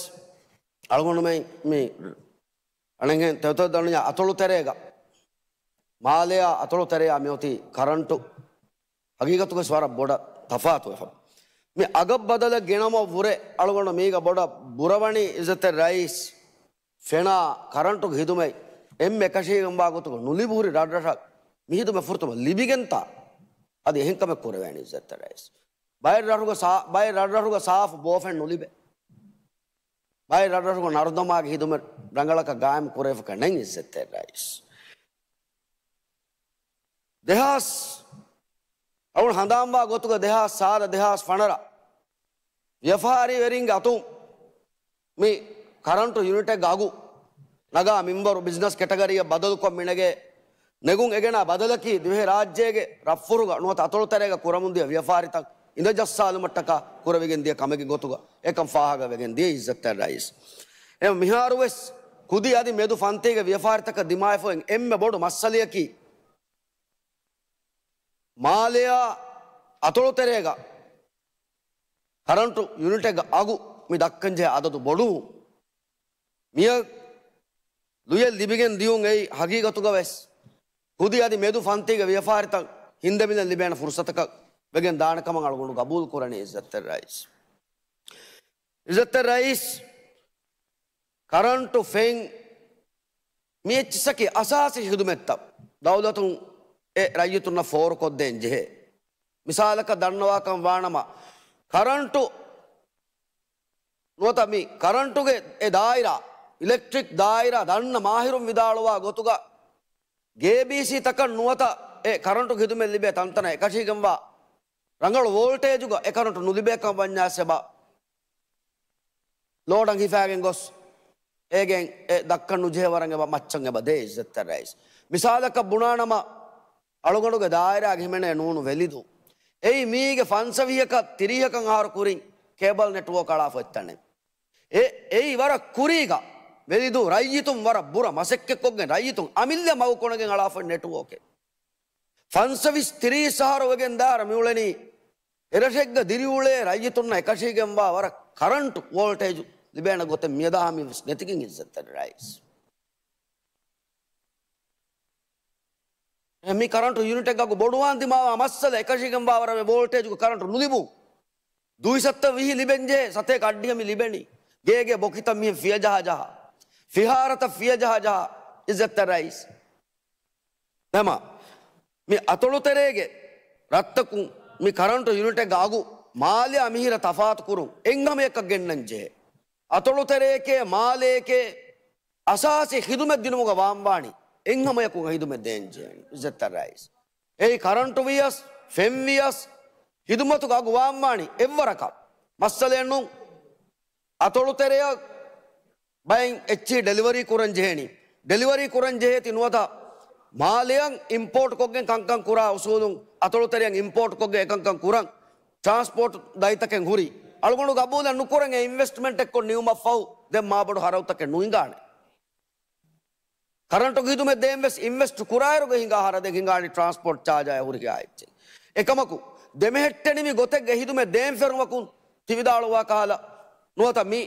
އަޅުގަނޑުމެން މި އަނެއްހެން ތެދުތެދު ދަނޑިޔާ އަތޮޅު ތެރޭގަ، މާލެއާ އަތޮޅު ތެރެއާ މިއޮތީ ކަރަންޓު ހަގީގަތުގަސް ވަރަށް ބޮޑަށް ތަފާތުވެފަ. މި އަގަށް ބަދަލެއް ގެނަމަށް ވުރެ އަޅުގަނޑު މީގަ ބޮޑަށް ބުރަވަނީ އިއްޒަތްތެރި ރައީސް، ފެނާ ކަރަންޓުގެ ހިދުމަތް އެންމެ އެކަށީގެންވާ ގޮތުގަ ނުލިބި ހުރި ރަށްރަށަށް މި ހިދުމަތް ފުރަތަމަ ލިބިގެންތާ އަދި އެހެން ކަމެއް ކުރެވޭނެ އިއްޒަތްތެރި ރައީސް. ބައެއް ރަށްރަށުގަ ސާ-، ބައެއް ރަށްރަށުގަ ސާފު ބޯފެން ނުލިބޭ. ބައެއް ރަށްރަށުގަ ނަރުދަމާގެ ހިދުމަތް ރަނގަޅަކަށް ގާއިމް ކުރެވިފަކަށް ނެތް އިއްޒަތްތެރި ރައީސް. ދެހާސް، އަޅުގަނޑު ހަނދާންވާ ގޮތުގަ ދެހާސް ސާދަ ދެހާސް ފަނަރަ ވިޔަފާރީވެރިންގެ އަތުން މި ކަރަންޓު ޔުނިޓެއްގެ އަގު ނަގާ މިންވަރު ބިޒްނަސް ކެޓަގަރީއަށް ބަދަލުކޮށް މިނެގޭ ނެގުން އެގެނާ ބަދަލަކީ ދިވެހި ރާއްޖޭގެ ރަށްފުރުގަ ނުވަތަ އަތޮޅު ތެރޭގަ ކުރަމުންދިޔަ ވިޔަފާރިތައް އިނދަޖައްސާލުމަށްޓަކާ ކުރެވިގެން ދިޔަ ކަމެއްގެ ގޮތުގަ އެކަން ފާހަގަވެގެން ދިޔަ އިއްޒަތްތެރި ރައީސް. އެ މިހާރުވެސް ކުދި އަދި މެދު ފަންތީގެ ވިޔަފާރިތަކަށް ދިމާވެފައި އެންމެ ބޮޑު މައްސަލަޔަކީ، މާލެއާ އަތޮޅު ތެރޭގަ ކަރަންޓު ޔުނިޓެއްގެ އަގު މި ދައްކަންޖެހޭ އަދަދު ބޮޑުވުން. މިއަށް ލުޔެއް ލިބިގެން ދިޔުން އެއީ ހަގީގަތުގަ ވެސް ކުދި އަދި މެދު ފަންތީގެ ވިޔަފާރިތައް ހިންދެމިލަން ލިބޭނެ ފުރުސަތަކަށް ވެގެން ދާނެ ކަމަށް އަޅުގަނޑު ގަބޫލު ކުރަނީ އިއްޒަތްތެރި ރައީސް. އިއްޒަތްތެރި ރައީސް، ކަރަންޓު ފެން މި އެއްޗިއްސަކީ އަސާސީ ޚިދުމަތްތައް ދައުލަތުން އެ ރައްޔިތުންނަށް ފޯރުކޮށްދޭން ޖެހޭ. މިސާލަކަށް ދަންނަވާކަން ވާނަމަ، ކަރަންޓު ނުވަތަ މި ކަރަންޓުގެ އެ ދާއިރާ، އިލެކްޓްރިކް ދާއިރާ ދަންނަ މާހިރުން ވިދާޅުވާ ގޮތުގަ، ގޭބީސީ ތަކަށް ނުވަތަ އެ ކަރަންޓު ޚިދުމަތް ލިބޭ ތަންތަނަށް އެކަށީގެންވާ ރަނގަޅު ވޯލްޓޭޖުގަ އެ ކަރަންޓު ނުލިބޭކަން ވަންޏާސް އެބަ ލޯޑަށް ހިފާގެން ގޮސް، އޭގެން އެ ދައްކަން ނުޖެހޭ ވަރަށް އެބަ މައްޗަށް އެބަ ދޭ އިއްޒަތްތެރި ރައީސް. މިސާލަކަށް ބުނާނަމަ، އަޅުގަނޑުގެ ދާއިރާގެ ހިމެނޭ ނޫނު ވެލިދޫ. އެއީ މީގެ ފަންސަވީހަކަށް ތިރީހަކަށް އަހަރު ކުރިން ކޭބަލް ނެޓްވޯކް އަޅާފަ އޮތް ތަނެއް. އެ، އެއީ ވަރަށް ކުރީގަ ވެލިދޫ ރައްޔިތުން ވަރަށް ބުރަ މަސައްކަތްކޮށްގެން ރައްޔިތުން އަމިއްލަ މަގު ކޮނެގެން އަޅާފަ ނެޓްވޯކެއް. ފަންސަވީސް ތިރީސް އަހަރު ވެގެން ދާއިރަ މިއުޅެނީ އެރަށެއްގަ ދިރިއުޅޭ ރައްޔިތުންނަށް އެކަށީގެންވާ ވަރަށް ކަރަންޓު ވޯލްޓޭޖު ލިބޭނެ ގޮތެއް މިއަދާ ހަމީވެސް ނެތިގެން އިއްޒަތްތެރި ރައީސް. މި ކަރަންޓު ޔުނިޓެއްގަ ބޮޑުވާން ދިމާވާ މައްސަލަ އެކަށީގެންވާ ވަރަށް ވޯލްޓޭޖުގެ ކަރަންޓު ނުލިބުން. ދުއިސައްތަ ވިހި ލިބެންޖެހޭ ސަތޭކަ އަށްޑިހަ މި ލިބެނީ. ގޭގެ ބޮކިތައް މިހެން ފިޔަޖަހާ ޖަހާ. ފިހާރަތައް ފިޔަޖަހާ ޖަހާ އިއްޒަތްތެރި ރައީސް. އެހެމަ، މި އަތޮޅުތެރޭގެ ރަށްތަކުން މި ކަރަންޓު ޔުނިޓެއްގެ އަގު މާލެއާ މިހިރަ ތަފާތު ކުރުން އެއްހަމަޔަކަށް ގެންނަން ޖެހޭ. އަތޮޅުތެރެޔެކޭ މާލެޔެކޭ އަސާސީ ޚިދުމަތް ދިނުމުގަ ވާންވާނީ އެއްހަމަޔަކުން ޚިދުމަތް ދޭން ޖެހޭނެ އިއްޒަތްތެރި ރައީސް. އެއީ ކަރަންޓު ވިޔަސް، ފެން ވިޔަސް، ޚިދުމަތުގެ އަގު ވާންވާނީ އެއްވަރަކަށް. މައްސަލައެއް ނޫން. އަތޮޅުތެރެއަށް ބައެއް އެއްޗިހި ޑެލިވަރީ ކުރަން ޖެހޭނީ. ޑެލިވަރީ ކުރަން ޖެހޭތީ ނުވަތަ މާލެއަށް އިމްޕޯޓް ކޮށްގެން ކަންކަން ކުރާ އުސޫލުން އަތޮޅުތެރެއަށް އިމްޕޯޓް ކޮށްގެން އެކަންކަން ކުރަން ޓްރާންސްޕޯޓް ދަތިތަކެއް ހުރި. އަޅުގަނޑު ގަބޫލެއް ނުކުރަން އެ އިންވެސްޓްމަންޓެއްކޮށް ނިމުމަށްފަހު ދެން މާބޮޑު ހަރަދުތަކެއް ނުހިނގާނެ. ކަރަންޓު ޚިދުމަތް ދޭން ވެސް އިންވެސްޓް ކުރާއިރުގަ ހިނގާ ހަރަދެއް ހިނގާނީ ޓްރާންސްޕޯޓް ޗާޖާއި ހުރިހާ އެއްޗެއް. އެކަމަކު، ދެމެހެއްޓެނިވި ގޮތެއްގެ ޚިދުމަތް ދޭން ފެށުމަކުން ތި ވިދާޅުވާ ކަހަލަ، ނުވަތަ މި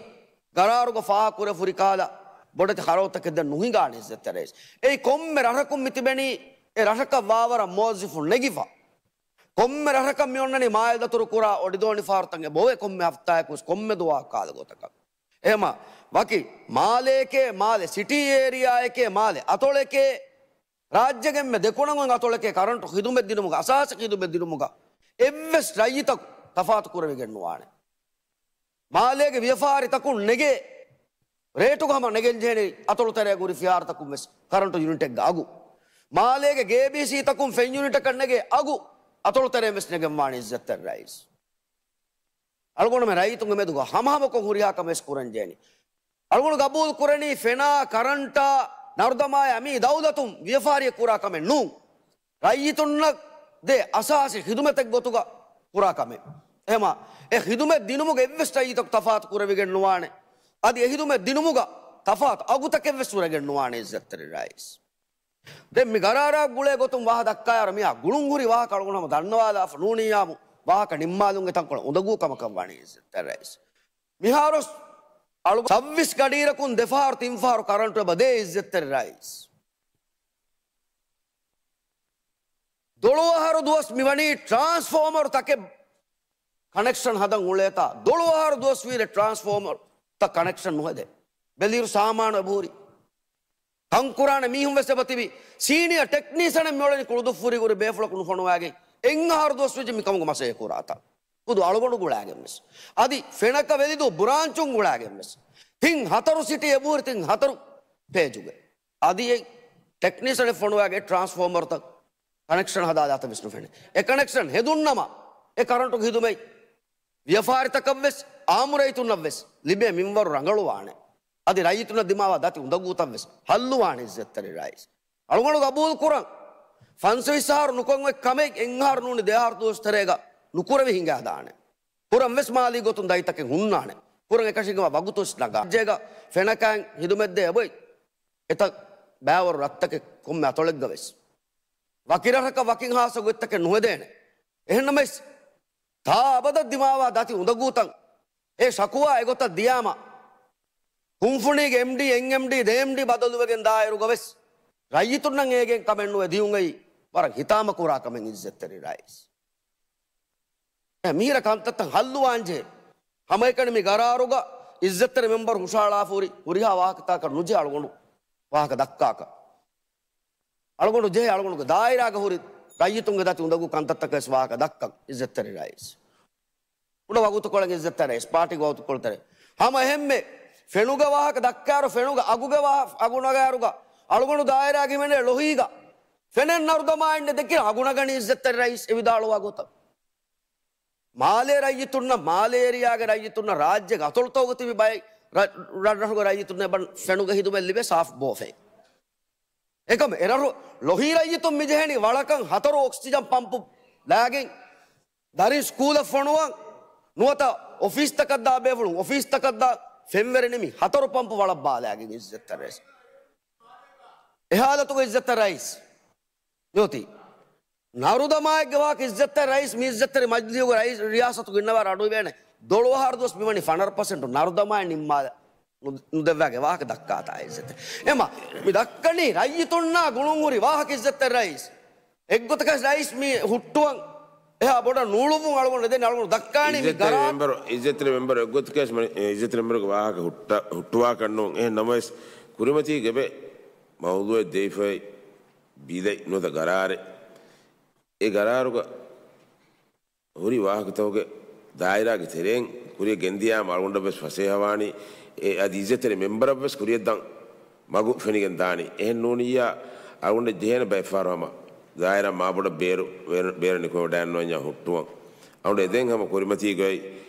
ގަރާރުގަ ފާހަގަކުރެ ފުރި ކަހަލަ، ބޮޑެތި ހަރަދުތަކެއް ދެން ނުހިނގާނެ އިއްޒަތްތެރި ރައީސް. އެއީ ކޮންމެ ރަށަކުން މި ތިބެނީ އެ ރަށަކަށް ވާވަރަށް މުވައްޒަފުން ނެގިފަ. ކޮންމެ ރަށަކަށް މި އޮންނަނީ މާލެ ދަތުރު ކުރާ އޮޑިދޯނި ފަހަރުތައް އެބައޮތް ކޮންމެ ހަފްތާއަކުވެސް ކޮންމެ ދުވަހަކު ކާލަ ގޮތަކަށް. އެހެމަ ވަކި މާލެއަކޭ މާލެ، ސިޓީ އޭރިއާއެކޭ މާލެ، އަތޮޅެކޭ ރާއްޖޭގެ އެންމެ ދެކުނަށް އޮތް އަތޮޅެކޭ ކަރަންޓު ޚިދުމަތް ދިނުމުގަ، އަސާސީ ޚިދުމަތް ދިނުމުގަ އެއްވެސް ރައްޔިތަކު ތަފާތު ކުރެވިގެން ނުވާނެ. މާލޭގެ ވިޔަފާރިތަކުން ނެގޭ ރޭޓުގަ ހަމަ ނެގެން ޖެހޭނެ އަތޮޅު ތެރޭގަ ހުރި ފިހާރަތަކުން ވެސް ކަރަންޓު ޔުނިޓެއްގެ އަގު. މާލޭގެ ގޭބީސީތަކުން ފެން ޔުނިޓަކަށް ނެގޭ އަގު އަތޮޅު ތެރޭން ވެސް ނެގެން ވާނެ އިއްޒަތްތެރި ރައީސް. އަޅުގަނޑުމެން ރައްޔިތުންގެ މެދުގަ ހަމަހަމަކޮށް ހުރިހާ ކަމެއް ވެސް ކުރަން ޖެހޭނީ. އަޅުގަނޑު ގަބޫލު ކުރަނީ ފެނާ، ކަރަންޓާ، ނަރުދަމާއާ މީ ދައުލަތުން ވިޔަފާރިއެއް ކުރާ ކަމެއް ނޫން. ރައްޔިތުންނަށް ދޭ އަސާސީ ޚިދުމަތެއް ގޮތުގަ ކުރާ ކަމެއް. އެހެމަ އެ ޚިދުމަތް ދިނުމުގަ އެއްވެސް ރައްޔިތަކު ތަފާތު ކުރެވިގެން ނުވާނެ. އަދި އެ ޚިދުމަތް ދިނުމުގަ ތަފާތު އަގުތަކެއް ވެސް ހުރެގެން ނުވާނެ އިއްޒަތްތެރި ރައީސް. ދެން މި ގަރާރާ ގުޅޭ ގޮތުން ވާހަ ދައްކާއިރު މިއާ ގުޅުން ހުރި ވާހަކަ އަޅުގަނޑު ހަމަ ދަންނަވާލާފަ ނޫނިއްޔާމު ވާހަކަ ނިންމާލުން އެތަންކޮޅަށް އުނދަގޫ ކަމަކަށް ވަނީ އިއްޒަތްތެރި ރައީސް. މިހާރު އަޅު ސައްވީސް ގަޑިއިރަކުން ދެފަހަރު ތިންފަހަރު ކަރަންޓު އެބަ ދޭ އިއްޒަތްތެރި ރައީސް. ދޮޅު އަހަރު ދުވަސް މިވަނީ ޓްރާންސްފޯމަރު ތަކެއް ކަނެކްޝަން ހަދަން އުޅޭތާ، ދޮޅު އަހަރު ދުވަސް ވީރެ ޓްރާންސްފޯމަރު ތައް ކަނެކްޝަން ނުހެދޭ. ބެލިއިރު ސާމާނު އެބަހުރި. ކަންކުރާނެ މީހުން ވެސް އެބަތިބި. ސީނިއަ ޓެކްނީޝަނެއް މިއުޅެނީ ކުޅުދުއްފުރި ހުރި ބޭފުޅަކު ނުފޮނުވާގެން އެއް އަހަރު ދުވަސް ވެއްޖެ މިކަމުގެ މަސައްކަތް ކުރާތާ. ހުދު އަޅުގަނޑު ގުޅާގެން ވެސް. އަދި ފެނަކަ ވެލިދޫ ބުރާންޗުން ގުޅާގެން ވެސް. ތިން ހަތަރު ސިޓީ އެބަހުރި ތިން ހަތަރު ފޭޖުގެ. އަދި އެ ޓެކްނީޝަނެއް ފޮނުވާގެ ޓްރާންސްފޯމަރުތައް ކަނެކްޝަން ހަދާލާތަން ވެސް ނުފެނޭ. އެ ކަނެކްޝަން ހެދުންނަމަ، އެ ކަރަންޓު ޚިދުމަތް ވިޔަފާރިތަކަށް ވެސް، އާއްމު ރައްޔިތުންނަށް ވެސް ލިބޭ މިންވަރު ރަނގަޅުވާނެ. އަދި ރައްޔިތުންނަށް ދިމާވާ ދަތި އުނދަގޫތައް ވެސް ހައްލުވާނެ އިއްޒަތްތެރި ރައީސް. އަޅުގަނޑު ގަބޫލު ކުރަން. ފަންސަވީސް އަހަރު ނުކޮށް އޮތް ކަމެއް އެއް އަހަރު ނޫނީ ދެ އަހަރު ދުވަސް ތެރޭގަ ނުކުރެވި ހިނގާދާނެ. ކުރަން ވެސް މާލީ ގޮތުން ދަތިތަކެއް ހުންނާނެ. ކުރަން އެކަށީގެންވާ ވަގުތު ވެސް ނަގާ. ރާއްޖޭގަ ފެނަކައިން ޚިދުމަތްދޭ އެބައޮތް އެތައް ބައިވަރު ރަށްތަކެއް ކޮންމެ އަތޮޅެއްގަ ވެސް. ވަކި ރަށަކަށް ވަކިން ހާއްސަ ގޮތްތަކެއް ނުހެދޭނެ. އެހެންނަމަވެސް، ތާ އަބަދަށް ދިމާވާ ދަތި އުނދަގޫތައް އެ ޝަކުވާ އެގޮތަށް ދިޔާމަ، ކުންފުނީގެ އެމްޑީ، އެމްޑީ، ދެ އެމްޑީ ބަދަލުވެގެން ދާއިރުގަ ވެސް ރައްޔިތުންނަށް އޭގެން ކަމެއް ނުވެ ދިޔުން އެއީ ވަރަށް ހިތާމަ ކުރާ ކަމެއް އިއްޒަތްތެރި ރައީސް. އެ މިހިރަ ކަންތައްތައް ހައްލުވާންޖެހޭ. ހަމައެކަނި މި ގަރާރުގަ އިއްޒަތްތެރި މެމްބަރު ހުށަހަޅާފަ ހުރި ހުރިހާ ވާހަކަތަކަށް ނުޖެހޭ އަޅުގަނޑު ވާހަކަ ދައްކާކަށް. އަޅުގަނޑު ޖެހޭ އަޅުގަނޑުގެ ދާއިރާގަ ހުރި ރައްޔިތުންގެ ދަތި އުނދަގޫ ކަންތައްތަކަށް ވާހަކަ ދައްކަން އިއްޒަތްތެރި ރައީސް. ކުޑަ ވަގުތުކޮޅެއް އިއްޒަތްތެރި ރައީސް، ޕާޓީގެ ވަގުތުކޮޅުތެރޭ. ހަމަ އެހެންމެ ފެނުގެ ވާހަކަ ދައްކާއިރު، ފެނުގެ އަގުގެ ވާ-، އަގު ނަގާއިރުގަ އަޅުގަނޑު ދާއިރާގެ ހިމެނޭ ލޮހީގަ ފެނެއް ނަރުދަމާ އިންނަ ދެކި އަގު ނަގަނީ އިއްޒަތްތެރި ރައީސް އެ ވިދާޅުވާ ގޮތަށް. މާލޭ ރައްޔިތުންނަށް، މާލޭ އޭރިއާގެ ރައްޔިތުންނަށް، ރާއްޖޭގެ އަތޮޅުތަކުގަ ތިބި ބައެއް ރަ-، ރަށްރަށުގެ ރައްޔިތުންނަށް އެބަ ފެނުގެ ހިދުމަތް ލިބޭ ސާފް ބޯފެ. އެކަމް އެރަށު ލޮހީ ރައްޔިތުން މިޖެހެނީ ވަޅަކަށް ހަތަރު އޮކްސިޖަން ޕަމްޕު ލާގެން، ދަރިން ސްކޫލަށް ފޮނުވަން، ނުވަތަ އޮފީސްތަކަށްދާ ބޭފުޅުން އޮފީސްތަކަށްދާ ފެންވެރި ނިމި ހަތަރު ޕަމްޕު ވަޅަށް ބާލާގެން އިއްޒަތްތެރި ރައީސް. އެ ހާލަތުގަ އިއްޒަތްތެރި ރައީސް މިއޮތީ. ނަރުދަމާއެއްގެ ވާހަކަ އިއްޒަތްތެރި ރައީސް، މި އިއްޒަތްތެރި މަޖްލިހުގެ ރައީސް ރިޔާސަތުގަ އިންނަވާ ރަޑު އިވޭނެ. ދޮޅުވަހާރަ ދުވަސް މިވަނީ ފަނަރަ ޕަސެންޓު ނަރުދަމާއެއް ނިންމާލަ ނު-، ނުދެއްވާގެ ވާހަކަ ދައްކާތާ އިއްޒަތްތެރި. އެމަ، މި ދައްކަނީ ރައްޔިތުންނާ ގުޅުން ހުރި ވާހަކަ އިއްޒަތްތެރި ރައީސް. އެއްގޮތަކަށް ރައީސް މި ހުއްޓުވަން އެހާ ބޮޑަށް ނޫޅުއްވުން އަޅުގަނޑު ދެން އަޅުގަނޑު ދައްކާނީ މި އިއްޒަތްތެރި ގަރާ- މެމްބަރު، އިއްޒަތްތެރި މެމްބަރު އެއްގޮތަކަށް މަ-، އިއްޒަތްތެރި މެމްބަރުގެ ވާހަކަ ހުއްޓަ-، ހުއްޓުވާކަށް ނޫން. އެހެން ނަމަވެސް، ކުރިމަތީގެ އެބަ މައުޟޫއެއް ދެވިފައި ބިލެއް ނުވަތަ ގަރާރެއް. އެ ގަރާރުގަ ހުރި ވާހަކަތަކުގެ ދާއިރާގެ ތެރެއިން ކުރިއަށް ގެންދިޔާމަ އަޅުގަނޑަށް ވެސް ފަސޭހަވާނީ، އެ އަދި އިއްޒަތްތެރި މެމްބަރަށް ވެސް ކުރިއަށް ދަން މަގު ފެނިގެން ދާނީ. އެހެން ނޫނިއްޔާ، އަޅުގަނޑަށް ޖެހޭނެ ބައެއްފަހަރު ހަމަ ދާއިރާ މާބޮޑަށް ބޭރު، ބޭރު، ބޭރަށް ނިކުމެވަޑައިގަންނަވަންޏާ ހުއްޓުވަން. އަޅުގަނޑު އެދެން ހަމަ ކުރިމަތީގައި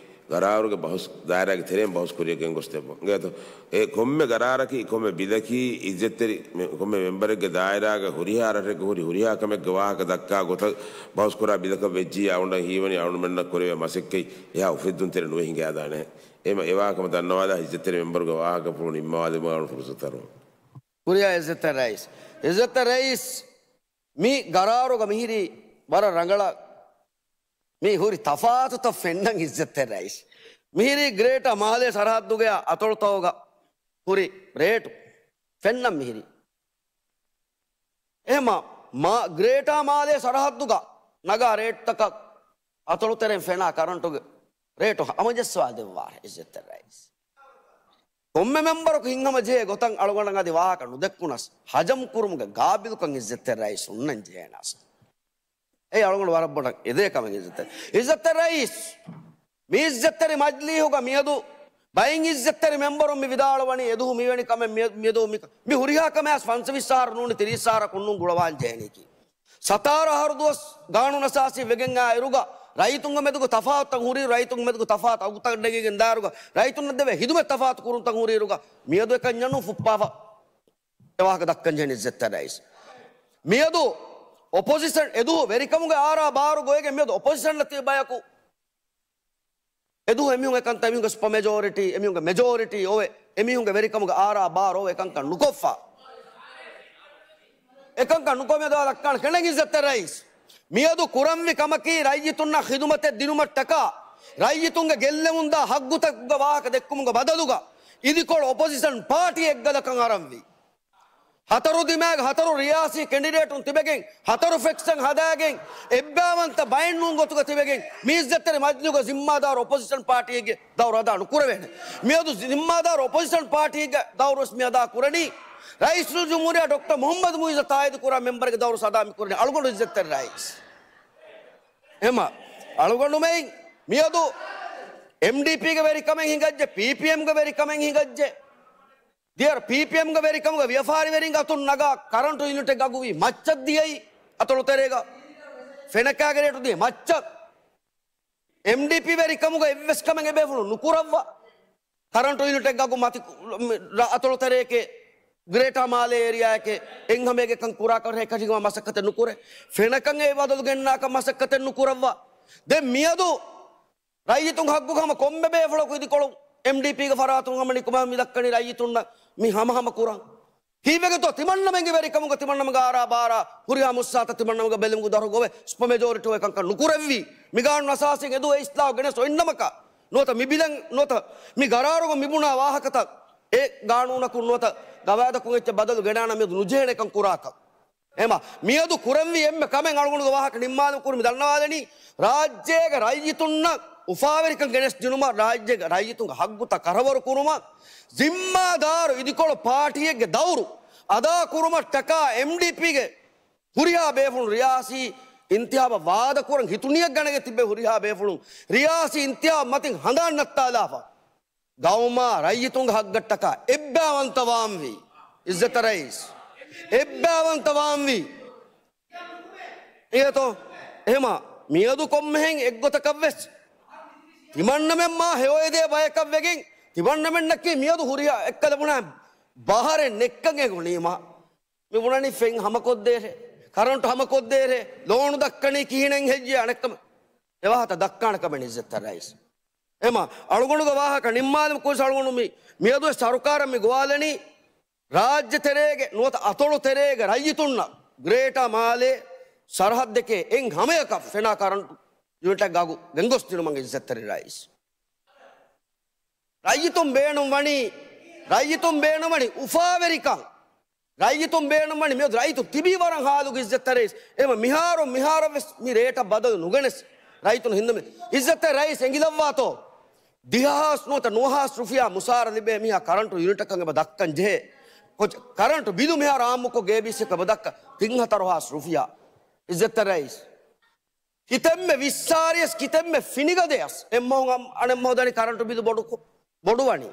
ގަރާރުގެ ބަހުސް ދާއިރާގެ ތެރެއިން ބަހުސް ކުރިއަށް ގެންގޮސްދެއްވަން. އިނގޭތޯ؟ އެ ކޮންމެ ގަރާރަކީ، ކޮންމެ ބިލަކީ އިއްޒަތްތެރި މެ-، ކޮންމެ މެމްބަރެއްގެ ދާއިރާގަ ހުރިހާ ރަށެއްގަ ހުރި ހުރިހާ ކަމެއްގެ ވާހަކަ ދައްކާ ގޮތަށް ބަހުސްކުރާ ބިލަކަށް ވެއްޖިއްޔާ އަޅުގަނޑަށް ހީވަނީ އަޅުގަނޑުމެންނަށް ކުރެވޭ މަސައްކަތް އެހާ އުފެއްދުންތެރި ނުވެ ހިނގާދާނެ. އެމަ އެވާހަކަ ހަމަ ދަންނަވާލާ އިއްޒަތްތެރި މެމްބަރުގެ ވާހަކަފުޅު ނިންމަވާލުމަށް އަޅުގަނޑު ފުރުސަތު އަރުވަން. ކުރިއަށް އިއްޒަތްތެރި ރައީސް. އިއްޒަތްތެރި ރައީސް، މި ގަރާރުގަ މިހިރީ ވަރަށް ރަނގަޅަށް މި ހުރި ތަފާތުތައް ފެންނަން އިއްޒަތްތެރި ރައީސް. މިހިރީ ގްރޭޓާ މާލޭ ސަރަހައްދުގެ އަތޮޅުތަކުގަ ހުރި ރޭޓު ފެންނަން މިހިރީ. އެހެމަ މާ-، ގްރޭޓާ މާލޭ ސަރަހައްދުގަ ނަގާ ރޭޓްތަކަށް އަތޮޅުތެރެއިން ފެނާ ކަރަންޓުގެ ރޭޓު ހަމަޖައްސަވާ ދެއްވާށޭ އިއްޒަތްތެރި ރައީސް. ކޮންމެ މެމްބަރަކު ހިތްހަމަޖެހޭ ގޮތަށް އަޅުގަނޑަށް އަދި ވާހަކަ ނުދެއްކުނަސް، ހަޖަމް ކުރުމުގެ ގާބިލުކަން އިއްޒަތްތެރި ރައީސް ހުންނަން ޖެހޭނަސް. އެއީ އަޅުގަނޑު ވަރަށް ބޮޑަށް އެދޭ ކަމެއް އިއްޒަތްތެރި. އިއްޒަތްތެރި ރައީސް، މި އިއްޒަތްތެރި މަޖްލީހުގަ މިއަދު ބައިން އިއްޒަތްތެރި މެމްބަރުން މި ވިދާޅުވަނީ އެދުހު މިވެނި ކަމެއް މި-، މިއަދު މި-، މި ހުރިހާ ކަމެއް ފަންސަވީސް އަހަރު ނޫނީ ތިރީސް އަހަރަކުން ނޫން ގުޅަވާން ޖެހެނީކީ. ސަތާރަ އަހަރު ދުވަސް ގާނޫނު އަސާސީ ވެގެން އާ އިރުގަ ރައްޔިތުންގެ މެދުގަ ތަފާތުތައް ހުރި، ރައްޔިތުންގެ މެދުގަ ތަފާތު އަގުތައް ނެގިގެން ދާއިރުގަ ރައްޔިތުންނަށް ދެވޭ ހިދުމަތް ތަފާތު ކުރުންތައް ހުރި އިރުގަ މިއަދު އެކަންޏެއް ނޫން ފުއްޕާފަ. އެ ވާހަކަ ދައްކަން ޖެހެނީ އިއްޒަތްތެރި ރައީސް. މިއަދު އޮޕޮޒިޝަން އެދުހު ވެރިކަމުގެ އާރާ ބާރު ގޮވެގެން މިއަދު އޮޕޮޒިޝަނަށް ތިބި ބަޔަކު އެދުހު އެމީހުން އެކަންތައް އެމީހުންގެ ސުޕަ މެޖޯރިޓީ، އެމީހުންގެ މެޖޯރިޓީ އޮވެ، އެމީހުންގެ ވެރިކަމުގެ އާރާ ބާރު އޮވެ އެކަންކަން ނުކޮށްފަ. އެކަންކަން ނުކޮށް މިއަދު ދައްކާނެ ކަން އިއްޒަތްތެރި ރައީސް. މިއަދު ކުރަންވި ކަމަކީ ރައްޔިތުންނަށް ޚިދުމަތެއް ދިނުމަށްޓަކާ، ރައްޔިތުންގެ ގެއްލެވުންދާ ހައްގުތަކުގެ ވާހަކަ ދެއްކުމުގެ ބަދަލުގަ އިދިކޮޅު އޮޕޮޒިޝަން ޕާޓީ އެއްގަލަކަށް އަރަންވީ. ހަތަރު ދިމާގެ ހަތަރު ރިޔާސީ ކެނޑިޑޭޓުން ތިބެގެން، ހަތަރު ފެކްޝަން ހަދާގެން، އެއްބައިވަންތަ ބައެއް ނޫން ގޮތުގަ ތިބެގެން، މި އިއްޒަތްތެރި މަޖްލިހުގަ ޒިންމާދާރު އޮޕޮޒިޝަން ޕާޓީގެ ދައުރު އަދާ ނުކުރެވޭނެ. މިއަދު ޒިންމާދާރު އޮޕޮޒިޝަން ޕާޓީގެ ދައުރުވެސް މި އަދާ ކުރަނީ. ރައީސުލްޖުމްހޫރިއްޔާ ޑޮކްޓަރ މުޙައްމަދު މުޢިއްޒު ތާއީދު ކުރާ މެމްބަރެއްގެ ދައުރު އަދާ މި ކުރަނީ އަޅުގަނޑު އިއްޒަތްތެރި ރައީސް. އެމަ އަޅުގަނޑުމެއިން މިއަދު އެމްޑީޕީގެ ވެރިކަމެއް ހިނގައްޖެ، ޕީޕީއެމްގެ ވެރިކަމެއް ހިނގައްޖެ. ދިޔަ ޕީޕީއެމްގެ ވެރިކަމުގަ ވިޔަފާރިވެރިންގެ އަތުން ނަގާ ކަރަންޓު ޔުނިޓެއްގެ އަގު ވީ މައްޗަށް ދިޔައީ އަތޮޅުތެރޭގަ. ފެނަކާގެ ރޭޓު ދިޔަ މައްޗަށް. އެމްޑީޕީ ވެރިކަމުގަ އެއްވެސް ކަމެއް އެބޭފުޅުން ނުކުރައްވާ. ކަރަންޓު ޔުނިޓެއްގެ އަގު މަތި ރަ-، އަތޮޅުތެރޭގެ ގްރޭޓާ މާލޭ އޭރިއާއެކޭ އެއްހަމައެއްގެ ކަން ކުރާކަށް ރޭކަށީގެ މަސައްކަތެއް ނުކުރޭ. ފެނަކަން އެ ބަދަލު ގެންނާކަށް މަސައްކަތެއް ނުކުރައްވާ. ދެން މިއަދު ރައްޔިތުން ހައްގުގަ ހަމަ ކޮންމެ ބޭފުޅަކު އިދިކޮޅު އެމްޑީޕީގެ ފަރާތުން ހަމަ ނިކުމެ މި ދައްކަނީ ރައްޔިތުންނަށް މި ހަމަހަމަ ކުރަން. ކީއްވެގެތޯ ތިމަންނަމެންގެ ވެރިކަމުގަ ތިމަންނަމެންގެ އާރާ ބާރާ ހުރިހާ މުއްސާތައް ތިމަންނަމެންގެ ބެލުމުގެ ދަށު ގޮވެ ސުޕަ މެޖޯރިޓީ އެކަންކަން ނުކުރެއްވީ. މި ގާނޫނު އަސާސީން އެދު އެ އިސްލާހު ގެނެސް އޮތްނަމަކަށް ނުވަތަ މި ބިލެން ނުވަތަ މި ގަރާރުގަ މި ބުނާ ވާހަކަތައް އެ ގާނޫނަކުން ނުވަތަ ގަވާއިދަކުން އެއްޗެއް ބަދަލު ގެނާނަމަ މިއަދު ނުޖެހޭނެ ކަން ކުރާކަށް. އެމަ މިއަދު ކުރަންވީ އެންމެ ކަމެއް އަޅުގަނޑުގެ ވާހަކަ ނިންމާލުމުގެ ކުރިން މި ދަންނަވާލަނީ، ރާއްޖޭގެ ރައްޔިތުންނަށް އުފާވެރިކަން ގެނެސް ދިނުމަށް، ރާއްޖޭގެ ރައްޔިތުންގެ ހައްގުތައް ކަރަވަރު ކުރުމަށް ޒިންމާދާރު އިދިކޮޅު ޕާޓީއެއްގެ ދައުރު އަދާ ކުރުމަށްޓަކާ އެމްޑީޕީގެ ހުރިހާ ބޭފުޅުން ރިޔާސީ އިންތިހާބަށް ވާދަ ކުރަން ހިތުނިޔަތް ގަނެގެ ތިބެ ހުރިހާ ބޭފުޅުން ރިޔާސީ އިންތިހާބު މަތިން ހަނދާން ނައްތާލާފަ، ގައުމާ ރައްޔިތުންގެ ހައްގަށްޓަކާ އެއްބައިވަންތަވާންވީ. އިއްޒަތްތެރި ރައީސް، އެއްބައިވަންތަވާންވީ. އިނގޭތޯ؟ އެހެމާ މިއަދު ކޮންމެހެން އެއްގޮތަކަށްވެސް ތިމަންނަމެން މާ ހެޔޮއެދޭ ބަޔަކަށްވެގެން، ތިމަންނަމެންނަކީ މިއަދު ހުރިހާ އެއްކަލަ ބުނާ ބަހަރެއް ނެއްކަން އެ ބުނީމާ. މި ބުނަނީ ފެން ހަމަކޮށްދޭށޭ، ކަރަންޓު ހަމަކޮށްދޭށޭ، ލޯނު ދައްކަނީ ކިހިނެއް ހެއްޔޭ އަނެއްކަމެއް. އެވާހަކަ ދައްކާނެ ކަމެއް ނުވޭ އިއްޒަތްތެރި ރައީސް. އެމާ އަޅުގަނޑުގެ ވާހަކަ ނިންމާލަމު ކުރިސް އަޅުގަނޑު މި، މިއަދުވެސް ސަރުކާރަށް މި ގޮވާލަނީ، ރާއްޖެ ތެރޭގެ ނުވަތަ އަތޮޅު ތެރޭގެ ރައްޔިތުންނަށް ގްރޭޓާ މާލޭ ސަރަހައްދެކޭ އެއް ހަމަޔަކަށް ފެނާ ކަރަންޓު ޔުނިޓެއް ގާގު ގެންގޮސް ދިނުމަށް އިއްޒަތްތެރި ރައީސް. ރައްޔިތުން ބޭނުން ވަނީ، ރައްޔިތުން ބޭނުން ވަނީ އުފާވެރިކަން. ރައްޔިތުން ބޭނުން ވަނީ މިއަދު ރައްޔިތުން ތިބީ ވަރަށް ހާލުގަ އިއްޒަތްތެރި ރައީސް. އެމަ މިހާރު، މިހާރަށް ވެސް މި ރޭޓަށް ބަދަލު ނުގެނެސް ރައްޔިތުން ހިންދުމެ. އިއްޒަތްތެރި ރައީސް އެނގިލައްވާތޯ؟ ދިހަހާސް ނުވަތަ ނުވަހާސް ރުފިޔާ މުސާރަ ލިބޭ މީހާ ކަރަންޓު ޔުނިޓަކަށް އެބަ ދައްކަން ޖެހޭ. ކޮ-، ކަރަންޓު ބިލު މިހާރު އާއްމުކޮށް ގޭބީސީއަކަށް އެބަ ދައްކަ ތިން ހަތަރު ހާސް ރުފިޔާ. އިއްޒަތްތެރި ރައީސް. ކިތަންމެ ވިއްސާރިޔަސް ކިތަންމެ ފިނިގަދަޔަސް އެއްމަހު އަން-، އަނެއްމަހު ދަނީ ކަރަންޓު ބިލު ބޮޑު ކު-، ބޮޑުވަނީ.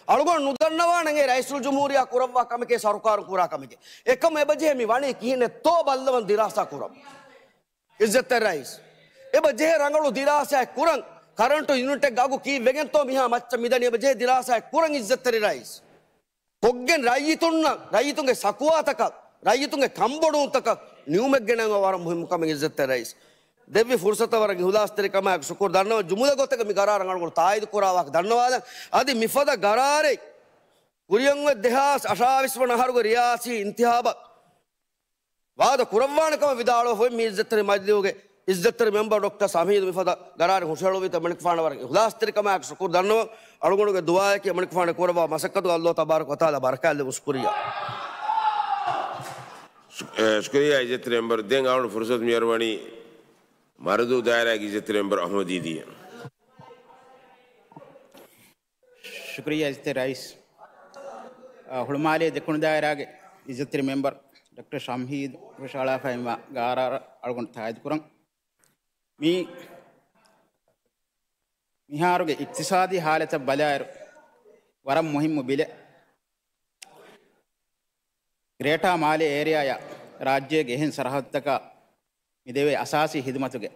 އަޅުގަނޑު ނުދަންނަވާނެ އެ ރައީސުލްޖުމްހޫރިއްޔާ ކުރައްވާ ކަމެކޭ ސަރުކާރުން ކުރާ ކަމެކޭ. އެކަމަށް އެބަޖެހޭ މި ވަނީ ކިހިނެއްތޯ ބައްލަވަން ދިރާސާ ކުރަން. އިއްޒަތްތެރި ރައީސް. އެބަޖެހޭ ރަނގަޅު ދިރާސާއެއް ކުރަން. ކަރަންޓު ޔުނިޓެއްގެ އަގު ކީއްވެގެންތޯ މިހާ މައްޗަށް މިދަނީ އެބަޖެހޭ ދިރާސާއެއް ކުރަން އިއްޒަތްތެރި ރައީސް. ކޮށްގެން ރައްޔިތުންނަށް، ރައްޔިތުންގެ ޝަކުވާތަކަށް، ރައްޔިތުންގެ ކަންބޮޑުވުންތަކަށް ނިމުމެއް ގެނައިމަށް ވަރަށް މުހިއްމު ކަމެއް އިއްޒަތްތެރި ރައީސް. ދެއްވި ފުރުސަތަށް ވަރަށް އިހުލާސްތެރިކަމާއެކު ޝުކުރު ދަންނަވަން. ޖުމުލަ ގޮތަކަށް މި ގަރާރަށް އަޅުގަނޑު ތާއީދު ކުރާ ވާހަކަ ދަންނަވާލަން. އަދި މިފަދަ ގަރާރެއް ކުރިއަށް އޮތް ދެހާސް އަށާވީސް ވަނަ އަހަރުގެ ރިޔާސީ އިންތިހާބަށް ވާދަ ކުރައްވާނެ ކަމަށް ވިދާޅުވެފައި މި އިއްޒަތްތެރި މަޖިލީހުގެ އިއްޒަތްތެރި މެމްބަރު ޑޮކްޓަރ ޝަމީދު މިފަދަ ގަރާރެއް ހުށަހެޅުއްވީތަ އެމަނިކުފާނަށް ވަރަށް އިހުލާސްތެރިކަމާއެކު ޝުކުރު ދަންނަވަން. އަޅުގަނޑުގެ ދުޢާއަކީ އެމަނިކުފާނު ކުރައްވާ މަސައްކަތުގެ އައްލޯ ތަބާރަކަ ވަތަޢާލާ ބަރަކާތްލެއްވުން. ޝުކުރިއްޔާ. ޝު-، އެ، ޝުކުރިއްޔާ އިއްޒަތްތެރި މެމްބަރު. ދެން އަޅުގަނޑު ފުރުސަތު މިއަރުވަނީ މަރުދޫ ދާއިރާގެ އިއްޒަތްތެރި މެމްބަރު އަޙްމަދު ދީދީއަށް. ޝުކުރިއްޔާ އިއްޒަތްތެރި ރައީސް. އަ، ހުޅުމާލޭ ދެކުނު ދާއިރާގެ އިއްޒަތްތެރި މެމްބަރު ޑޮކްޓަރ ޝަމްހީދު ހުށަހަޅާފައިވާ ގަރާރަށް އަޅުގަނޑު ތާއީދު ކުރަން. މި މިހާރުގެ އިޤްތިޞާދީ ޙާލަތަށް ބަލާއިރު، ވަރަށް މުހިއްމު ބިލެއް. ގްރޭޓާ މާލޭ އޭރިއާއާ ރާއްޖޭގެ އެހެން ސަރަޙައްދުތަކަށް މި ދެވޭ އަސާސީ ޚިދުމަތުގެ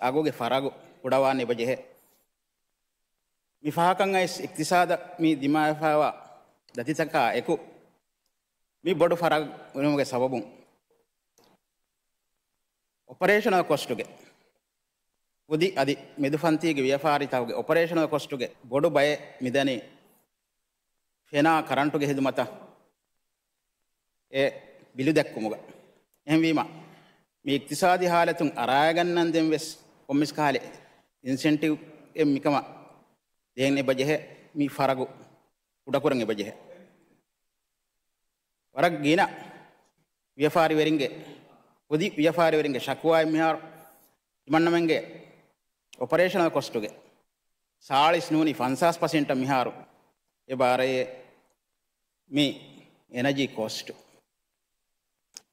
އަގުގެ ފަރަގު ކުޑަވާން އެބަޖެހޭ. މި ފަހަކަށް އައިސް އިޤްތިޞާދަށް މި ދިމާވެފައިވާ ދަތިތަކާ އެކު، މި ބޮޑު ފަރަގު ވުމުގެ ސަބަބުން އޮޕަރޭޝަނަލް ކޮސްޓުގެ ކުދި އަދި މެދުފަންތީގެ ވިޔަފާރިތަކުގެ އޮޕަރޭޝަނަލް ކޮސްޓުގެ ބޮޑު ބައެއް މިދަނީ ފެނާ ކަރަންޓުގެ ޚިދުމަތަށް އެ ބިލު ދެއްކުމުގަ. އެހެންވީމަ، މި އިޤްތިޞާދީ ޙާލަތުން އަރާގަންނަން ދެން ވެސް ކޮންމެސް ކަހަލަ އިންސެންޓިވް އެއް މިކަމަށް ދޭން އެބަޖެހޭ، މި ފަރަގު ކުޑަކުރަން އެބަޖެހޭ. ވަރަށް ގިނަ ވިޔަފާރިވެރިންގެ، ކުދި ވިޔަފާރިވެރިންގެ ޝަކުވާއެއް މިހާރު ތިމަންނަމެންގެ އޮޕަރޭޝަނަލް ކޮސްޓުގެ ސާޅީސް ނޫނީ ފަންސާސް ޕަސެންޓަށް މިހާރު އެބަ އަރައޭ މި އެނަޖީ ކޮސްޓު.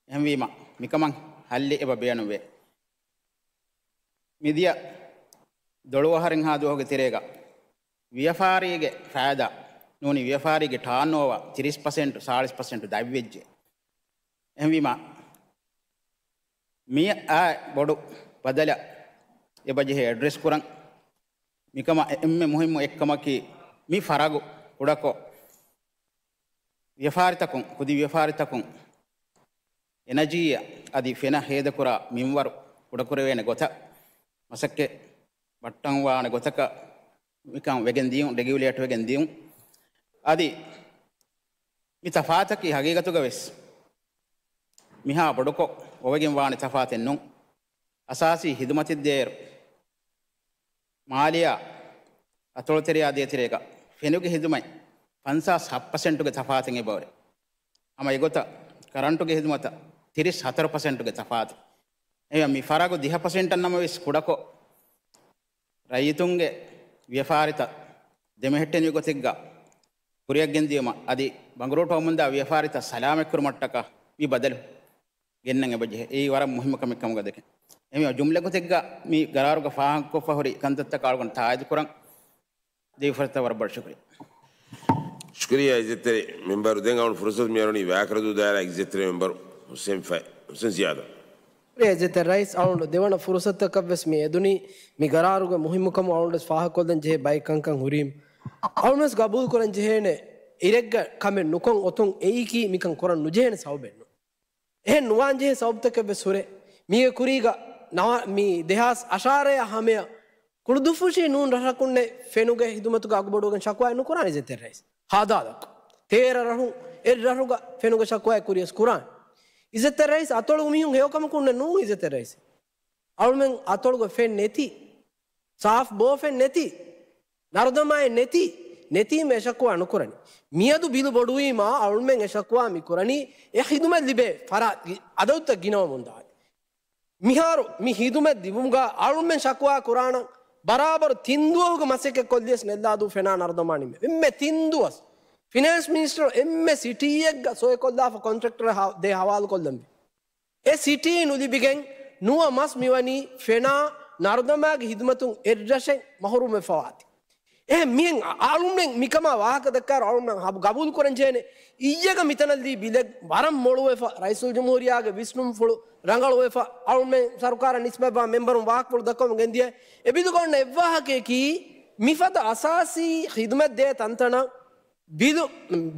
އެހެންވީމަ، މިކަމަށް ހައްލެއް އެބަ ބޭނުންވޭ. މިދިޔަ ދޮޅު އަހަރެއްހާ ދުވަހުގެ ތެރޭގަ ވިޔަފާރީގެ ފައިދާ ނޫނީ ވިޔަފާރީގެ ޓާންއޯވާ ތިރީސް ޕަސެންޓު، ސާޅީސް ޕަސެންޓު ދަތްވެއްޖެ. އެހެންވީމަ، މި އާ ބޮޑު ބަދަލަށް އެބަޖެހޭ އެޑްރެސް ކުރަން. މިކަމަށް އެންމެ މުހިއްމު އެއްކަމަކީ، މި ފަރަގު ކުޑަކޮށް، ވިޔަފާރިތަކުން، ކުދި ވިޔަފާރިތަކުން އެނަޖީއަށް އަދި ފެނަށް ހޭދަކުރާ މިންވަރު ކުޑަކުރެވޭނެ ގޮތަށް މަސައްކަތް ބައްޓަންވާނެ ގޮތަކަށް މިކަން ވެގެން ދިޔުން، ރެގިއުލޭޓް ވެގެން ދިޔުން. އަދި މި ތަފާތަކީ ހަގީގަތުގަ ވެސް މިހާ ބޮޑުކޮށް އޮވެގެން ވާނެ ތަފާތެއް ނޫން. އަސާސީ ޚިދުމަތެއް ދޭއިރު، މާލެއާ އަތޮޅުތެރެޔާ ދޭތެރޭގަ ފެނުގެ ޚިދުމަތް ފަންސާސް ހަތް ޕަސެންޓުގެ ތަފާތެއް އެބަހުރޭ. ހަމަ އެގޮތަށް ކަރަންޓުގެ ޚިދުމަތަށް ތިރީސް ހަތަރު ޕަސެންޓުގެ ތަފާތެއް. އެހެންވެ، މި ފަރަގު ދިހަ ޕަސެންޓަށް ނަމަވެސް ކުޑަކޮށް، ރައްޔިތުންގެ ވިޔަފާރިތައް ދެމެހެއްޓެނިވި ގޮތެއްގަ ކުރިއަށްގެންދިޔުމަށް އަދި ބަނގުރޫޓުވަމުންދާ ވިޔަފާރިތައް ސަލާމަތްކުރުމަށްޓަކާ މި ބަދަލު ގެންނަން އެބަޖެހޭ. އެއީ ވަރަށް މުހިއްމު ކަމެއް ކަމުގަ ދެކެން. އެމީ ޖުމްލަ ގޮތެއްގަ މި ގަރާރުގަ ފާހަގަކޮށްފަ ހުރި ކަންތައްތަކަށް އަޅުގަނޑު ތާއީދު ކުރަން ދެވިފަ ވަރަށް ބޮޑަށް ޝުކުރިއްޔާ. ޝުކުރިއްޔާ އިއްޒަތްތެރި މެންބަރު. ދެން އަޅުގަނޑު ފުރުސަތު މިއަރުވަނީ ވާކަރަދޫ ދާއިރާގެ އިއްޒަތްތެރި މެންބަރު ހުސެން ފަ-، ހުސެން ޒިޔާދަށް. އިއްޒަތްތެރި ރައީސް، އަޅުގަނޑު ދެވަނަ ފުރުސަތަކަށްވެސް މި އެދުނީ މި ގަރާރުގެ މުހިއްމުކަމު އަޅުގަނޑުވެސް ފާހަގަކޮށްލަން ޖެހޭ ބައެއް ކަންކަން ހުރީމަ. އަޅުގަނޑުވެސް ގަބޫލުކުރަން ޖެހޭނެ އިރެއްގަ ކަމެއް ނުކޮށް އޮތުން އެއީކީ މިކަން ކުރަން ނުޖެހޭނެ ސަބަބެއް ނޫން. އެހެން ނުވާން ޖެހޭ ސަބަބުތަކެއް ވެސް ހުރޭ. މީގެ ކުރީގަ ނަވާ-، މި ދެހާސް އަށާރައާ ހަމަޔަށް ކުޅުދުއްފުށީ ނޫން ރަށަކުންނެއް ފެނުގެ ހިދުމަތުގެ އަގުބޮޑުވެގެން ޝަކުވާއެއް ނުކުރާނެ އިއްޒަތްތެރި ރައީސް. ހާދާލަކު. ތޭރަ ރަށުން އެއް ރަށުގަ ފެނުގެ ޝަކުވާއެއް ކުރިޔަސް ކުރާނެ. އިއްޒަތްތެރި ރައީސް އަތޮޅު މީހުން ހެޔޮކަމަކުންނެއް ނޫން އިއްޒަތްތެރި ރައީސް. އަޅުމެން އަތޮޅުގަ ފެން ނެތި. ސާފް ބޯފެން ނެތި، ނަރުދަމާއެއް ނެތި، ނެތީމަ އެ ޝަކުވާ ނުކުރަނީ. މިއަދު ބިލު ބޮޑުވީމާ އަޅުމެން އެ ޝަކުވާ މި ކުރަނީ އެ ހިދުމަތް ލިބޭ ފަރާތް އަދަދުތައް ގިނަވަމުންދާ. މިހާރު މި ހިދުމަތް ލިބުމުގަ އަޅުމެން ޝަކުވާ ކުރާނަން ބަރާބަރު ތިން ދުވަހުގެ މަސައްކަތް ކޮށްލިޔަސް ނެއްލާދޫ ފެނާ ނަރުދަމާ ނިމޭ. އެންމެ ތިން ދުވަސް ފިނޭންސް މިނިސްޓަރު އެންމެ ސިޓީއެއްގަ ސޮއިކޮށްލާފަ ކޮންޓްރެކްޓަރ ދޭ ހަވާލުކޮށްލަންވީ. އެ ސިޓީ ނުލިބިގެން ނުވަ މަސް މިވަނީ ފެނާ ނަރުދަމާގެ ހިދުމަތުން އެއްރަށެއް މަހުރޫމްވެފަވާތީ. އެހެން މިހެން އަ-، އަޅުމެން މިކަމާ ވާހަކަ ދައްކާއިރު އަޅުމެން ހަ-، ގަބޫލު ކުރަން ޖެހޭނެ. އިއްޔެގަ މިތަނަށް ލީ ބިލެއް ވަރަށް މޮޅުވެފަ، ރައީސުލްޖުމްހޫރިއްޔާގެ ވިސްނުންފުޅު ރަނގަޅުވެފަ، އަޅުމެން ސަރުކާރަށް ނިސްބަތްވާ މެންބަރުން ވާހަކަފުޅު ދައްކަމުން ގެންދިޔަ. އެ ބިލުގަ އޮންނަ އެއްވާހަކަޔަކީ މިފަދަ އަސާސީ ޚިދުމަތް ދޭ ތަންތަނަށް ބިލު،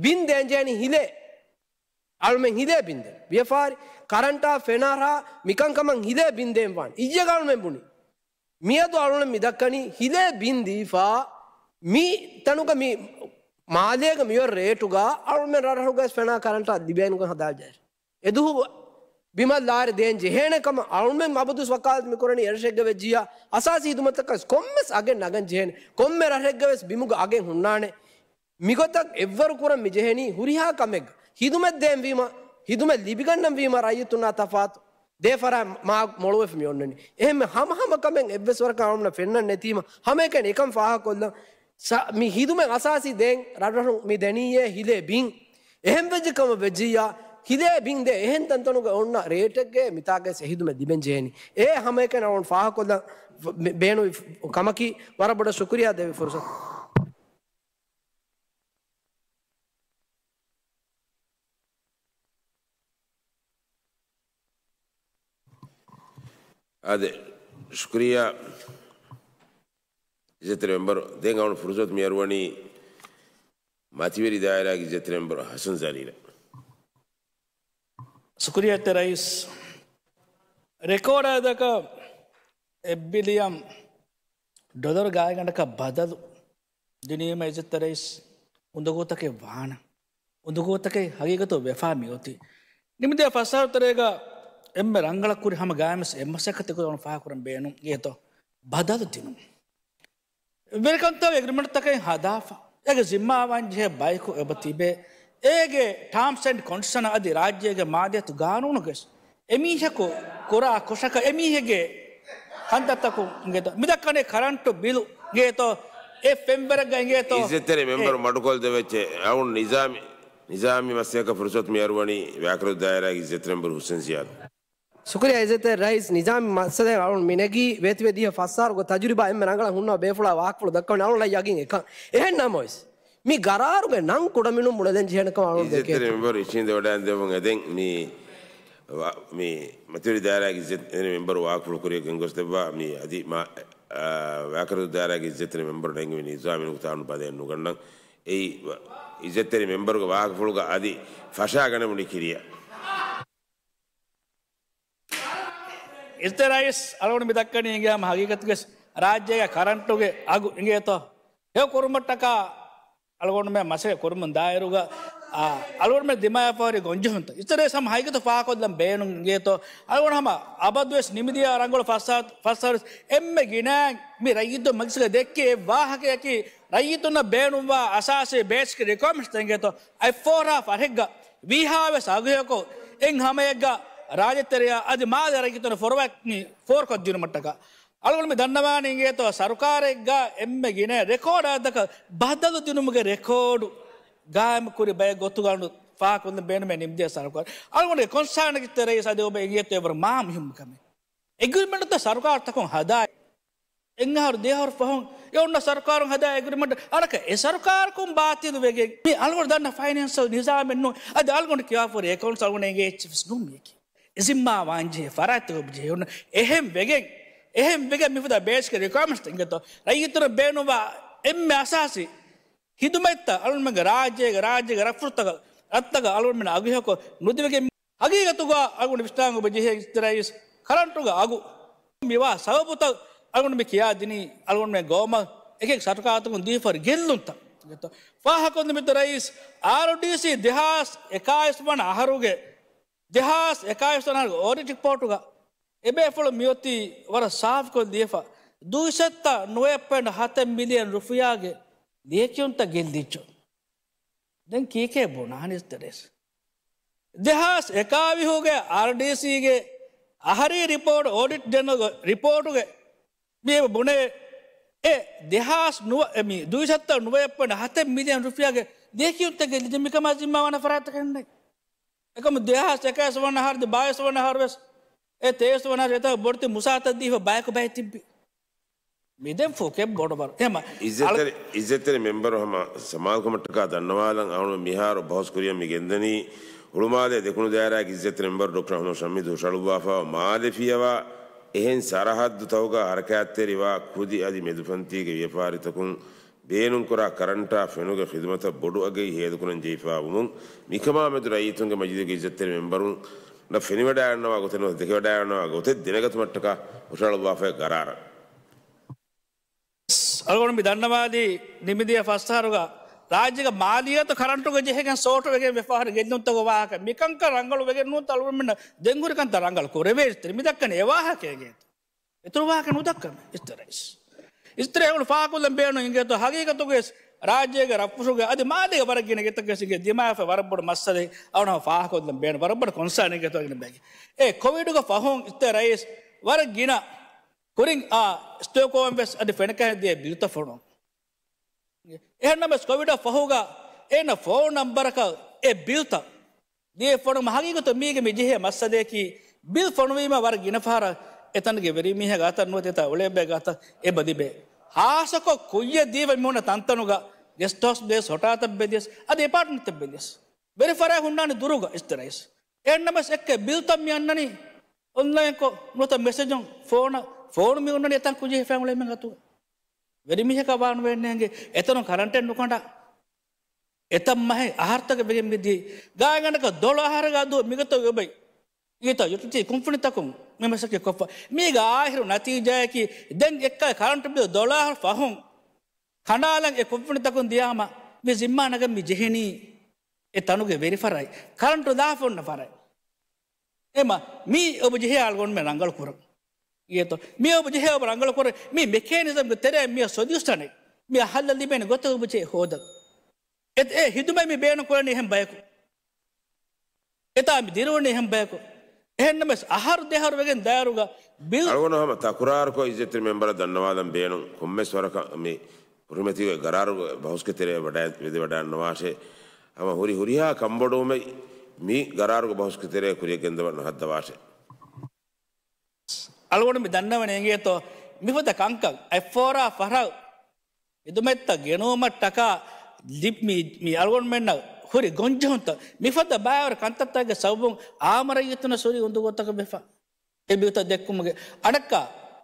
ބިން ދޭން ޖެހެނީ ހިލޭ. އަޅުމެން ހިލޭ ބިންދޭ. ވިޔަފާރި، ކަރަންޓާ، ފެނާރާ، މިކަންކަމަށް ހިލޭ ބިންދޭން ވާނެ. އިއްޔެގަ އަޅުމެން ބުނި. މިއަދު އަޅުމެން މި ދައްކަނީ ހިލޭ ބިން ދީފާ، މި ތަނުގަ މި މާލޭގަ މިއޮތް ރޭޓުގަ އަޅުމެން ރަށްރަށުގަ ވެސް ފެނާ ކަރަންޓާ ލިބޭނުގެ ހަދާ ޖެހޭ. އެދުހު ބިމަށް ލާރި ދޭން ޖެހޭނެ ކަމަށް އަޅުމެން އަބަދުވެސް ވަކާލަތު މި ކުރަނީ އެރަށެއްގަ ވެއްޖިއްޔާ އަސާސީ ހިދުމަތަކަށް ކޮންމެސް އަގެއް ނަގަން ޖެހޭނެ. ކޮންމެ ރަށެއްގަ ވެސް ބިމުގަ އަގެއް ހުންނާނެ. މިގޮތަށް އެއްވަރު ކުރަން މި ޖެހެނީ ހުރިހާ ކަމެއްގަ ހިދުމަތް ދޭން ވީމަ، ހިދުމަތް ލިބިގަންނަން ވީމަ ރައްޔިތުންނާ ތަފާތު ދޭ ފަރާތް މާ މޮޅުވެފަ މި އޮންނަނީ. އެހެންމެ ހަމަ ހަމަ ކަމެއް އެއްވެސް ވަރަކަށް އަޅުމެންނަށް ފެންނަން ނެތީމަ ހަމައެކަނި އެކަން ފާހަގަކޮށްލަން. ސަ-، މި ހިދުމަތް އަސާސީ ދޭން ރަށްރަށުން މި ދެނީއޭ ހިލޭ ބިން. އެހެން ވެއްޖެ ކަމަށް ވެއްޖިއްޔާ ހިލޭ ބިން ދޭ އެހެން ތަންތަނުގަ އޮންނަ ރޭޓެއްގެ މިތާގައި އެ ހިދުމަތް ލިބެން ޖެހެނީ. އެ ހަމައެކަނި އަޅުން ފާހަގަކޮށްލަން ބޭނުން ކަމަކީ. ވަރަށް ބޮޑަށް ޝުކުރިއްޔާ ދެވި ފުރުސަތު. އާދެ، ޝުކުރިއްޔާ އިއްޒަތްތެރި މެންބަރު. ދެން އަޅުން ފުރުސަތު މިއަރުވަނީ މަތިވެރި ދާއިރާގެ އިއްޒަތްތެރި މެންބަރު ހަސަން ޒަރީނަށް. ޝުކުރިއްޔާ އިއްޒަތްތެރި ރައީސް. ރެކޯޑާ ދަކަށް އެއް ބިލިއަން ޑޮލަރު ގާތްގަނޑަކަށް ބަދަލު ދިނީމަ އިއްޒަތްތެރި ރައީސް އުނދަގޫތަކެއް ވާނަން. އުނދަގޫތަކެއް ހަގީގަތު ވެފާ މިއޮތީ. ނިމިދިޔަ ފަސް އަހަރު ތެރޭގަ އެންމެ ރަނގަޅަށް ކުރި ހަމަ ގާތް އެއް މަސައްކަތެއް ކުރަން ފާހަގަކުރަން ބޭނުން އިނގޭތޯ ބަދަލު ދިނުން. ވެރިކަންތައް އެގްރިމެންޓްތަކެއް ހަދާފަ، އޭގެ ޒިންމާވާން ޖެހޭ ބަޔަކު އެބަ ތިބޭ. އޭގެ ޓާމްސް އެންޑް ކޮންޑިޝަން އަދި ރާއްޖޭގެ މާލިޔަތު ގާނޫނުގެ އެމީހަކު ކުރާ ކުށަކަށް އެމީހެއްގެ ކަންތައްތަކުން އިނގޭތޯ. މިދައްކަނީ ކަރަންޓު ބިލު އިނގޭތޯ. އެ ފެންވަރެއްގަ އިނގޭތޯ. އިއްޒަތްތެރި މެންބަރު މަޑުކޮށްދެވެއްޗެ. އަޅުން ނިޒާމީ، ނިޒާމީ މައްސަލަކަށް ފުރުސަތު މިއަރުވަނީ ވާކަރު ދާއިރާގެ އިއްޒަތްތެރި މެންބަރު ހުސެން ޒިޔާދު. ޝުކުރިއްޔާ އިއްޒަތްތެރި ރައީސް. ނިޒާމީ މައްސަލައެއް އަޅުން މިނެގީ ވޭތުވެދިޔަ ފަސް އަހަރުގެ ތަޖުރިބާ އެންމެ ރަނގަޅަށް ހުންނަ ބޭފުޅާ ވާހަކަފުޅު ދައްކަވަނީ އަޅުންނަށް ޔަގީން އެކަން. އެހެން ނަމަވެސް، މި ގަރާރުގެ ނަން ކުޑަމިނުން ބުނެލަން ޖެހޭނެ ކަމަށް އަޅުން ދެކޭ. އިއްޒަތްތެރި މެންބަރު އިށީނދެވަޑައިގެން ދެމުން އެދެން މި ވ-، މި މަތިވެރި ދާއިރާގެ އިއްޒަތްތެރި މެންބަރު ވާހަކަފުޅު ކުރިޔަށް ގެންގޮސްދެއްވާ މި އަދި މާ، އާ، ވާކަރު ދާއިރާގެ އިއްޒަތްތެރި މެންބަރު ނެންގެވި ނިޒާމީ ނުކުތާ އަޅުން ބަދަލެއް ނުގަންނަން. އެއީ ވ-، އިއްޒަތްތެރި މެންބަރުގެ ވާހަކަފުޅުގަ އަދި ފަށާގަނެވުނީ ކިރިޔަށް. އިއްޒަތްތެރި ރައީސް އަޅުގަނޑު މި ދައްކަނީ އިނގޭ ހަމަ ހަގީގަތުގެ ރާއްޖޭގެ ކަރަންޓުގެ އަގު އިނގޭތޯ ހެޔޮ ކުރުމަށްޓަކާ އަޅުގަނޑުމެން މަސައްކަތް ކުރަމުން ދާއިރުގަ، އާ، އަޅުގަނޑުމެން ދިމާވެފަ ހުރި ގޮންޖެހުންތައް އިއްޒަތްތެރި ރައީސް ހަމަ ހަގީގަތު ފާހަގަކޮށްލަން ބޭނުން އިނގޭތޯ. އަޅުގަނޑު ހަމަ އަބަދުވެސް ނިމިދިޔަ ރަނގަޅު ފަސް އަހަރު، ފަސް އަހަރު އެންމެ ގިނައިން މި ރައްޔިތުން މަޖިލިސްގަ ދެއްކި އެއް ވާހަކަޔަކީ ރައްޔިތުންނަށް ބޭނުންވާ އަސާސީ ބޭސިކް ރިކްވަޔަރމަންޓްސް އިނގޭތޯ އެއް ފޯރާ ފަހެއްގަ ވީހާވެސް އަގުހެޔޮކޮށް، އެއް ހަމައެއްގަ ރާއްޖެތެރެއާ އަދި މާލެ ރައްޔިތުން ފޯރުކޮށްދިނުމަށްޓަކާ. އަޅުގަނޑު މި ދަންނަވާނީ އިނގޭތޯ ސަރުކާރެއްގަ އެންމެ ގިނަ ރެކޯޑާ ދަކަށް ބަދަލު ދިނުމުގެ ރެކޯޑު ގާއިމު ކުރި ބައެއް ގޮތުގަ އަޅުގަނޑު ފާހަގަކޮށްލަން ބޭނުމޭ ނިމިދިޔަ ސަރުކާރު. އަޅުގަނޑުގެ ކޮންސާނަކީ އިއްޒަތްތެރި ރައީސް އަދި އޮބަ އިނގޭތޯ އެވަރު މާ މުހިއްމު ކަމެއް. އެގްރިމެންޓްތައް ސަރުކާރުތަކުން ހަދާ އެއް އަހަރު ދެ އަހަރު ފަހުން އެ އޮންނަ ސަރުކާރުން ހަދާ އެގްރިމެންޓް އަނެއްކާ އެ ސަރުކާރަކުން ބާތިލު ވެގެން މި އަޅުގަނޑު ދަންނަ ފައިނޭންސަލް ނިޒާމެއް ނޫން. އަދި އަޅުގަނޑު ކިޔާފަހުރި އެކައުންޓްސް އަޅުގަނޑު އެނގޭ އެއްޗެއް ވެސް ނޫން މީކީ. އެ ޒިންމާ ވާންޖެހޭ ފަރާތްތަކު އޮބްޖެހޭ އޮންނަ އެހެން ވެގެން، އެހެން ވެގެން މިފަދަ ބޭސިކް ރިކްވަޔަރމަންޓްސް އިނގޭތޯ ރައްޔިތުން ބޭނުންވާ އެންމެ އަސާސީ ހިދުމަތްތައް އަޅުގަނޑުމެންގެ ރާއްޖޭގެ، ރާއްޖޭގެ ރަށްފުށުތަކަށް، ރަށްތަކަށް އަޅުގަނޑުމެން އަގުހެޔޮކޮށް ނުދެވިގެން ހަގީގަތުގަ އަޅުގަނޑު ވިސްނާލަން އޮބެ ޖެހޭ އިސްތެ ރައީސް، ކަރަންޓުގެ އަގު މިވާ ސަބަބުތައް އަޅުގަނޑު މި ކިޔާދިނީ އަޅުގަނޑުމެން ގައުމަށް އެކެކި ސަރުކާރުތަކުން ދީފަ ހުރި ގެއްލުންތައް. ފާހަގަކޮށްލަން އިސްތެ ރައީސް، އާރްޑީސީ ދެހާސް އެކާވީސް ވަނަ އަހަރުގެ، ދެހާސް އެކާވީސް ވަނަ އަހަރުގެ އޮޑިޓް ރިޕޯޓުގަ އެބޭފުޅުން މިއޮތީ ވަރަށް ސާފުކޮށް ލިޔެފަ، ދުއިސައްތަ ނުވައެއް ޕޮއިންޓް ހަތެއް މިލިއަން ރުފިޔާގެ ލިޔެކިޔުންތައް ގެއްލިއްޖެ. ދެން ކީކޭ ބުނާނީ އިސްތެ ރައީސް؟ ދެހާސް އެކާވީހުގެ އާރްޑީސީގެ އަހަރީ ރިޕޯޓް، އޮޑިޓް ޖެނެރަލް ރިޕޯޓުގެ މި އެބަ ބުނޭ އެ ދެހާސް ނުވަ، އެ މި ދުއިސައްތަ ނުވައެއް ޕޮއިންޓް ހަތެއް މިލިއަން ރުފިޔާގެ ލިޔެކިޔުންތައް ގެއްލިއްޖެ މިކަމާ ޒިންމާވާނެ ފަރާތްތަކެއް ނެތް. އެކަމު ދެހާސް އެކާވީސް ވަނަ އަހަރު، ދެ ބާވީސް ވަނަ އަހަރު ވެސް، އެ ތޭވީސް ވަނަ އަހަރު އެތައް ބޮޑެތި މުސާތައް ދީފަ ބަޔަކު ބައެއް ތިއްބި. މި ދެން ފޫކެއް ބޮޑު ބަރު. އެހެމަ އިއްޒަތްތެރި، އިއްޒަތްތެރި މެމްބަރު ހަމަ ސަމާލުކަމަށްޓަކާ ދަންނަވާލަން އަޅުގަނޑު މިހާރު ބަހުސް ކުރިޔަށް މި ގެންދަނީ ހުޅުމާލޭ ދެކުނު ދާއިރާގެ އިއްޒަތްތެރި މެމްބަރު ޑޮކްޓަރ އަޙްމަދު ޝަމީދު ހުށަހަޅުއްވާފަ މާލެ ފިޔަވާ އެހެން ސަރަހައްދުތަކުގަ ހަރަކާތްތެރިވާ ކުދި އަދި މެދުފަންތީގެ ވިޔަފާރިތަކުން ބޭނުންކުރާ ކަރަންޓާ ފެނުގެ ޚިދުމަތަށް ބޮޑު އަގެއް ހޭދަކުރަން ޖެހިފާ ވުމުން މިކަމާމެދު ރައްޔިތުންގެ މަޖިލީހުގެ އިއްޒަތްތެރި މެމްބަރުންނަށް ފެނިވަޑައިގަންނަވާ ގޮތެއް ނުވަތަ ދެކެވަޑައިގަންނަވާ ގޮތެއް ދެނެގަތުމަށްޓަކާ ހުށަހަޅުއްވާފައި ގަރާރަށް. އަޅުގަނޑު މި ދަންނަވާލީ ނިމިދިޔަ ފަސް އަހަރުގަ ރާއްޖޭގެ މާލިޔަތު ކަރަންޓުގަ ޖެހިގެން ޝޯޓުވެގެން ވެފަ ހުރި ގެއްލުންތަކުގެ ވާހަކަ. މިކަންކަން ރަނގަޅު ވެގެން ނޫންތަ އަޅުގަނޑުމެންނަށް ދެން ހުރި ކަންތައް ރަނގަޅު ކުރެވޭ އިސްތެރި. މި ދައްކަނީ އެ ވާހަކައެއް ގޭތަ؟ އިތުރު ވާހަކަ ނުދައްކަން އިސްތެ ރައީސް. އިސްތެރި އެ ފާހަގަކޮށްލަން ބޭނުން އިނގޭތޯ ހަގީގަތުގައި ރާއްޖޭގެ ރަށްފުށުގަ އަދި މާލޭގެ ވަރަށް ގިނަ ގެތަކުގައި އިނގޭ ދިމާވެފަ ވަރަށް ބޮޑު މައްސަލައެއް އަޅުގަނޑު ފާހަގަކޮށްލަން ބޭނުން ވަރަށް ބޮޑު ކޮންސާން އިނގޭތޯ ގިނަ ބޭގެ. އެ ކޮވިޑުގެ ފަހުން އިސްތެ ރައީސް ވަރަށް ގިނަ ކުރިން އާ ސްޓޯކް ހޯމް ވެސް އަދި ފެނަކަހެއް ދިޔަ ބިލްތައް ފޮނު. އެހެންނަމަވެސް ކޮވިޑަށް ފަހުގަ އޭނަ ފޯން ނަންބަރަކަށް އެ ބިލްތައް ދިޔަ ފޮނުމަށް ހަގީގަތު މީގެ މި ޖެހޭ މައްސަލަޔަކީ ބިލް ފޮނުވީމަ ވަރަށް ގިނަ ފަހަރަށް އެތަނުގެ ވެރިމީހާ ގާތަށް ނުވަތަ އެތާ އުޅޭ ބައެއް ގާތަށް އެބަ ލިބޭ. ހާއްސަކޮށް ކުއްޔަށް ދީފަ މި ހުންނަ ތަންތަނުގަ ގެސްޓް ހައުސް ބެލިޔަސް، ހޮޓާތައް ބެލިޔަސް، އަދި އެޕާޓްމަންޓްތައް ބެލިޔަސް ވެރި ފަރާތް ހުންނާނެ ދުރުގަ އިސްތެ ރައީސް. އެހެންނަމަވެސް އެއްކެ ބިލްތައް މި އަންނަނީ އޮންލައިންކޮށް ނުވަތަ މެސެޖުން ފޯނަށް، ފޯނު މި އޮންނަނީ އެތަން ކުއްޖެހިފައި އުޅޭމެން އަތުގަ. ވެރިމީހަކާ ވާނު ވޭންނޭނގެ އެތަނުން ކަރަންޓެއް ނުކަނޑާ. އެތައް މަހެއް އަހަރުތަކެއް ވެގެން މިދިޔަ. ގާތްގަނޑަކަށް ދޮޅަ އަހަރުގެ އަދު މިގޮތަށް އޮބެ. އީތަ ޔުޓިލިޓީ ކުންފުނިތަކުން މި މަސައްކަތް ކޮށްފަ. މީގެ އާހިރު ނަތީޖާއަކީ ދެން އެއްކަލަ ކަރަންޓު ބިލް ދޮޅަ އަހަރު ފަހުން ކަނޑާލަން އެ ކުންފުނިތަކުން ދިޔާމަ މި ޒިންމާ ނަގަން މި ޖެހެނީ އެ ތަނުގެ ވެރިފަރާތް، ކަރަންޓު ލާފަ އޮންނަ ފަރާތް. އެމަ މީ އޮބު ޖެހޭ އަޅުގަނޑުމެން ރަނގަޅު ކުރަން. އިނގޭތޯ؟ މީ އޮބު ޖެހޭ އޮބު ރަނގަޅު ކުރަން. މީ މެކޭނިޒަމްގެ ތެރެއަށް މިއަށް ސޮލިއުޝަނެއް، މިއަށް ހައްލަށް ލިބޭނެ ގޮތެއް އޮބު ޖެހޭ ހޯދަން. އެ، އެ ހިދުމަތް މި ބޭނުން ކުރަނީ އެހެން ބަޔަކު. އެތާ މި ދިރުވަނީ އެހެން ބަޔަކު. އެހެންނަމަވެސް އަހަރު ދެއަހަރު ވެގެން ދާއިރުގަ ބިލް އަޅުގަނޑު ހަމަ ތަކުރާރުކޮށް އިއްޒަތްތެރި މެމްބަރަށް ދަންނަވާލަން ބޭނުން ކޮންމެސް ވަރަކަށް މި ކުރިމަތީގެ ގަރާރުގެ ބަހުސްގެ ތެރެއަށް ވަޑައި، ވެދެވަޑައިންނަވާށޭ. ހަމަ ހުރި ހުރިހާ ކަންބޮޑުވުމެއް މި ގަރާރުގެ ބަހުސްގެ ތެރެއަށް ކުރިޔަށް ގެންދަވަން ނުހައްދަވާށޭ. އަޅުގަނޑު މި ދަންނަވަނީ އިނގޭތޯ މިފަދަ ކަންކަން އެއްފޯރާ ފަހަރަށް ހިދުމަތްތައް ގެނުވުމަށްޓަކާ ލިބް-، މި، މި އަޅުގަނޑުމެންނަށް ހުރި ގޮންޖެހުންތައް މިފަދަ ބައިވަރު ކަންތައްތަކުގެ ސަބަބުން އާއްމު ރައްޔިތުންނަށް ހުރި އުނދަގޫތަކެއް ވެފަ. އެ ބިލްތައް ދެއްކުމުގެ އަނެއްކާ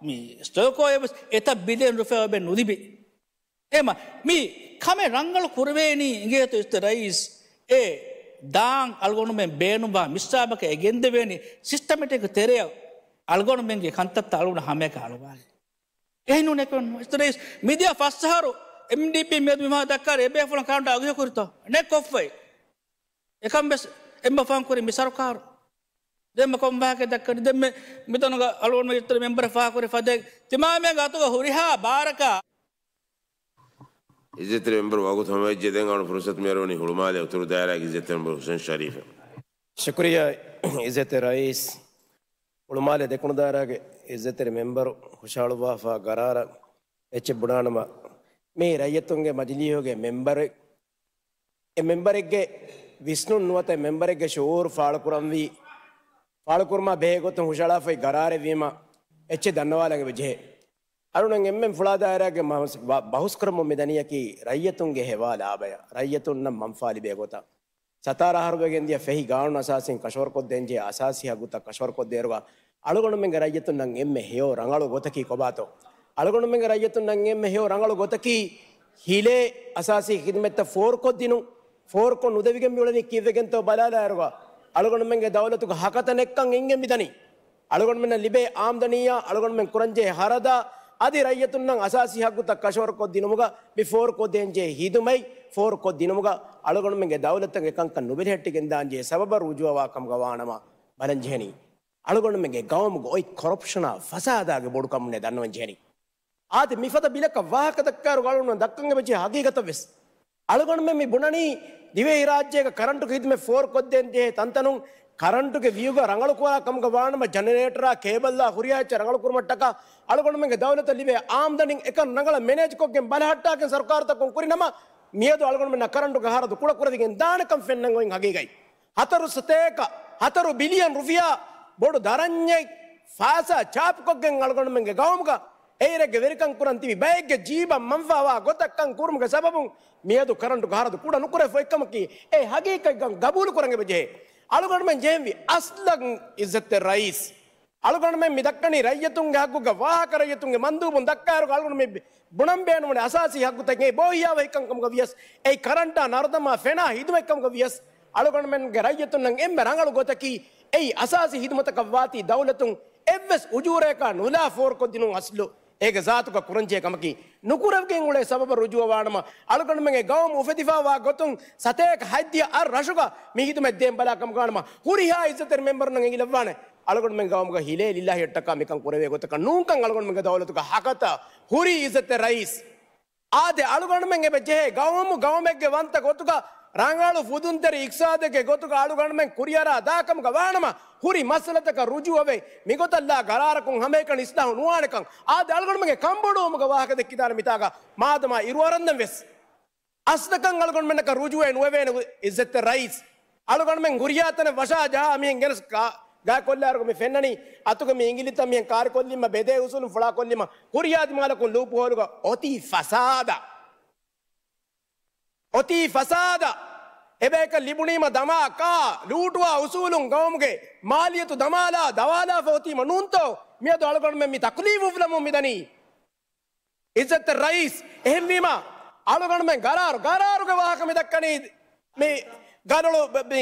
މި ސްޓޯކް ހޯލްޑަރ ވެސް އެތައް ބިލިއަން ރުފިޔާ އޮބެ ނުލިބި. އެމަ މި ކަމެއް ރަނގަޅު ކުރެވޭނީ އިނގޭތޯ އިސްތެ ރައީސް އެ ދާން އަޅުގަނޑުމެން ބޭނުންވާ މިސްރާބަކަށް އެ ގެންދެވޭނީ ސިސްޓަމެޓިކް ތެރެއަށް އަޅުގަނޑުމެންގެ ކަންތައްތައް އަޅުގަނޑު ހަމައެކަނި އަޅުވާލެ. އެހެންނޫން އެކަމެއް ނޫން. އިސްތެ ރައީސް މިދިޔަ ފަސް އަހަރު އެމްޑީޕީ މިއަދު މިހާ ދައްކާ އެބޭފުޅުން ކަރަންޓު އަގުހެޔޮކުރިތޯ؟ ނެތް ކޮށްފައި. އެކަން ވެސް އެންމެ ފަހުން ކުރި މި ސަރުކާރު. ދެންމެ ކޮން ވާހަކަ ދައްކަނީ؟ ދެންމެ މިތަނުގަ އަޅުގަނޑު އިސްތެރި މެމްބަރަށް ފާހަގަކުރި ފަދައިން ތިމާމެންގެ އަތުގަ ހުރިހާ ބާރަކާ. އިއްޒަތްތެރި މެމްބަރު ވަގުތު ހަމަވެއްޖެ. ދެން އަޅު ފުރުސަތު މިއަރުވަނީ ހުޅުމާލެ އުތުރު ދާއިރާގެ އިއްޒަތްތެރި މެމްބަރު ހުސެން ޝަރީފަށް. ޝުކުރިއްޔާ އިއްޒަތްތެރި ރައީސް. ހުޅުމާލެ ދެކުނު ދާއިރާގެ އިއްޒަތްތެރި މެމްބަރު ހުށަހަޅުއްވާފާ ގަރާރަށް އެއްޗެއް ބުނާނަމަ، މީ ރައްޔިތުންގެ މަޖިލީހުގެ މެމްބަރެއް. އެ މެމްބަރެއްގެ ވިސްނުން ނުވަތަ އެ މެމްބަރެއްގެ ޝުއޫރު ފާޅުކުރަންވީ، ފާޅުކުރުމާ ބެހޭ ގޮތުން ހުށަހަޅާފައި ގަރާރެއް ވީމަ، އެއްޗެއް ދަންނަވާލަން އެބަ ޖެހޭ. އަޅުގަނޑު އެންމެން ފުޅާ ދާއިރާގެ މަ-، ބަ-، ބަހުސްކުރަމުން މިދަނީއަކީ ރައްޔިތުންގެ ހެވާ ލާބަޔަށް، ރައްޔިތުންނަށް މަންފާ ލިބޭ ގޮތަށް. ސަތާރަ އަހަރު ވެގެންދިޔަ ފެހި ގާނޫނު އަސާސީން ކަށަވަރުކޮށްދޭންޖެހޭ އަސާސީ ހައްގުތައް ކަށަވަރުކޮށްދޭއިރުގަ، އަޅުގަނޑުމެންގެ ރައްޔިތުންނަށް އެންމެ ހެޔޮ ރަނގަޅު ގޮތަކީ ކޮބާތޯ؟ އަޅުގަނޑުމެންގެ ރައްޔިތުންނަށް އެންމެ ހެޔޮ ރަނގަޅު ގޮތަކީ ހިލޭ އަސާސީ ޚިދުމަތްތައް ފޯރުކޮށްދިނުން. ފޯރުކޮށް ނުދެވިގެން މިއުޅެނީ ކީއްވެގެންތޯ ބަލާލާއިރުގަ، އަޅުގަނޑުމެންގެ ދައުލަތުގަ ހަކަތަ ނެއްކަން އެނގެން މިދަނީ. އަޅުގަނޑުމެންނަށް ލިބޭ އާމްދަނީއާ، އަޅުގަނޑުމެން ކުރަންޖެހޭ ހަރަދާ، އަދި ރައްޔިތުންނަށް އަސާސީ ހައްގުތައް ކަށަވަރުކޮށްދިނުމުގަ، މި ފޯރުކޮށްދޭންޖެހޭ ހިދުމަތް ފޯރުކޮށްދިނުމުގަ، އަޅުގަނޑުމެންގެ ދައުލަތަށް އެކަންކަން ނުބެލެހެއްޓިގެން ދާންޖެހޭ ސަބަބަށް ރުޖޫއަވާ ކަމުގަ ވާނަމަ، ބަލަންޖެހެނީ އަޅުގަނޑުމެންގެ ގައުމުގަ އޮތް ކޮރަޕްޝަނާ ފަސާދާގެ ބޮޑުކަމުންނޭ ދަންނަވަންޖެހެނީ. އާދެ، މިފަދަ ބިލަކަށް ވާހަކަ ދައްކާއިރު އަޅުގަނޑު ދައްކަން އެބަޖެހޭ ހަގީގަތަށް ވެސް. އަޅުގަނޑުމެން މި ބުނަނީ، ދިވެހިރާއްޖޭގަ ކަރަންޓުގެ ހިދުމަތް ފޯރުކޮށްދޭން ޖެހޭ ތަންތަނުން ކަރަންޓުގެ ވިއުގަ ރަނގަޅުކުރާ ކަމުގަ ވާނަމަ، ޖަނަރޭޓަރާ، ކޭބަލްއާ ހުރިހާ އެއްޗެއް ރަނގަޅުކުރުމަށްޓަކާ އަޅުގަނޑުމެންގެ ދައުލަތަށް ލިބޭ އާމްދަނީން އެކަން ރަނގަޅަށް މެނޭޖްކޮށްގެން ބަލަހައްޓާގެން ސަރުކާރުތަކުން ކުރިނަމަ، މިއަދު އަޅުގަނޑުމެންނަށް ކަރަންޓުގެ ހަރަދު ކުޑަކުރެވިގެން ދާނެކަން ފެންނަން އޮތް ހަގީގަތް. ހަތަރު ސަތޭކަ ހަތަރު ބިލިއަން ރުފިޔާ ބޮޑު ދަރަންޏެއް ފާސާ ޗާޕުކޮށްގެން އަޅުގަނޑުމެންގެ ގައުމުގަ އެއިރެއްގެ ވެރިކަން ކުރަން ތިބި ބައެއްގެ ޖީބަށް މަންފާވާ ގޮތަށްކަން ކުރުމުގެ ސަބަބުން މިއަދު ކަރަންޓުގެ ހަރަދު ކުޑަ ނުކުރެވިފައި ކަމަކީ އެ ހަގީގަތް ގަ-، ގަބޫލު ކުރަން އެބަ ޖެހޭ. އަޅުގަނޑުމެން ޖެހެންވީ އަސްލަށް އިއްޒަތްތެރި ރައީސް. އަޅުގަނޑުމެން މި ދައްކަނީ ރައްޔިތުންގެ ހައްގުގަ ވާހަކަ ރައްޔިތުންގެ މަންދޫބުން ދައްކާއިރު އަޅުގަނޑު މި ބުނަން ބޭނުންވަނީ އަސާސީ ހައްގުތަކެއް ބޯހިޔާވަހިކަން ކަމުގަ ވިޔަސް، އެއީ ކަރަންޓާ ނަރުދަމާ ފެނާ ހިދުމަތް ކަމުގަ ވިޔަސް، އަޅުގަނޑުމެންގެ ރައްޔިތުންނަށް އެންމެ ރަނގަޅު ގޮތަކީ، އެއީ އަސާސީ ހިދުމަތަކަށް ވާތީ ދައުލަތުން އެއްވެސް އުޖޫރަޔަކާ ނުލާ ފޯރުކޮށްދިނުން އަސްލު އޭގެ ޒާތުގަ ކުރަންޖެހޭ ކަމަކީ، ނުކުރެވިގެން އުޅޭ ސަބަބަށް ރުޖޫއަވާނަމަ، އަޅުގަނޑުމެންގެ ގައުމު އުފެދިފާވާ ގޮތުން ސަތޭކަ ހަތްދިހަ އަށް ރަށުގަ މި ހިދުމަތް ދޭން ބަލާ ކަމުގަވާނަމަ، ހުރިހާ އިއްޒަތްތެރި މެމްބަރުންނަށް އެނގިލައްވާނެ. އަޅުގަނޑުމެން ގައުމުގަ ހިލޭ ލިއްލާހިއްޓަކާ މިކަން ކުރެވޭ ގޮތަކަށް ނޫންކަން އަޅުގަނޑުމެންގެ ދައުލަތުގަ ހަކަތަ ހުރި އިއްޒަތްތެރި ރައީސް. އާދެ، އަޅުގަނޑުމެން އެބަ ޖެހޭ ގައުމު ގައުމެއްގެ ވަންތަ ގޮތުގަ ރަނގަޅު ފުދުންތެރި އިޤްތިޞާދެއްގެ ގޮތުގަ އަޅުގަނޑުމެން ކުރިއަރާ ދާކަމުގަ ވާނަމަ، ހުރި މައްސަލަތަކަށް ރުޖޫއަވެ، މިގޮތަށްލާ ގަރާރަކުން ހަމައެކަނި އިސްލާހު ނުވާނެކަން. އާދެ، އަޅުގަނޑުމެންގެ ކަންބޮޑުވުމުގެ ވާހަކަ ދެއްކިދާނެ މިތާގަ މާދަމާ އިރުއަރަންދެން ވެސް. އަސްލަކަށް އަޅުގަނޑުމެންނަކަށް ރުޖޫއެއް ނުވެވޭނެ އިއްޒަތްތެރި ރައީސް. އަޅުގަނޑުމެން ހުރިހާ ތަނެއް ވަށާ ޖަހާ މިހެން ގެނެސް ކާ-، ގާތްކޮށްލާއިރުގަ މި ފެންނަނީ އަތުގެ މި އިނގިލިތައް މިހެން ކާރިކޮށްލީމަ، ބެދޭ އުސޫލުން ފުޅާކޮށްލީމަ، ހުރިހާ ދިމާލަކުން ލޫޕް ހޯލުގަ އޮތީ ފަސާދަ. އޮތީ ފަސާދަ. އެބަޔަކަށް ލިބުނީމަ ދަމާ ކާ، ލޫޓުވާ އުސޫލުން ގައުމުގެ މާލިޔަތު ދަމާލާ ދަވާލާފަ އޮތީމަ ނޫންތޯ؟ މިއަދު އަޅުގަނޑުމެން މި ތަކުލީފު އުފުލަމުން މިދަނީ. އިއްޒަތްތެރި ރައީސް، އެހެންވީމަ، އަޅުގަނޑުމެން ގަރާރު، ގަރާރުގެ ވާހަކަ މި ދައްކަނީ، މި ގަނޮޅު، މި،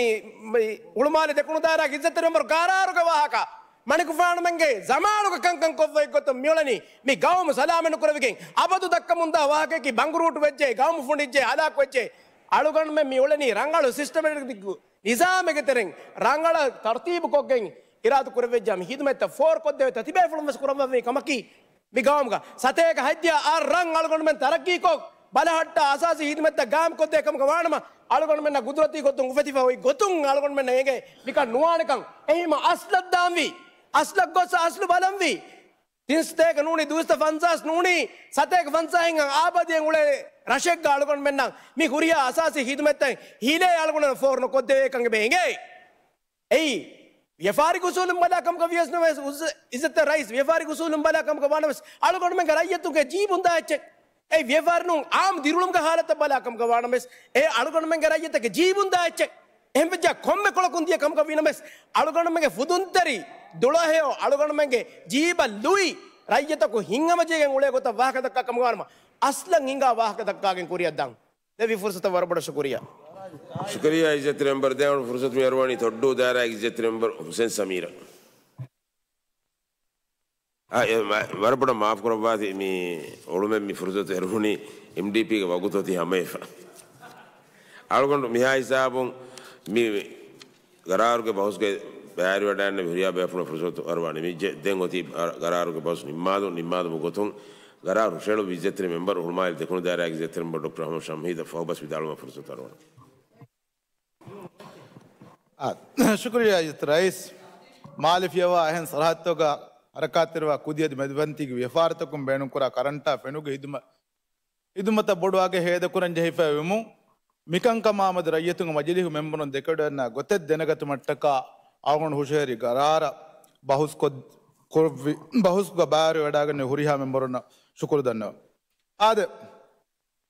މި ހުޅުމާލެ ދެކުނު ދާއިރާގެ އިއްޒަތްތެރި މެމްބަރު ގަރާރުގެ ވާހަކަ. މަނިކުފާނުމެންގެ ޒަމާނުގަ ކަންކަން ކޮށްފައި ގޮތުން މިއުޅެނީ، މި ގައުމު ސަލާމަތް ނުކުރެވިގެން، އަބަދު ދައްކަމުންދާ ވާހަކައަކީ ބަނގުރޫޓު ވެއްޖެ، ގައުމު ފުނޑިއްޖެ، ހަލާކު ވެއްޖެ. އަޅުގަނޑުމެން މި އުޅެނީ ރަނގަޅު ސިސްޓަމެޓިކް ނިޒާމެއްގެ ތެރެއިން، ރަނގަޅަށް ތަރުތީބު ކޮށްގެން، އިރާދަ ކުރެވިއްޖާ މި ހިދުމަތްތައް ފޯރުކޮށްދެވޭތޯ ތިބޭފުޅުން ވެސް ކުރައްވަވޭ ކަމަކީ، މި ގައުމުގަ ސަތޭކަ ހަތްދިހަ އަށް ރަށް އަޅުގަނޑުމެން ތަރައްގީކޮށް، ބަލަހައްޓާ އަސާސީ ހިދުމަތްތައް ގާއިމްކޮށްދޭ ކަމުގަ ވާނަމަ، އަޅުގަނޑުމެންނަށް ގުދުރަތީ ގޮތުން އުފެދިފަ އޮތް ގޮތުން އަޅުގަނޑުމެންނަށް އެނގޭ މިކަން ނުވާނެކަން. އެހީމަ އަސްލަށް ދާންވީ، އަސްލަށް ގޮސް އަސްލު ބަލަންވީ. ތިން ސަތޭކަ ނޫނީ، ދުއިސައްތަ ފަންސާސް ނޫނީ، ސަތޭކަ ފަންސާހިން އަށް އާބަދިއެއް އުޅޭ ރަށެއްގަ އަޅުގަނޑުމެންނަށް މި ހުރިހާ އަސާސީ ހިދުމަތްތައް ހިލޭ އަޅުގަނޑުމެން ފޯރު ނުކޮށްދެވޭކަން އެބަ އެނގޭ. އެއީ، ވިޔަފާރި އުސޫލުން ބަލާ ކަމުގަ ވިޔަސް ނުވެސް، އުސް-، އިއްޒަތްތެރި ރައީސް، ވިޔަފާރި އުސޫލުން ބަލާ ކަމުގަ ވާނަމަވެސް، އަޅުގަނޑުމެންގެ ރައްޔިތުންގެ ޖީބުން ދާ އެއްޗެއް. އެއީ ވިޔަފާރި ނޫން، އާއްމު ދިރިއުޅުމުގެ ހާލަތަށް ބަލާ ކަމުގަ ވާނަމަވެސް، އެ އަޅުގަނޑުމެންގެ ރައްޔިތެއްގެ ޖީބުން ދާ އެއްޗެއް. އެހެންވެއްޖާ ކޮންމެ ކޮޅަކުން ދިޔަ ކަމުގަ ވީނަމަވެސް، އަޅުގަނޑުމެންގެ ފުދުންތެރި ދުޅަހެޔޮ އަޅުގަނޑުމެންގެ ޖީބަށް ލުއި ރައްޔިތަކު ހިތްހަމަޖެހިގެން އުޅޭ ގޮތަށް ވާހަކަ ދައްކާ ކަމުގަ ވާނަމަ، އަސްލަށް ހިނގާ ވާހަކަ ދައްކާގެން ކުރިއަށް ދާން. ދެއްވި ފުރުސަތަށް ވަރަށް ބޮޑަށް ޝުކުރިއްޔާ. ޝުކުރިއްޔާ އިއްޒަތްތެރި މެމްބަރު. ދެން އަޅުގަނޑު ފުރުސަތު މި އަރުވަނީ ތޮއްޑޫ ދާއިރާގެ އިއްޒަތްތެރި މެމްބަރު ހުސެން ސަމީރަށް. އާ، އެ، މަ-، ވަރަށް ބޮޑަށް މާފު ކުރައްވާތި، މި އުޅުމެއް މި ފުރުސަތު އެރުވުނީ އެމްޑީޕީގެ ވަގުތު އޮތީ ހަމައެފަ. އަޅުގަނޑު މިހާ ހިސާބުން މި ގަރާރުގެ ބަހުސްގައި ބައިވެރިވަޑައިގަންނަވި ހުރިހާ ބޭފުޅުން ފުރުސަތު އަރުވާނެ. މި ޖެ-، ދެން އޮތީ އަ-، ގަރާރުގެ ބަހުސް ނިންމާލު-، ނިންމާލުމުގެ ގޮތުން ގަރާރު ހުށަހެޅުއްވި އިއްޒަތްތެރި މެމްބަރު ހުޅުމާލެ ދެކުނު ދާއިރާގެ އިއްޒަތްތެރި މެމްބަރު ޑޮކްޓަރ އަޙްމަދު ޝަމްހީދަށް ފަހުބަސް ވިދާޅުވުމަށް ފުރުސަތު އަރުވަން. އާ، ޝުކުރިއްޔާ އިއްޒަތް ރައީސް. މާލެ ފިޔަވާ އެހެން ސަރަހައްދުތަކުގަ ހަރަކާތްތެރިވާ ކުދި އަދި މެދުފަންތީގެ ވިޔަފާރިތަކުން ބޭނުންކުރާ ކަރަންޓާ ފެނުގެ ހިދުމަ-، ހިދުމަތަށް ބޮޑުވާގެ ހޭދަކުރަން ޖެހިފައި ވުމުން، މިކަންކަމާމެދު ރައްޔިތުންގެ މަޖިލީހުގެ މެމްބަރުން ދެކެވަޑައިގަންނަވާ ގޮތެއް ދެނެގަތުމަށްޓަކާ އަޅުގަނޑު ހުށަހެރި ގަރާރަށް ބަހުސްކޮށް، ކުރުއްވި ބަހުސްގަ ބާރު ވެޑާގެން ހުރިހާ މެމްބަރުންނަށް ޝުކުރު ދަންނަވަން. އާދެ،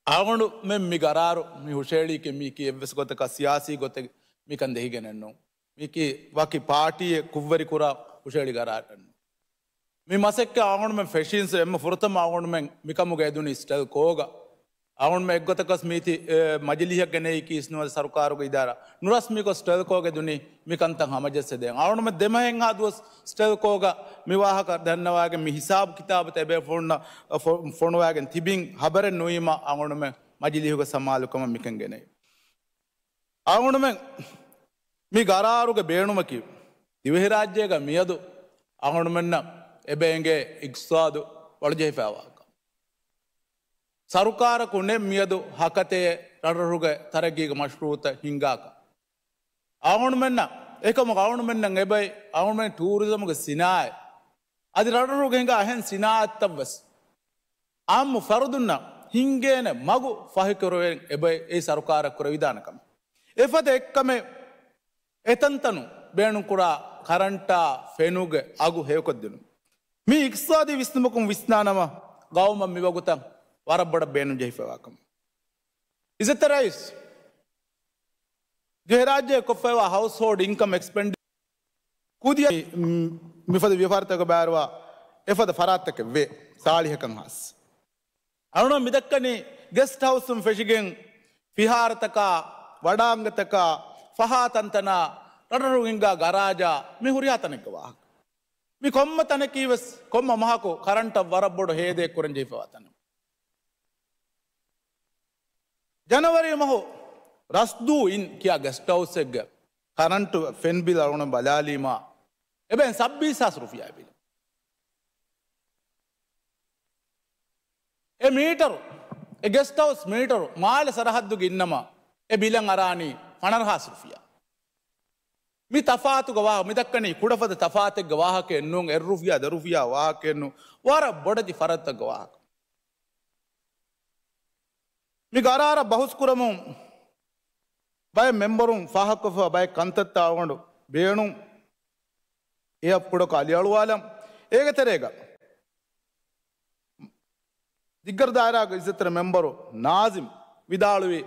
އަޅުގަނޑުމެން މި ގަރާރު މި ހުށައެޅީކީ މީކީ އެއްވެސް ގޮތަކަށް ސިޔާސީ ގޮތެއް މިކަން ދެހިގެނެއްނޫން. މީކީ ވަކި ޕާޓީއެއް ކުށްވެރިކުރާ ހުށައެޅި ގަރާރެއްނޫން. މި މަސައްކަތް އަޅުގަނޑުމެން ފެށީންސް އެންމެ ފުރަތަމަ އަޅުގަނޑުމެން މިކަމުގަ އެދުނީ ސްޓެލްކޯގަ. އަޅުގަނޑުމެން އެއްގޮތަކަސް މީތި، އެ، މަޖިލީހަށް ގެނައީ ކީސްނުވަދެ ސަރުކާރުގެ އިދާރާ. ނުރަސްމީކޮށް ސްޓެލްކޯގެ ދުނީ މިކަންތައް ހަމަޖައްސަދޭން. އަޅުގަނޑުމެން ދެމަހެއްހާ ދުވަސް ސްޓެލްކޯގަ މި ވާހަކަ ދަންނަވާގެން މި ހިސާބު ކިތާބުތައް އެބޭފުޅުންނަށް ފޮ-، ފޮނުވާގެން ތިބިން ހަބަރެއް ނުވީމަ އަޅުގަނޑުމެން މަޖިލީހުގެ ސަމާލުކަމަށް މިކަން ގެނައީ. އަޅުގަނޑުމެން މި ގަރާރުގެ ބޭނުމަކީ، ދިވެހިރާއްޖޭގަ މިއަދު އަޅުގަނޑުމެންނަށް އެބަ އެނގޭ އިގްތިސާދު ވަޅުޖެހިފައިވާކަން. ސަރުކާރަކު ނެތް މިއަދު ހަކަތައެއް ރަށްރަށުގެ ތަރައްގީގެ މަޝްރޫއުތައް ހިންގާކަން. އަޅުގަނޑުމެންނަށް، އެކަމަކު އަޅުގަނޑުމެންނަށް އެބައި އަޅުގަނޑުމެން ޓޫރިޒަމުގެ ސިނާއަތް އަދި ރަށްރަށުގެ ހިނގާ އެހެން ސިނާއަތްތައް ވެސް އާއްމު ފަރުދުންނަށް ހިންގޭނެ މަގު ފަހިކުރެވެން އެބައި އެއީ ސަރުކާރަށް ކުރެވިދާނެ ކަމެއް. އެފަދަ އެއްކަމެއް އެތަންތަނުން ބޭނުންކުރާ ކަރަންޓާ ފެނުގެ އަގު ހެޔޮކޮށްދިނުން. މި އިޤްތިޞާދީ ވިސްނުމަކުން ވިސްނާނަމަ، ގައުމަށް މިވަގުތަށް ވަރަށް ބޮޑަށް ބޭނުން ޖެހިފައިވާ ކަމެއް. އިއްޒަތްތެރި ރައީސް، ދިވެހިރާއްޖެ ކޮށްފައިވާ ހައުސްހޯލްޑް އިންކަމް އެކްސްޕެންޑި ކުދި މި-، މިފަދަ ވިޔަފާރިތަކަށް ބާރުވާ އެފަދަ ފަރާތްތަކެއް ވޭ، ސާޅީހަކަށް ހާސް. އަޅުނަ މިދައްކަނީ ގެސްޓް ހައުސުން ފެށިގެން ފިހާރަތަކާ، ވަޑާންގަތަކާ، ފަހާ ތަންތަނާ، ރަށްރަށު ހިންގާ ގަރާޖާ، މި ހުރިހާ ތަނެއްގެ ވާހަކަ. މި ކޮންމެ ތަނަކީ ވެސް ކޮންމެ މަހަކު ކަރަންޓަށް ވަރަށް ބޮޑު ހޭދައެއް ކުރަން ޖެހިފައިވާ ތަނެއް. ޖަނަވަރީ މަހު ރަސްދޫ އިން ކިޔާ ގެސްޓް ހައުސްއެއްގެ ކަރަންޓު ފެން ބިލް އަޅުގަނޑު ބަލާލީމާ، އެބައިން ސައްބީސް ހާސް ރުފިޔާ ބިލް. އެ މީޓަރު، އެ ގެސްޓް ހައުސް މީޓަރު މާލެ ސަރަހައްދުގަ އިންނަމަ، އެ ބިލަށް އަރާނީ ފަނަރަ ހާސް ރުފިޔާ. މި ތަފާތުގެ ވާހަކަ، މި ދައްކަނީ ކުޑަފަދަ ތަފާތެއްގެ ވާހަކައެއް ނޫން، އެއް ރުފިޔާ، ދެ ރުފިޔާ ވާހަކައެއް ނޫން، ވަރަށް ބޮޑެތި ފަރަތްތަކުގެ ވާހަކަ. މި ގަރާރަށް ބަހުސް ކުރަމުން ބައެއް މެމްބަރުން ފާހަގަކޮށްފަ ބައެއް ކަންތައްތައް އަޅުގަނޑު ބޭނުން އެއަށް ކުޑަކޮށް އަލިއަޅުވާލަން. އޭގެ ތެރޭގަ ދިއްގަރު ދާއިރާގެ އިއްޒަތްތެރި މެމްބަރު ނާޒިމް ވިދާޅުވީ،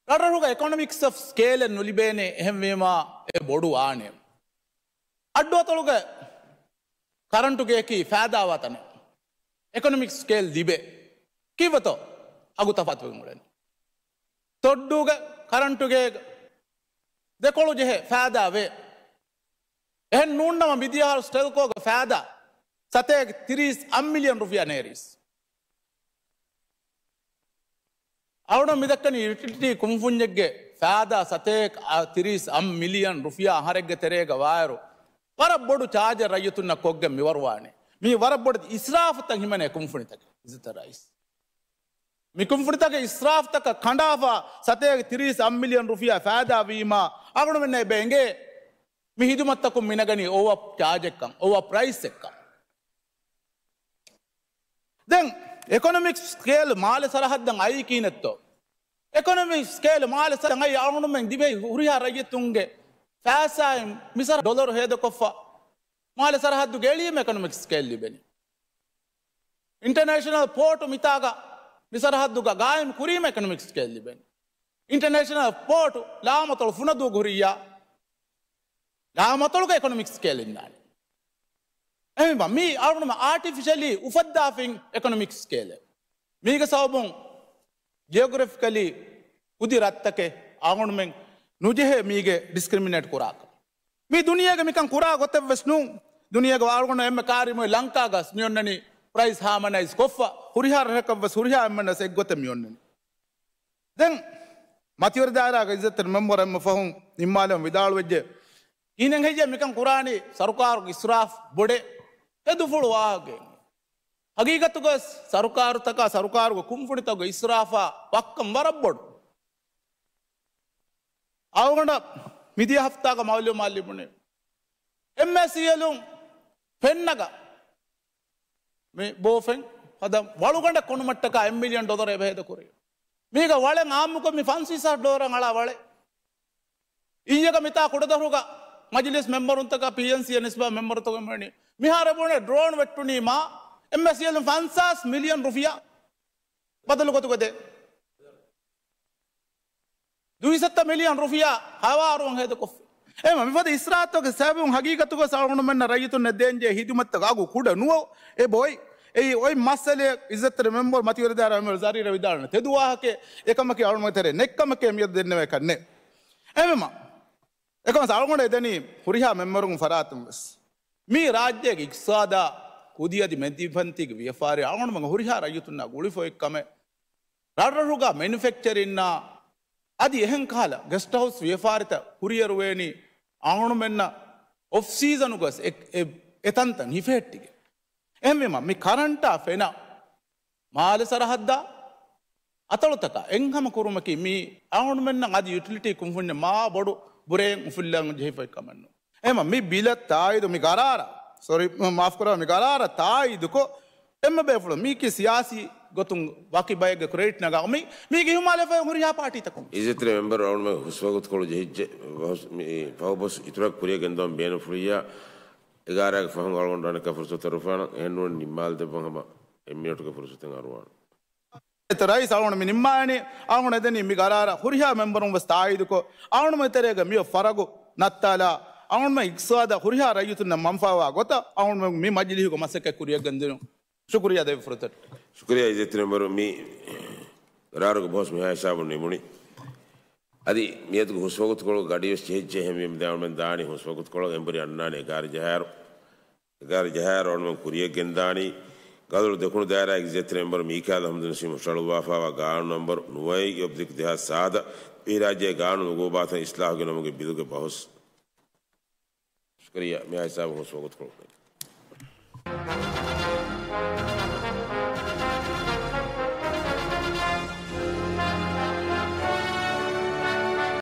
ރަށްރަށުގަ އެކޮނޮމިކްސް އޮފް ސްކޭލެއް ނުލިބޭނެ، އެހެންވީމާ އެ ބޮޑު ވާނެ. އައްޑުއަތޮޅުގެ ކަރަންޓުގެއަކީ ފައިދާވާ ތަނެއް. އެކޮނޮމިކް ސްކޭލް ލިބޭ. ކީއްވެތޯ އަގު ތަފާތުވެގެން އުޅެނީ؟ ތޮއްޑޫގެ ކަރަންޓުގެ ދެކޮޅު ޖެހޭ ފައިދާ ވޭ. އެހެން ނޫންނަމަ މިދިޔަ އަހަރު ސްޓެލްކޯގެ ފައިދާ ސަތޭކަ ތިރީސް އަށް މިލިއަން ރުފިޔާ ނޭރީސް. އަޅުނަ މިދައްކަނީ ޔުޓިލިޓީ ކުންފުންޏެއްގެ ފައިދާ ސަތޭކަ ތިރީސް އަށް މިލިއަން ރުފިޔާ އަހަރެއްގެ ތެރޭގަ ވާއިރު، ވަރަށް ބޮޑު ޗާޖެއް ރައްޔިތުންނަށް ކޮށްގެން މިވަރުވާނެ. މީ ވަރަށް ބޮޑެތި އިސްރާފުތައް ހިމެނޭ ކުންފުނިތަކެއް، އިއްޒަތްތެރި ރައީސް. މި ކުންފުނިތަކެއް އިސްރާފުތަކަށް ކަނޑާފަ ސަތޭކަ ތިރީސް އަށް މިލިއަން ރުފިޔާ ފައިދާ ވީމާ، އަޅުގަނޑުމެންނަށް އެބަ އެނގޭ މި ހިދުމަތްތަކުން މި ނަގަނީ އޯވަ ޗާޖެއްކަން، އޯވަ ޕްރައިސްއެއްކަން. ދެން އެކޮނޮމިކް ސްކޭލް މާލެ ސަރަހައްދަށް އައީ ކިހިނެއްތޯ؟ އެކޮނޮމިކް ސްކޭލް މާލެ ސަރަހައްދަށް އައީ އަޅުގަނޑުމެން ދިވެހި ހުރިހާ ރައްޔިތުންގެ ފައިސާއިން މިސަރަ ޑޮލަރު ހޭދަކޮށްފަ މާލެ ސަރަހައްދުގެ އެޅީމަ އެކޮނޮމިކް ސްކޭލް ލިބެނީ. އިންޓަރނޭޝަނަލް ޕޯޓު މިތާގަ މި ސަރަހައްދުގަ ގާއިމް ކުރީމަ އެކޮނޮމިކް ސްކޭލް ލިބެނީ. އިންޓަރނޭޝަނަލް ޕޯޓު ލާމަތޮޅު ފުނަދޫ ހުރިއްޔާ، ލާމަތޮޅުގަ އެކޮނޮމިކް ސްކޭލް އިންނާނެ. އެހެންވީމަ މީ އަޅުގަނޑުމެން އާޓިފިޝަލީ އުފައްދާފިން އެކޮނޮމިކް ސްކޭލެއް. މީގެ ސަބަބުން ޖިއޮގްރަފިކަލީ ކުދި ރަށްތަކެއް އަޅުގަނޑުމެން ނުޖެހޭ މީގެ ޑިސްކްރިމިނޭޓް ކުރާކަށް. މީ ދުނިޔޭގެ މިކަން ކުރާ ގޮތެއްވެސް ނޫން. ދުނިޔޭގެ އަޅުގަނޑު އެންމެ ކާރިމޮއި ލަންކާގަސް މި އޮންނަނީ ޕްރައިސް ހާމަނައިޒް ކޮށްފަ، ހުރިހާ ރަށަކަށްވެސް ހުރިހާ އެންމެންނަސް އެއްގޮތެއް މި އޮންނަނީ. ދެން މަތިވެރި ދާއިރާގެ އިއްޒަތްތެރި މެމްބަރު އެންމެ ފަހުން ނިންމާލަން ވިދާޅުވެއްޖެ. ކިހިނެއް ހެއްޔޭ މިކަން ކުރާނީ؟ ސަރުކާރުގެ އިސްރާފް ބޮޑޭ. ހެދުފުޅު ވާހަކައެއް. ހަގީގަތުގަސް ސަރުކާރުތަކާ ސަރުކާރުގެ ކުންފުނިތަކުގެ އިސްރާފާ ވައްކަން ވަރަށް ބޮޑު. އަޅުގަނޑަށް މިދިޔަ ހަފްތާގަ މައުލޫމާތު ލިބުނީ، އެމްއޭސީއެލުން ފެންނަގަ މި ބޯފެން ހަދަން ވަޅުގަނޑެއް ކޮނުމަށްޓަކާ އެއް މިލިއަން ޑޮލަރެއް އެބަ ހޭދަ ކުރި. މީގަ ވަޅެއް އާއްމުކޮށް މި ފަންސީސް ހާސް ޑޮލަރަށް އަޅާ ވަޅެއް. އިއްޔެގަ މިތާ ކުޑަދޮރުގަ މަޖިލިސް މެމްބަރުންތަކާ ޕީއެންސީއަށް ނިސްބަތް މެމްބަރުތަކުން މިވަނީ މިހާރު ބުނެ ޑްރޯން ވެއްޓުނީމާ އެންއެސްއީއެލް ފަންސާސް މިލިއަން ރުފިޔާ ބަދަލު ގޮތުގަ ދޭ. ދުއިސައްތަ މިލިއަން ރުފިޔާ ހަވާރުވަން ހޭދަކޮށްފި. އެމަ މިފަދަ އިސްރާތުގެ ސަބަބުން ހަގީގަތުގަ އަޅުގަނޑުމެންނަށް ރައްޔިތުންނަށް ދޭންޖެހޭ ހިދުމަތްތައް އަގު ކުޑަ ނުވަ އެބައޮތް. އެއީ އޮތް މައްސަލައެއް. އިއްޒަތްތެރި މެމްބަރު މަތިވެރިދާރާ އެމްއެލް ޒަރީރަށް ވިދާޅުވި ތެދު ވާހަކައެއް އެކަމަކީ އަޅުގަނޑުމެން ތެރޭ ނެއްކަމެކޭ މިއަދު ދެންނެވޭކަށް ނެތް. އެމެމަ އެކަމަސް އަޅުގަނޑު އެދެނީ ހުރިހާ މެމްބަރުން ފަރާތުން ވެސް މީ ރާއްޖޭގެ އިޤްތިޞާދާ ކުދި އަދި މެދިފަންތީގެ ވިޔަފާރި އަޅުގަނޑުމެން ހުރިހާ ރައްޔިތުންނާ ގުޅިފައި ކަމެއް. ރަށްރަށުގަ މެނިފެކްޗަރިންނާ އަދި އެހެން ކަހަލަ ގެސްޓް ހައުސް ވިޔަފާރިތައް ހުރިއެރުވޭނީ އަޅުގަނޑުމެންނަށް އޮފް ސީޒަނުގަސް އެ، އެ، އެތަންތަން ހިފެހެއްޓިގެން. އެހެންވީމަ މި ކަރަންޓާ ފެނަ މާލެ ސަރަހައްދާ އަތޮޅުތަކާ އެއްހަމަ ކުރުމަކީ މީ އަޅުގަނޑުމެންނަށް އަދި ޔުޓިލިޓީ ކުންފުންޏެއް މާ ބޮޑު ބުރައެއް އުފުއްލަން ޖެހިފައި ކަމެއްނު. އެހެންވީމަ މި ބިލަށް ތާއީދު މި ގަރާރަށް، ސޮރީ، މާފުކުރާ، މި ގަރާރަށް ތާއީދުކޮށް، އެންމެ ބޭފުޅުން މީކީ ސިޔާސީ ގޮތުން ވަކި ބައެއްގެ ކްރެޑިޓް ނަގާ މި، މީގެ ހިމާލަފައި ހުރިހާ ޕާޓީތަކުން. އިއްޒަތްތެރި މެމްބަރު އަޅުގަނޑުމެން ހުސްވަގުތުކޮޅު ޖެހިއްޖެ. ފަހު، މި، ފަހުބަސް އިތުރަށް ކުރިޔަށް ގެންދަވަން ބޭނުންފުޅިއްޔާ، އެގާރައިގެ ފަހުން އަޅުގަނޑު އަނެއްކާ ފުރުސަތު އަރުވާނަން. އެހެންނޫން ނިންމާލަދެއްވަން ހަމަ އެއްމިނެޓުގެ ފުރުސަތެއް އަރުވާނަން. އެތަ ރައީސް އަޅުގަނޑު މި ނިންމާއިނީ، އަޅުގަނޑު އެދެނީ މި ގަރާރަށް ހުރިހާ މެމްބަރުން ވެސް ތާއީދުކޮށް، އަޅުގަނޑު ތެރޭގަ މިއޮތް ފަރަގު ނައްތާލާ، އަޅުގަނޑު އިޤްތިޞާދަށް ހުރިހާ ރައްޔިތުންނަށް މަންފާވާ ގޮތަށް އަޅުގަނޑު މި މަޖިލީހުގެ މަސައްކަތް ކުރިޔަށް ގެންދިނުން. ޝުކުރިއްޔާ ދެވިފަ ފުރަތަމަ. ޝުކުރިއްޔާ އިއްޒަތްތެރި މެމްބަރު މި ގަރާރުގެ ބަހުސް މިހާ ހިސާބުން ނިމުނީ. އަދި މިއަދުގެ ހުސްވަގުތުކޮޅު ގަޑިވެސް ޖެހިއްޖެ. އެހެންވީމަ ދެން އަޅުގަނޑުމެން ދާނީ ހުސްވަގުތުކޮޅަށް. އެނބުރި އަންނާނީ އެގާރަ ޖަހާއިރު. އެގާރަ ޖަހާއިރު އަޅުގަނޑުމެން ކުރިޔަށް ގެންދާނީ. ގަދައޮޅު ދެކުނު ދާއިރާގެ އިއްޒަތްތެރި މެމްބަރު މީކާއިލް އަޙްމަދުން ނަސީމް ހުށަހަޅުއްވާފައިވާ ގާނޫނު ނަންބަރު ނުވައެއް އޮބްލިކް ދެހާސް ސާދަ، އެ ރާއްޖޭގެ ގާނޫނު އުގޫބާތައް އިސްލާހު ގެނައުމުގެ ބިލުގެ ބަހުސް. ޝުކުރިއްޔާ. މިހާ ހިސާބުން ހުސްވަގުތުކޮޅު.